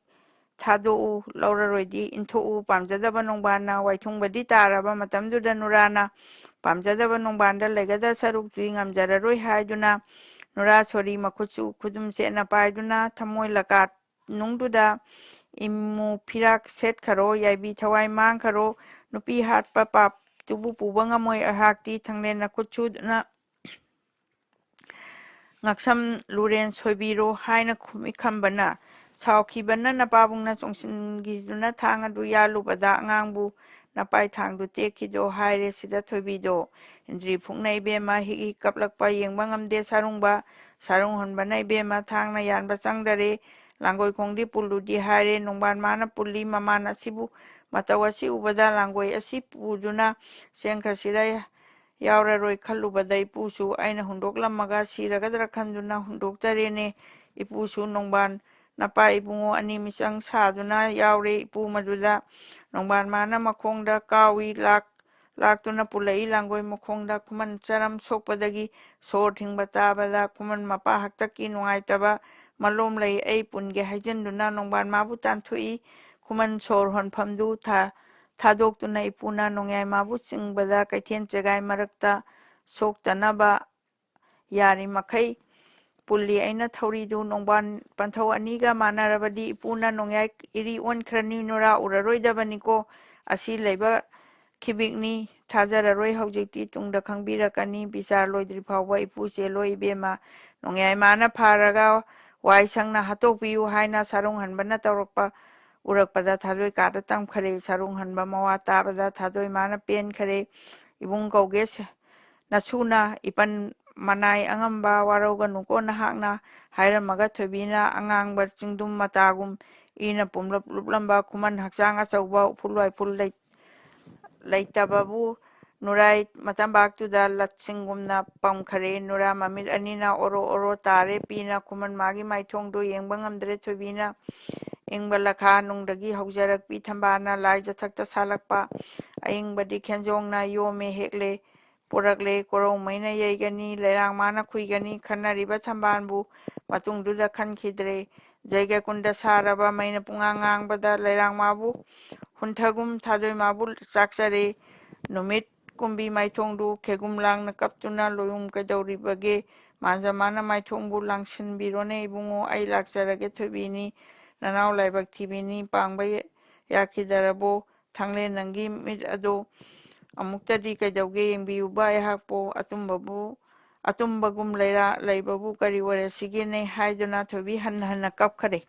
ꯊꯥꯗꯣꯛꯎ, ꯂꯧꯔꯔꯣꯏꯗꯤ ꯏꯟꯊꯣꯛꯎ, ꯄꯥꯝꯖꯗꯕ ꯅꯣꯡꯕꯥꯟꯅ ꯋꯥꯏꯊꯨꯡꯕꯗꯤ ꯇꯥꯔꯕ ꯃꯇꯝꯗꯨꯗ ꯅꯨꯔꯥꯅ ꯄꯥꯝꯖꯗꯕ ꯅꯣꯡꯕꯥꯟꯗ ꯂꯩꯒꯗ ꯁꯔꯨꯛꯇꯨꯗꯤ ꯉꯝꯖꯔꯔꯣꯏ" ꯍꯥꯏꯗꯨꯅ ꯅꯨꯔꯥ ꯁꯣꯔꯤ ꯃꯈꯨꯠꯁꯨ ꯈꯨꯗꯨꯝ ꯆꯦꯠꯅ ꯄꯥꯏꯗꯨꯅ ꯊꯃꯣꯏ ꯂꯀꯥꯠ ꯅꯨꯡꯗꯨꯗ ꯏꯃꯨ ꯐꯤꯔꯥꯛ ꯁꯦꯠꯈꯔꯣ, ꯌꯥꯏꯕꯤ ꯊꯋꯥꯏ ꯃꯥꯡꯈꯔꯣ, ꯅꯨꯄꯤ ꯍꯥꯠꯄ ꯄꯥꯞꯇꯨꯕꯨ ꯄꯨꯕ ꯉꯝꯃꯣꯏ ꯑꯩꯍꯥꯛꯇꯤ, ꯊꯥꯡꯂꯦꯟ ꯅꯈꯨꯠ ꯁꯨꯗꯨꯅ ꯉꯛꯁꯝ ꯂꯨꯔꯦꯟ ꯁꯣꯏꯕꯤꯔꯣ ꯍꯥꯏꯅ ꯈꯨꯃꯤꯈꯝꯕꯅ ꯁꯥꯎꯈꯤꯕꯅ ꯅꯄꯥꯕꯨꯡꯅ ꯆꯣꯡꯁꯤꯟꯈꯤꯗꯨꯅ ꯊꯥꯡ ꯑꯗꯨ ꯌꯥꯜꯂꯨꯕꯗ ꯑꯉꯥꯡꯕꯨ ꯅꯄꯥꯏ ꯊꯥꯡꯗꯨ ꯇꯦꯛꯈꯤꯗꯣ ꯍꯥꯏꯔꯦ ꯁꯤꯗ ꯊꯣꯏꯕꯤꯗꯣ꯫ ꯏꯟꯗ꯭ꯔꯤ ꯐꯨꯛꯅ ꯏꯕꯦꯝꯃ ꯍꯤꯛ ꯍꯤꯛ ꯀꯞꯂꯛꯄ ꯌꯦꯡꯕ ꯉꯝꯗꯦ ꯁꯥꯔꯨꯡꯕ꯫ ꯁꯥꯔꯨꯡ ꯍꯟꯕꯅ ꯏꯕꯦꯝꯃ ꯊꯥꯡꯅ ꯌꯥꯟꯕ ꯆꯪꯗꯔꯦ꯫ ꯂꯥꯡꯒꯣꯏ ꯈꯣꯡꯗꯤ ꯄꯨꯜꯂꯨꯗꯤ ꯍꯥꯏꯔꯦ꯫ ꯅꯣꯡꯕꯥꯟ ꯃꯥꯅ ꯄꯨꯜꯂꯤ ꯃꯃꯥꯟ ꯑꯁꯤꯕꯨ ꯃꯇꯧ ꯑꯁꯤ ꯎꯕꯗ ꯂꯥꯡꯒꯣꯏ ꯑꯁꯤ ꯄꯨꯗꯨꯅ ꯆꯦꯟꯈ꯭ꯔꯁꯤꯔ ꯌꯥꯎꯔꯔꯣꯏ ꯈꯜꯂꯨꯕꯗ ꯏꯄꯨꯁꯨ ꯑꯩꯅ ꯍꯨꯟꯗꯣꯛꯂꯝꯃꯒ ꯁꯤꯔꯒꯗ꯭ꯔꯥ ꯈꯟꯗꯨꯅ ꯍꯨꯟꯗꯣꯛꯇꯔꯦꯅꯦ꯫ ꯏꯄꯨꯁꯨ ꯅꯣꯡꯕꯥꯟ ꯅꯄꯥ ꯏꯕꯨꯡꯉꯣ ꯑꯅꯤ ꯃꯤꯆꯪ ꯁꯥꯗꯨꯅ ꯌꯥꯎꯔꯦ꯫ ꯏꯄꯨ ꯃꯗꯨꯗ ꯅꯣꯡꯕꯥꯟ ꯃꯥꯅ ꯃꯈꯣꯡꯗ ꯀꯥꯎꯏ ꯂꯥꯛ-, ꯂꯥꯛꯇꯨꯅ ꯄꯨꯜꯂꯛꯏ꯫ ꯂꯥꯡꯒꯣꯏ ꯃꯈꯣꯡꯗ ꯈꯨꯃꯟ ꯆꯔꯝ ꯁꯣꯛꯄꯗꯒꯤ ꯁꯣꯔ ꯊꯤꯡꯕ ꯇꯥꯕꯗ ꯈꯨꯃꯟ ꯃꯄꯥ ꯍꯥꯛꯇꯛꯀꯤ ꯅꯨꯡꯉꯥꯏꯇꯕ ꯃꯂꯣꯝ ꯂꯩ ꯑꯩ ꯄꯨꯟꯒꯦ ꯍꯥꯏꯖꯤꯟꯗꯨꯅ ꯅꯣꯡꯕꯥꯟ ꯃꯥꯕꯨ ꯇꯥꯟꯊꯣꯛꯏ꯫ ꯈꯨꯃꯟ ꯁꯣꯔ ꯍꯣꯟꯐꯝꯗꯨ ꯊꯥ-, ꯊꯥꯗꯣꯛꯇꯨꯅ ꯏꯄꯨꯅ ꯅꯣꯡꯌꯥꯏ ꯃꯥꯕꯨ ꯆꯤꯡꯕꯗ ꯀꯩꯊꯦꯜ ꯆꯦꯒꯥꯏ ꯃꯔꯛꯇ ꯁꯣꯛꯇꯅꯕ ꯌꯥꯔꯤꯃꯈꯩ ꯄꯨꯜꯂꯤ꯫ ꯑꯩꯅ ꯊꯧꯔꯤꯗꯨ ꯅꯣꯡꯕꯥꯟ ꯄꯟꯊꯧ ꯑꯅꯤꯒ ꯃꯥꯟꯅꯔꯕꯗꯤ ꯏꯄꯨꯅ ꯅꯣꯡꯌꯥꯏ ꯏꯔꯤ ꯑꯣꯟꯈ꯭ꯔꯅꯤ, ꯅꯨꯔꯥ ꯎꯔꯔꯣꯏꯗꯕꯅꯤꯀꯣ꯫ ꯑꯁꯤ ꯂꯩꯕ ꯈꯤꯕꯤꯛꯅꯤ, ꯊꯥꯖꯔꯔꯣꯏ꯫ ꯍꯧꯖꯤꯛꯇꯤ ꯇꯨꯡꯗ ꯈꯪꯕꯤꯔꯛꯀꯅꯤ꯫ ꯕꯤꯆꯥꯔ ꯂꯣꯏꯗ꯭ꯔꯤ ꯐꯥꯎꯕ ꯏꯄꯨ ꯆꯦꯜꯂꯣꯏ ꯏꯕꯦꯝꯃ꯫ ꯅꯣꯡꯌꯥꯏ ꯃꯥꯅ ꯐꯥꯔꯒ ꯋꯥꯏ ꯁꯪꯅ ꯍꯥꯠꯇꯣꯛꯄꯤꯌꯨ ꯍꯥꯏꯅ ꯁꯥꯔꯨꯡ ꯍꯟꯕꯅ ꯇꯧꯔꯛꯄ ꯎꯔꯛꯄꯗ ꯊꯥꯗꯣꯏ ꯀꯥꯗ ꯇꯝꯈꯔꯦ꯫ ꯁꯥꯔꯨꯡ ꯍꯟꯕ ꯃꯋꯥ ꯇꯥꯕꯗ ꯊꯥꯗꯣꯏ ꯃꯥꯅ ꯄꯦꯟꯈꯔꯦ꯫ "ꯏꯕꯨꯡ ꯀꯧꯒꯦ ꯁꯦ-, ꯅꯁꯨꯅ ꯏꯄꯟ ꯃꯅꯥꯏ ꯑꯉꯝꯕ ꯋꯥꯔꯧꯒꯅꯨꯀꯣ ꯅꯍꯥꯛꯅ" ꯍꯥꯏꯔꯝꯃꯒ ꯊꯣꯏꯕꯤꯅ ꯑꯉꯥꯡꯕ ꯆꯤꯡꯗꯨꯝ ꯃꯇꯥꯒꯨꯝ ꯏꯅ ꯄꯨꯝꯂꯞ ꯂꯨꯞꯂꯝꯕ ꯈꯨꯃꯟ ꯍꯛꯆꯥꯡ ꯑꯆꯧꯕ ꯎꯐꯨꯜ ꯋꯥꯏꯐꯨꯜ ꯂꯩ-, ꯂꯩꯇꯕꯕꯨ ꯅꯨꯔꯥꯏ ꯃꯇꯝꯕꯥꯛꯇꯨꯗ ꯂꯠꯁꯤꯡꯒꯨꯝꯅ ꯄꯝꯈꯔꯦ꯫ ꯅꯨꯔꯥ ꯃꯃꯤꯠ ꯑꯅꯤꯅ ꯑꯣꯔꯣ ꯑꯣꯔꯣ ꯇꯥꯔꯦ꯫ ꯄꯤꯅ ꯈꯨꯃꯟ ꯃꯥꯒꯤ ꯃꯥꯏꯊꯣꯡꯗꯨ ꯌꯦꯡꯕ ꯉꯝꯗ꯭ꯔꯦ꯫ ꯊꯣꯏꯕꯤꯅ ꯏꯪꯕ ꯂꯈꯥ ꯅꯨꯡꯗꯒꯤ ꯍꯧꯖꯔꯛꯄꯤ ꯊꯝꯕꯥꯜꯅ ꯂꯥꯏ ꯆꯊꯛꯇ ꯁꯥꯠꯂꯛꯄ ꯑꯏꯪꯕꯗꯤ ꯈꯦꯟꯖꯣꯡꯅ ꯌꯣꯝꯃꯦ ꯍꯦꯛꯂꯦ꯫ ꯄꯨꯔꯛꯂꯦ꯫ ꯀꯣꯔꯧꯃꯩꯅ ꯌꯩꯒꯅꯤ, ꯂꯩꯔꯥꯡꯃꯥꯅ ꯈꯨꯏꯒꯅꯤ ꯈꯟꯅꯔꯤꯕ ꯊꯝꯕꯥꯜꯕꯨ ꯃꯇꯨꯡꯗꯨꯗ ꯈꯟꯈꯤꯗ꯭ꯔꯦ꯫ ꯖꯩꯒ ꯀꯨꯟꯗ ꯁꯥꯔꯕ ꯃꯩꯅ ꯄꯨꯡꯉꯥꯡ ꯉꯥꯡꯕꯗ ꯂꯩꯔꯥꯡꯃꯥꯕꯨ ꯍꯨꯟꯊꯒꯨꯝ ꯊꯥꯗꯣꯏꯃꯥꯕꯨ ꯆꯥꯛꯆꯔꯦ꯫ ꯅꯨꯃꯤꯠ ꯀꯨꯝꯕꯤ ꯃꯥꯏꯊꯣꯡꯗꯨ ꯈꯦꯒꯨꯝ ꯂꯥꯡꯅ ꯀꯞꯇꯨꯅ ꯂꯣꯌꯨꯝ ꯀꯩꯗꯧꯔꯤꯕꯒꯦ? ꯃꯥꯟꯖꯃꯥꯅ ꯃꯥꯏꯊꯣꯡꯕꯨ ꯂꯥꯡꯁꯤꯟꯕꯤꯔꯣꯅꯦ ꯏꯕꯨꯡꯉꯣ, ꯑꯩ ꯂꯥꯛꯆꯔꯒꯦ ꯊꯣꯏꯕꯤꯅꯤ, ꯅꯅꯥꯎ ꯂꯥꯏꯕꯛ ꯊꯤꯕꯤꯅꯤ, ꯄꯥꯡꯕ ꯌꯥꯈꯤꯗꯔꯕꯣ? ꯊꯥꯡꯂꯦꯟ ꯅꯪꯒꯤ ꯃꯤꯠ ꯑꯗꯣ ꯑꯃꯨꯛꯇꯗꯤ ꯀꯩꯗꯧꯒꯦ ꯌꯦꯡꯕꯤꯌꯨꯕ ꯑꯩꯍꯥꯛꯄꯨ, ꯑꯇꯨꯝꯕꯕꯨ, ꯑꯇꯨꯝꯕꯒꯨꯝ ꯂꯩꯔꯥ-, ꯂꯩꯕꯕꯨ ꯀꯔꯤ ꯑꯣꯏꯔꯁꯤꯒꯦꯅꯦ ꯍꯥꯏꯗꯨꯅ ꯊꯣꯏꯕꯤ ꯍꯟꯅ ꯍꯟꯅ ꯀꯞꯈꯔꯦ꯫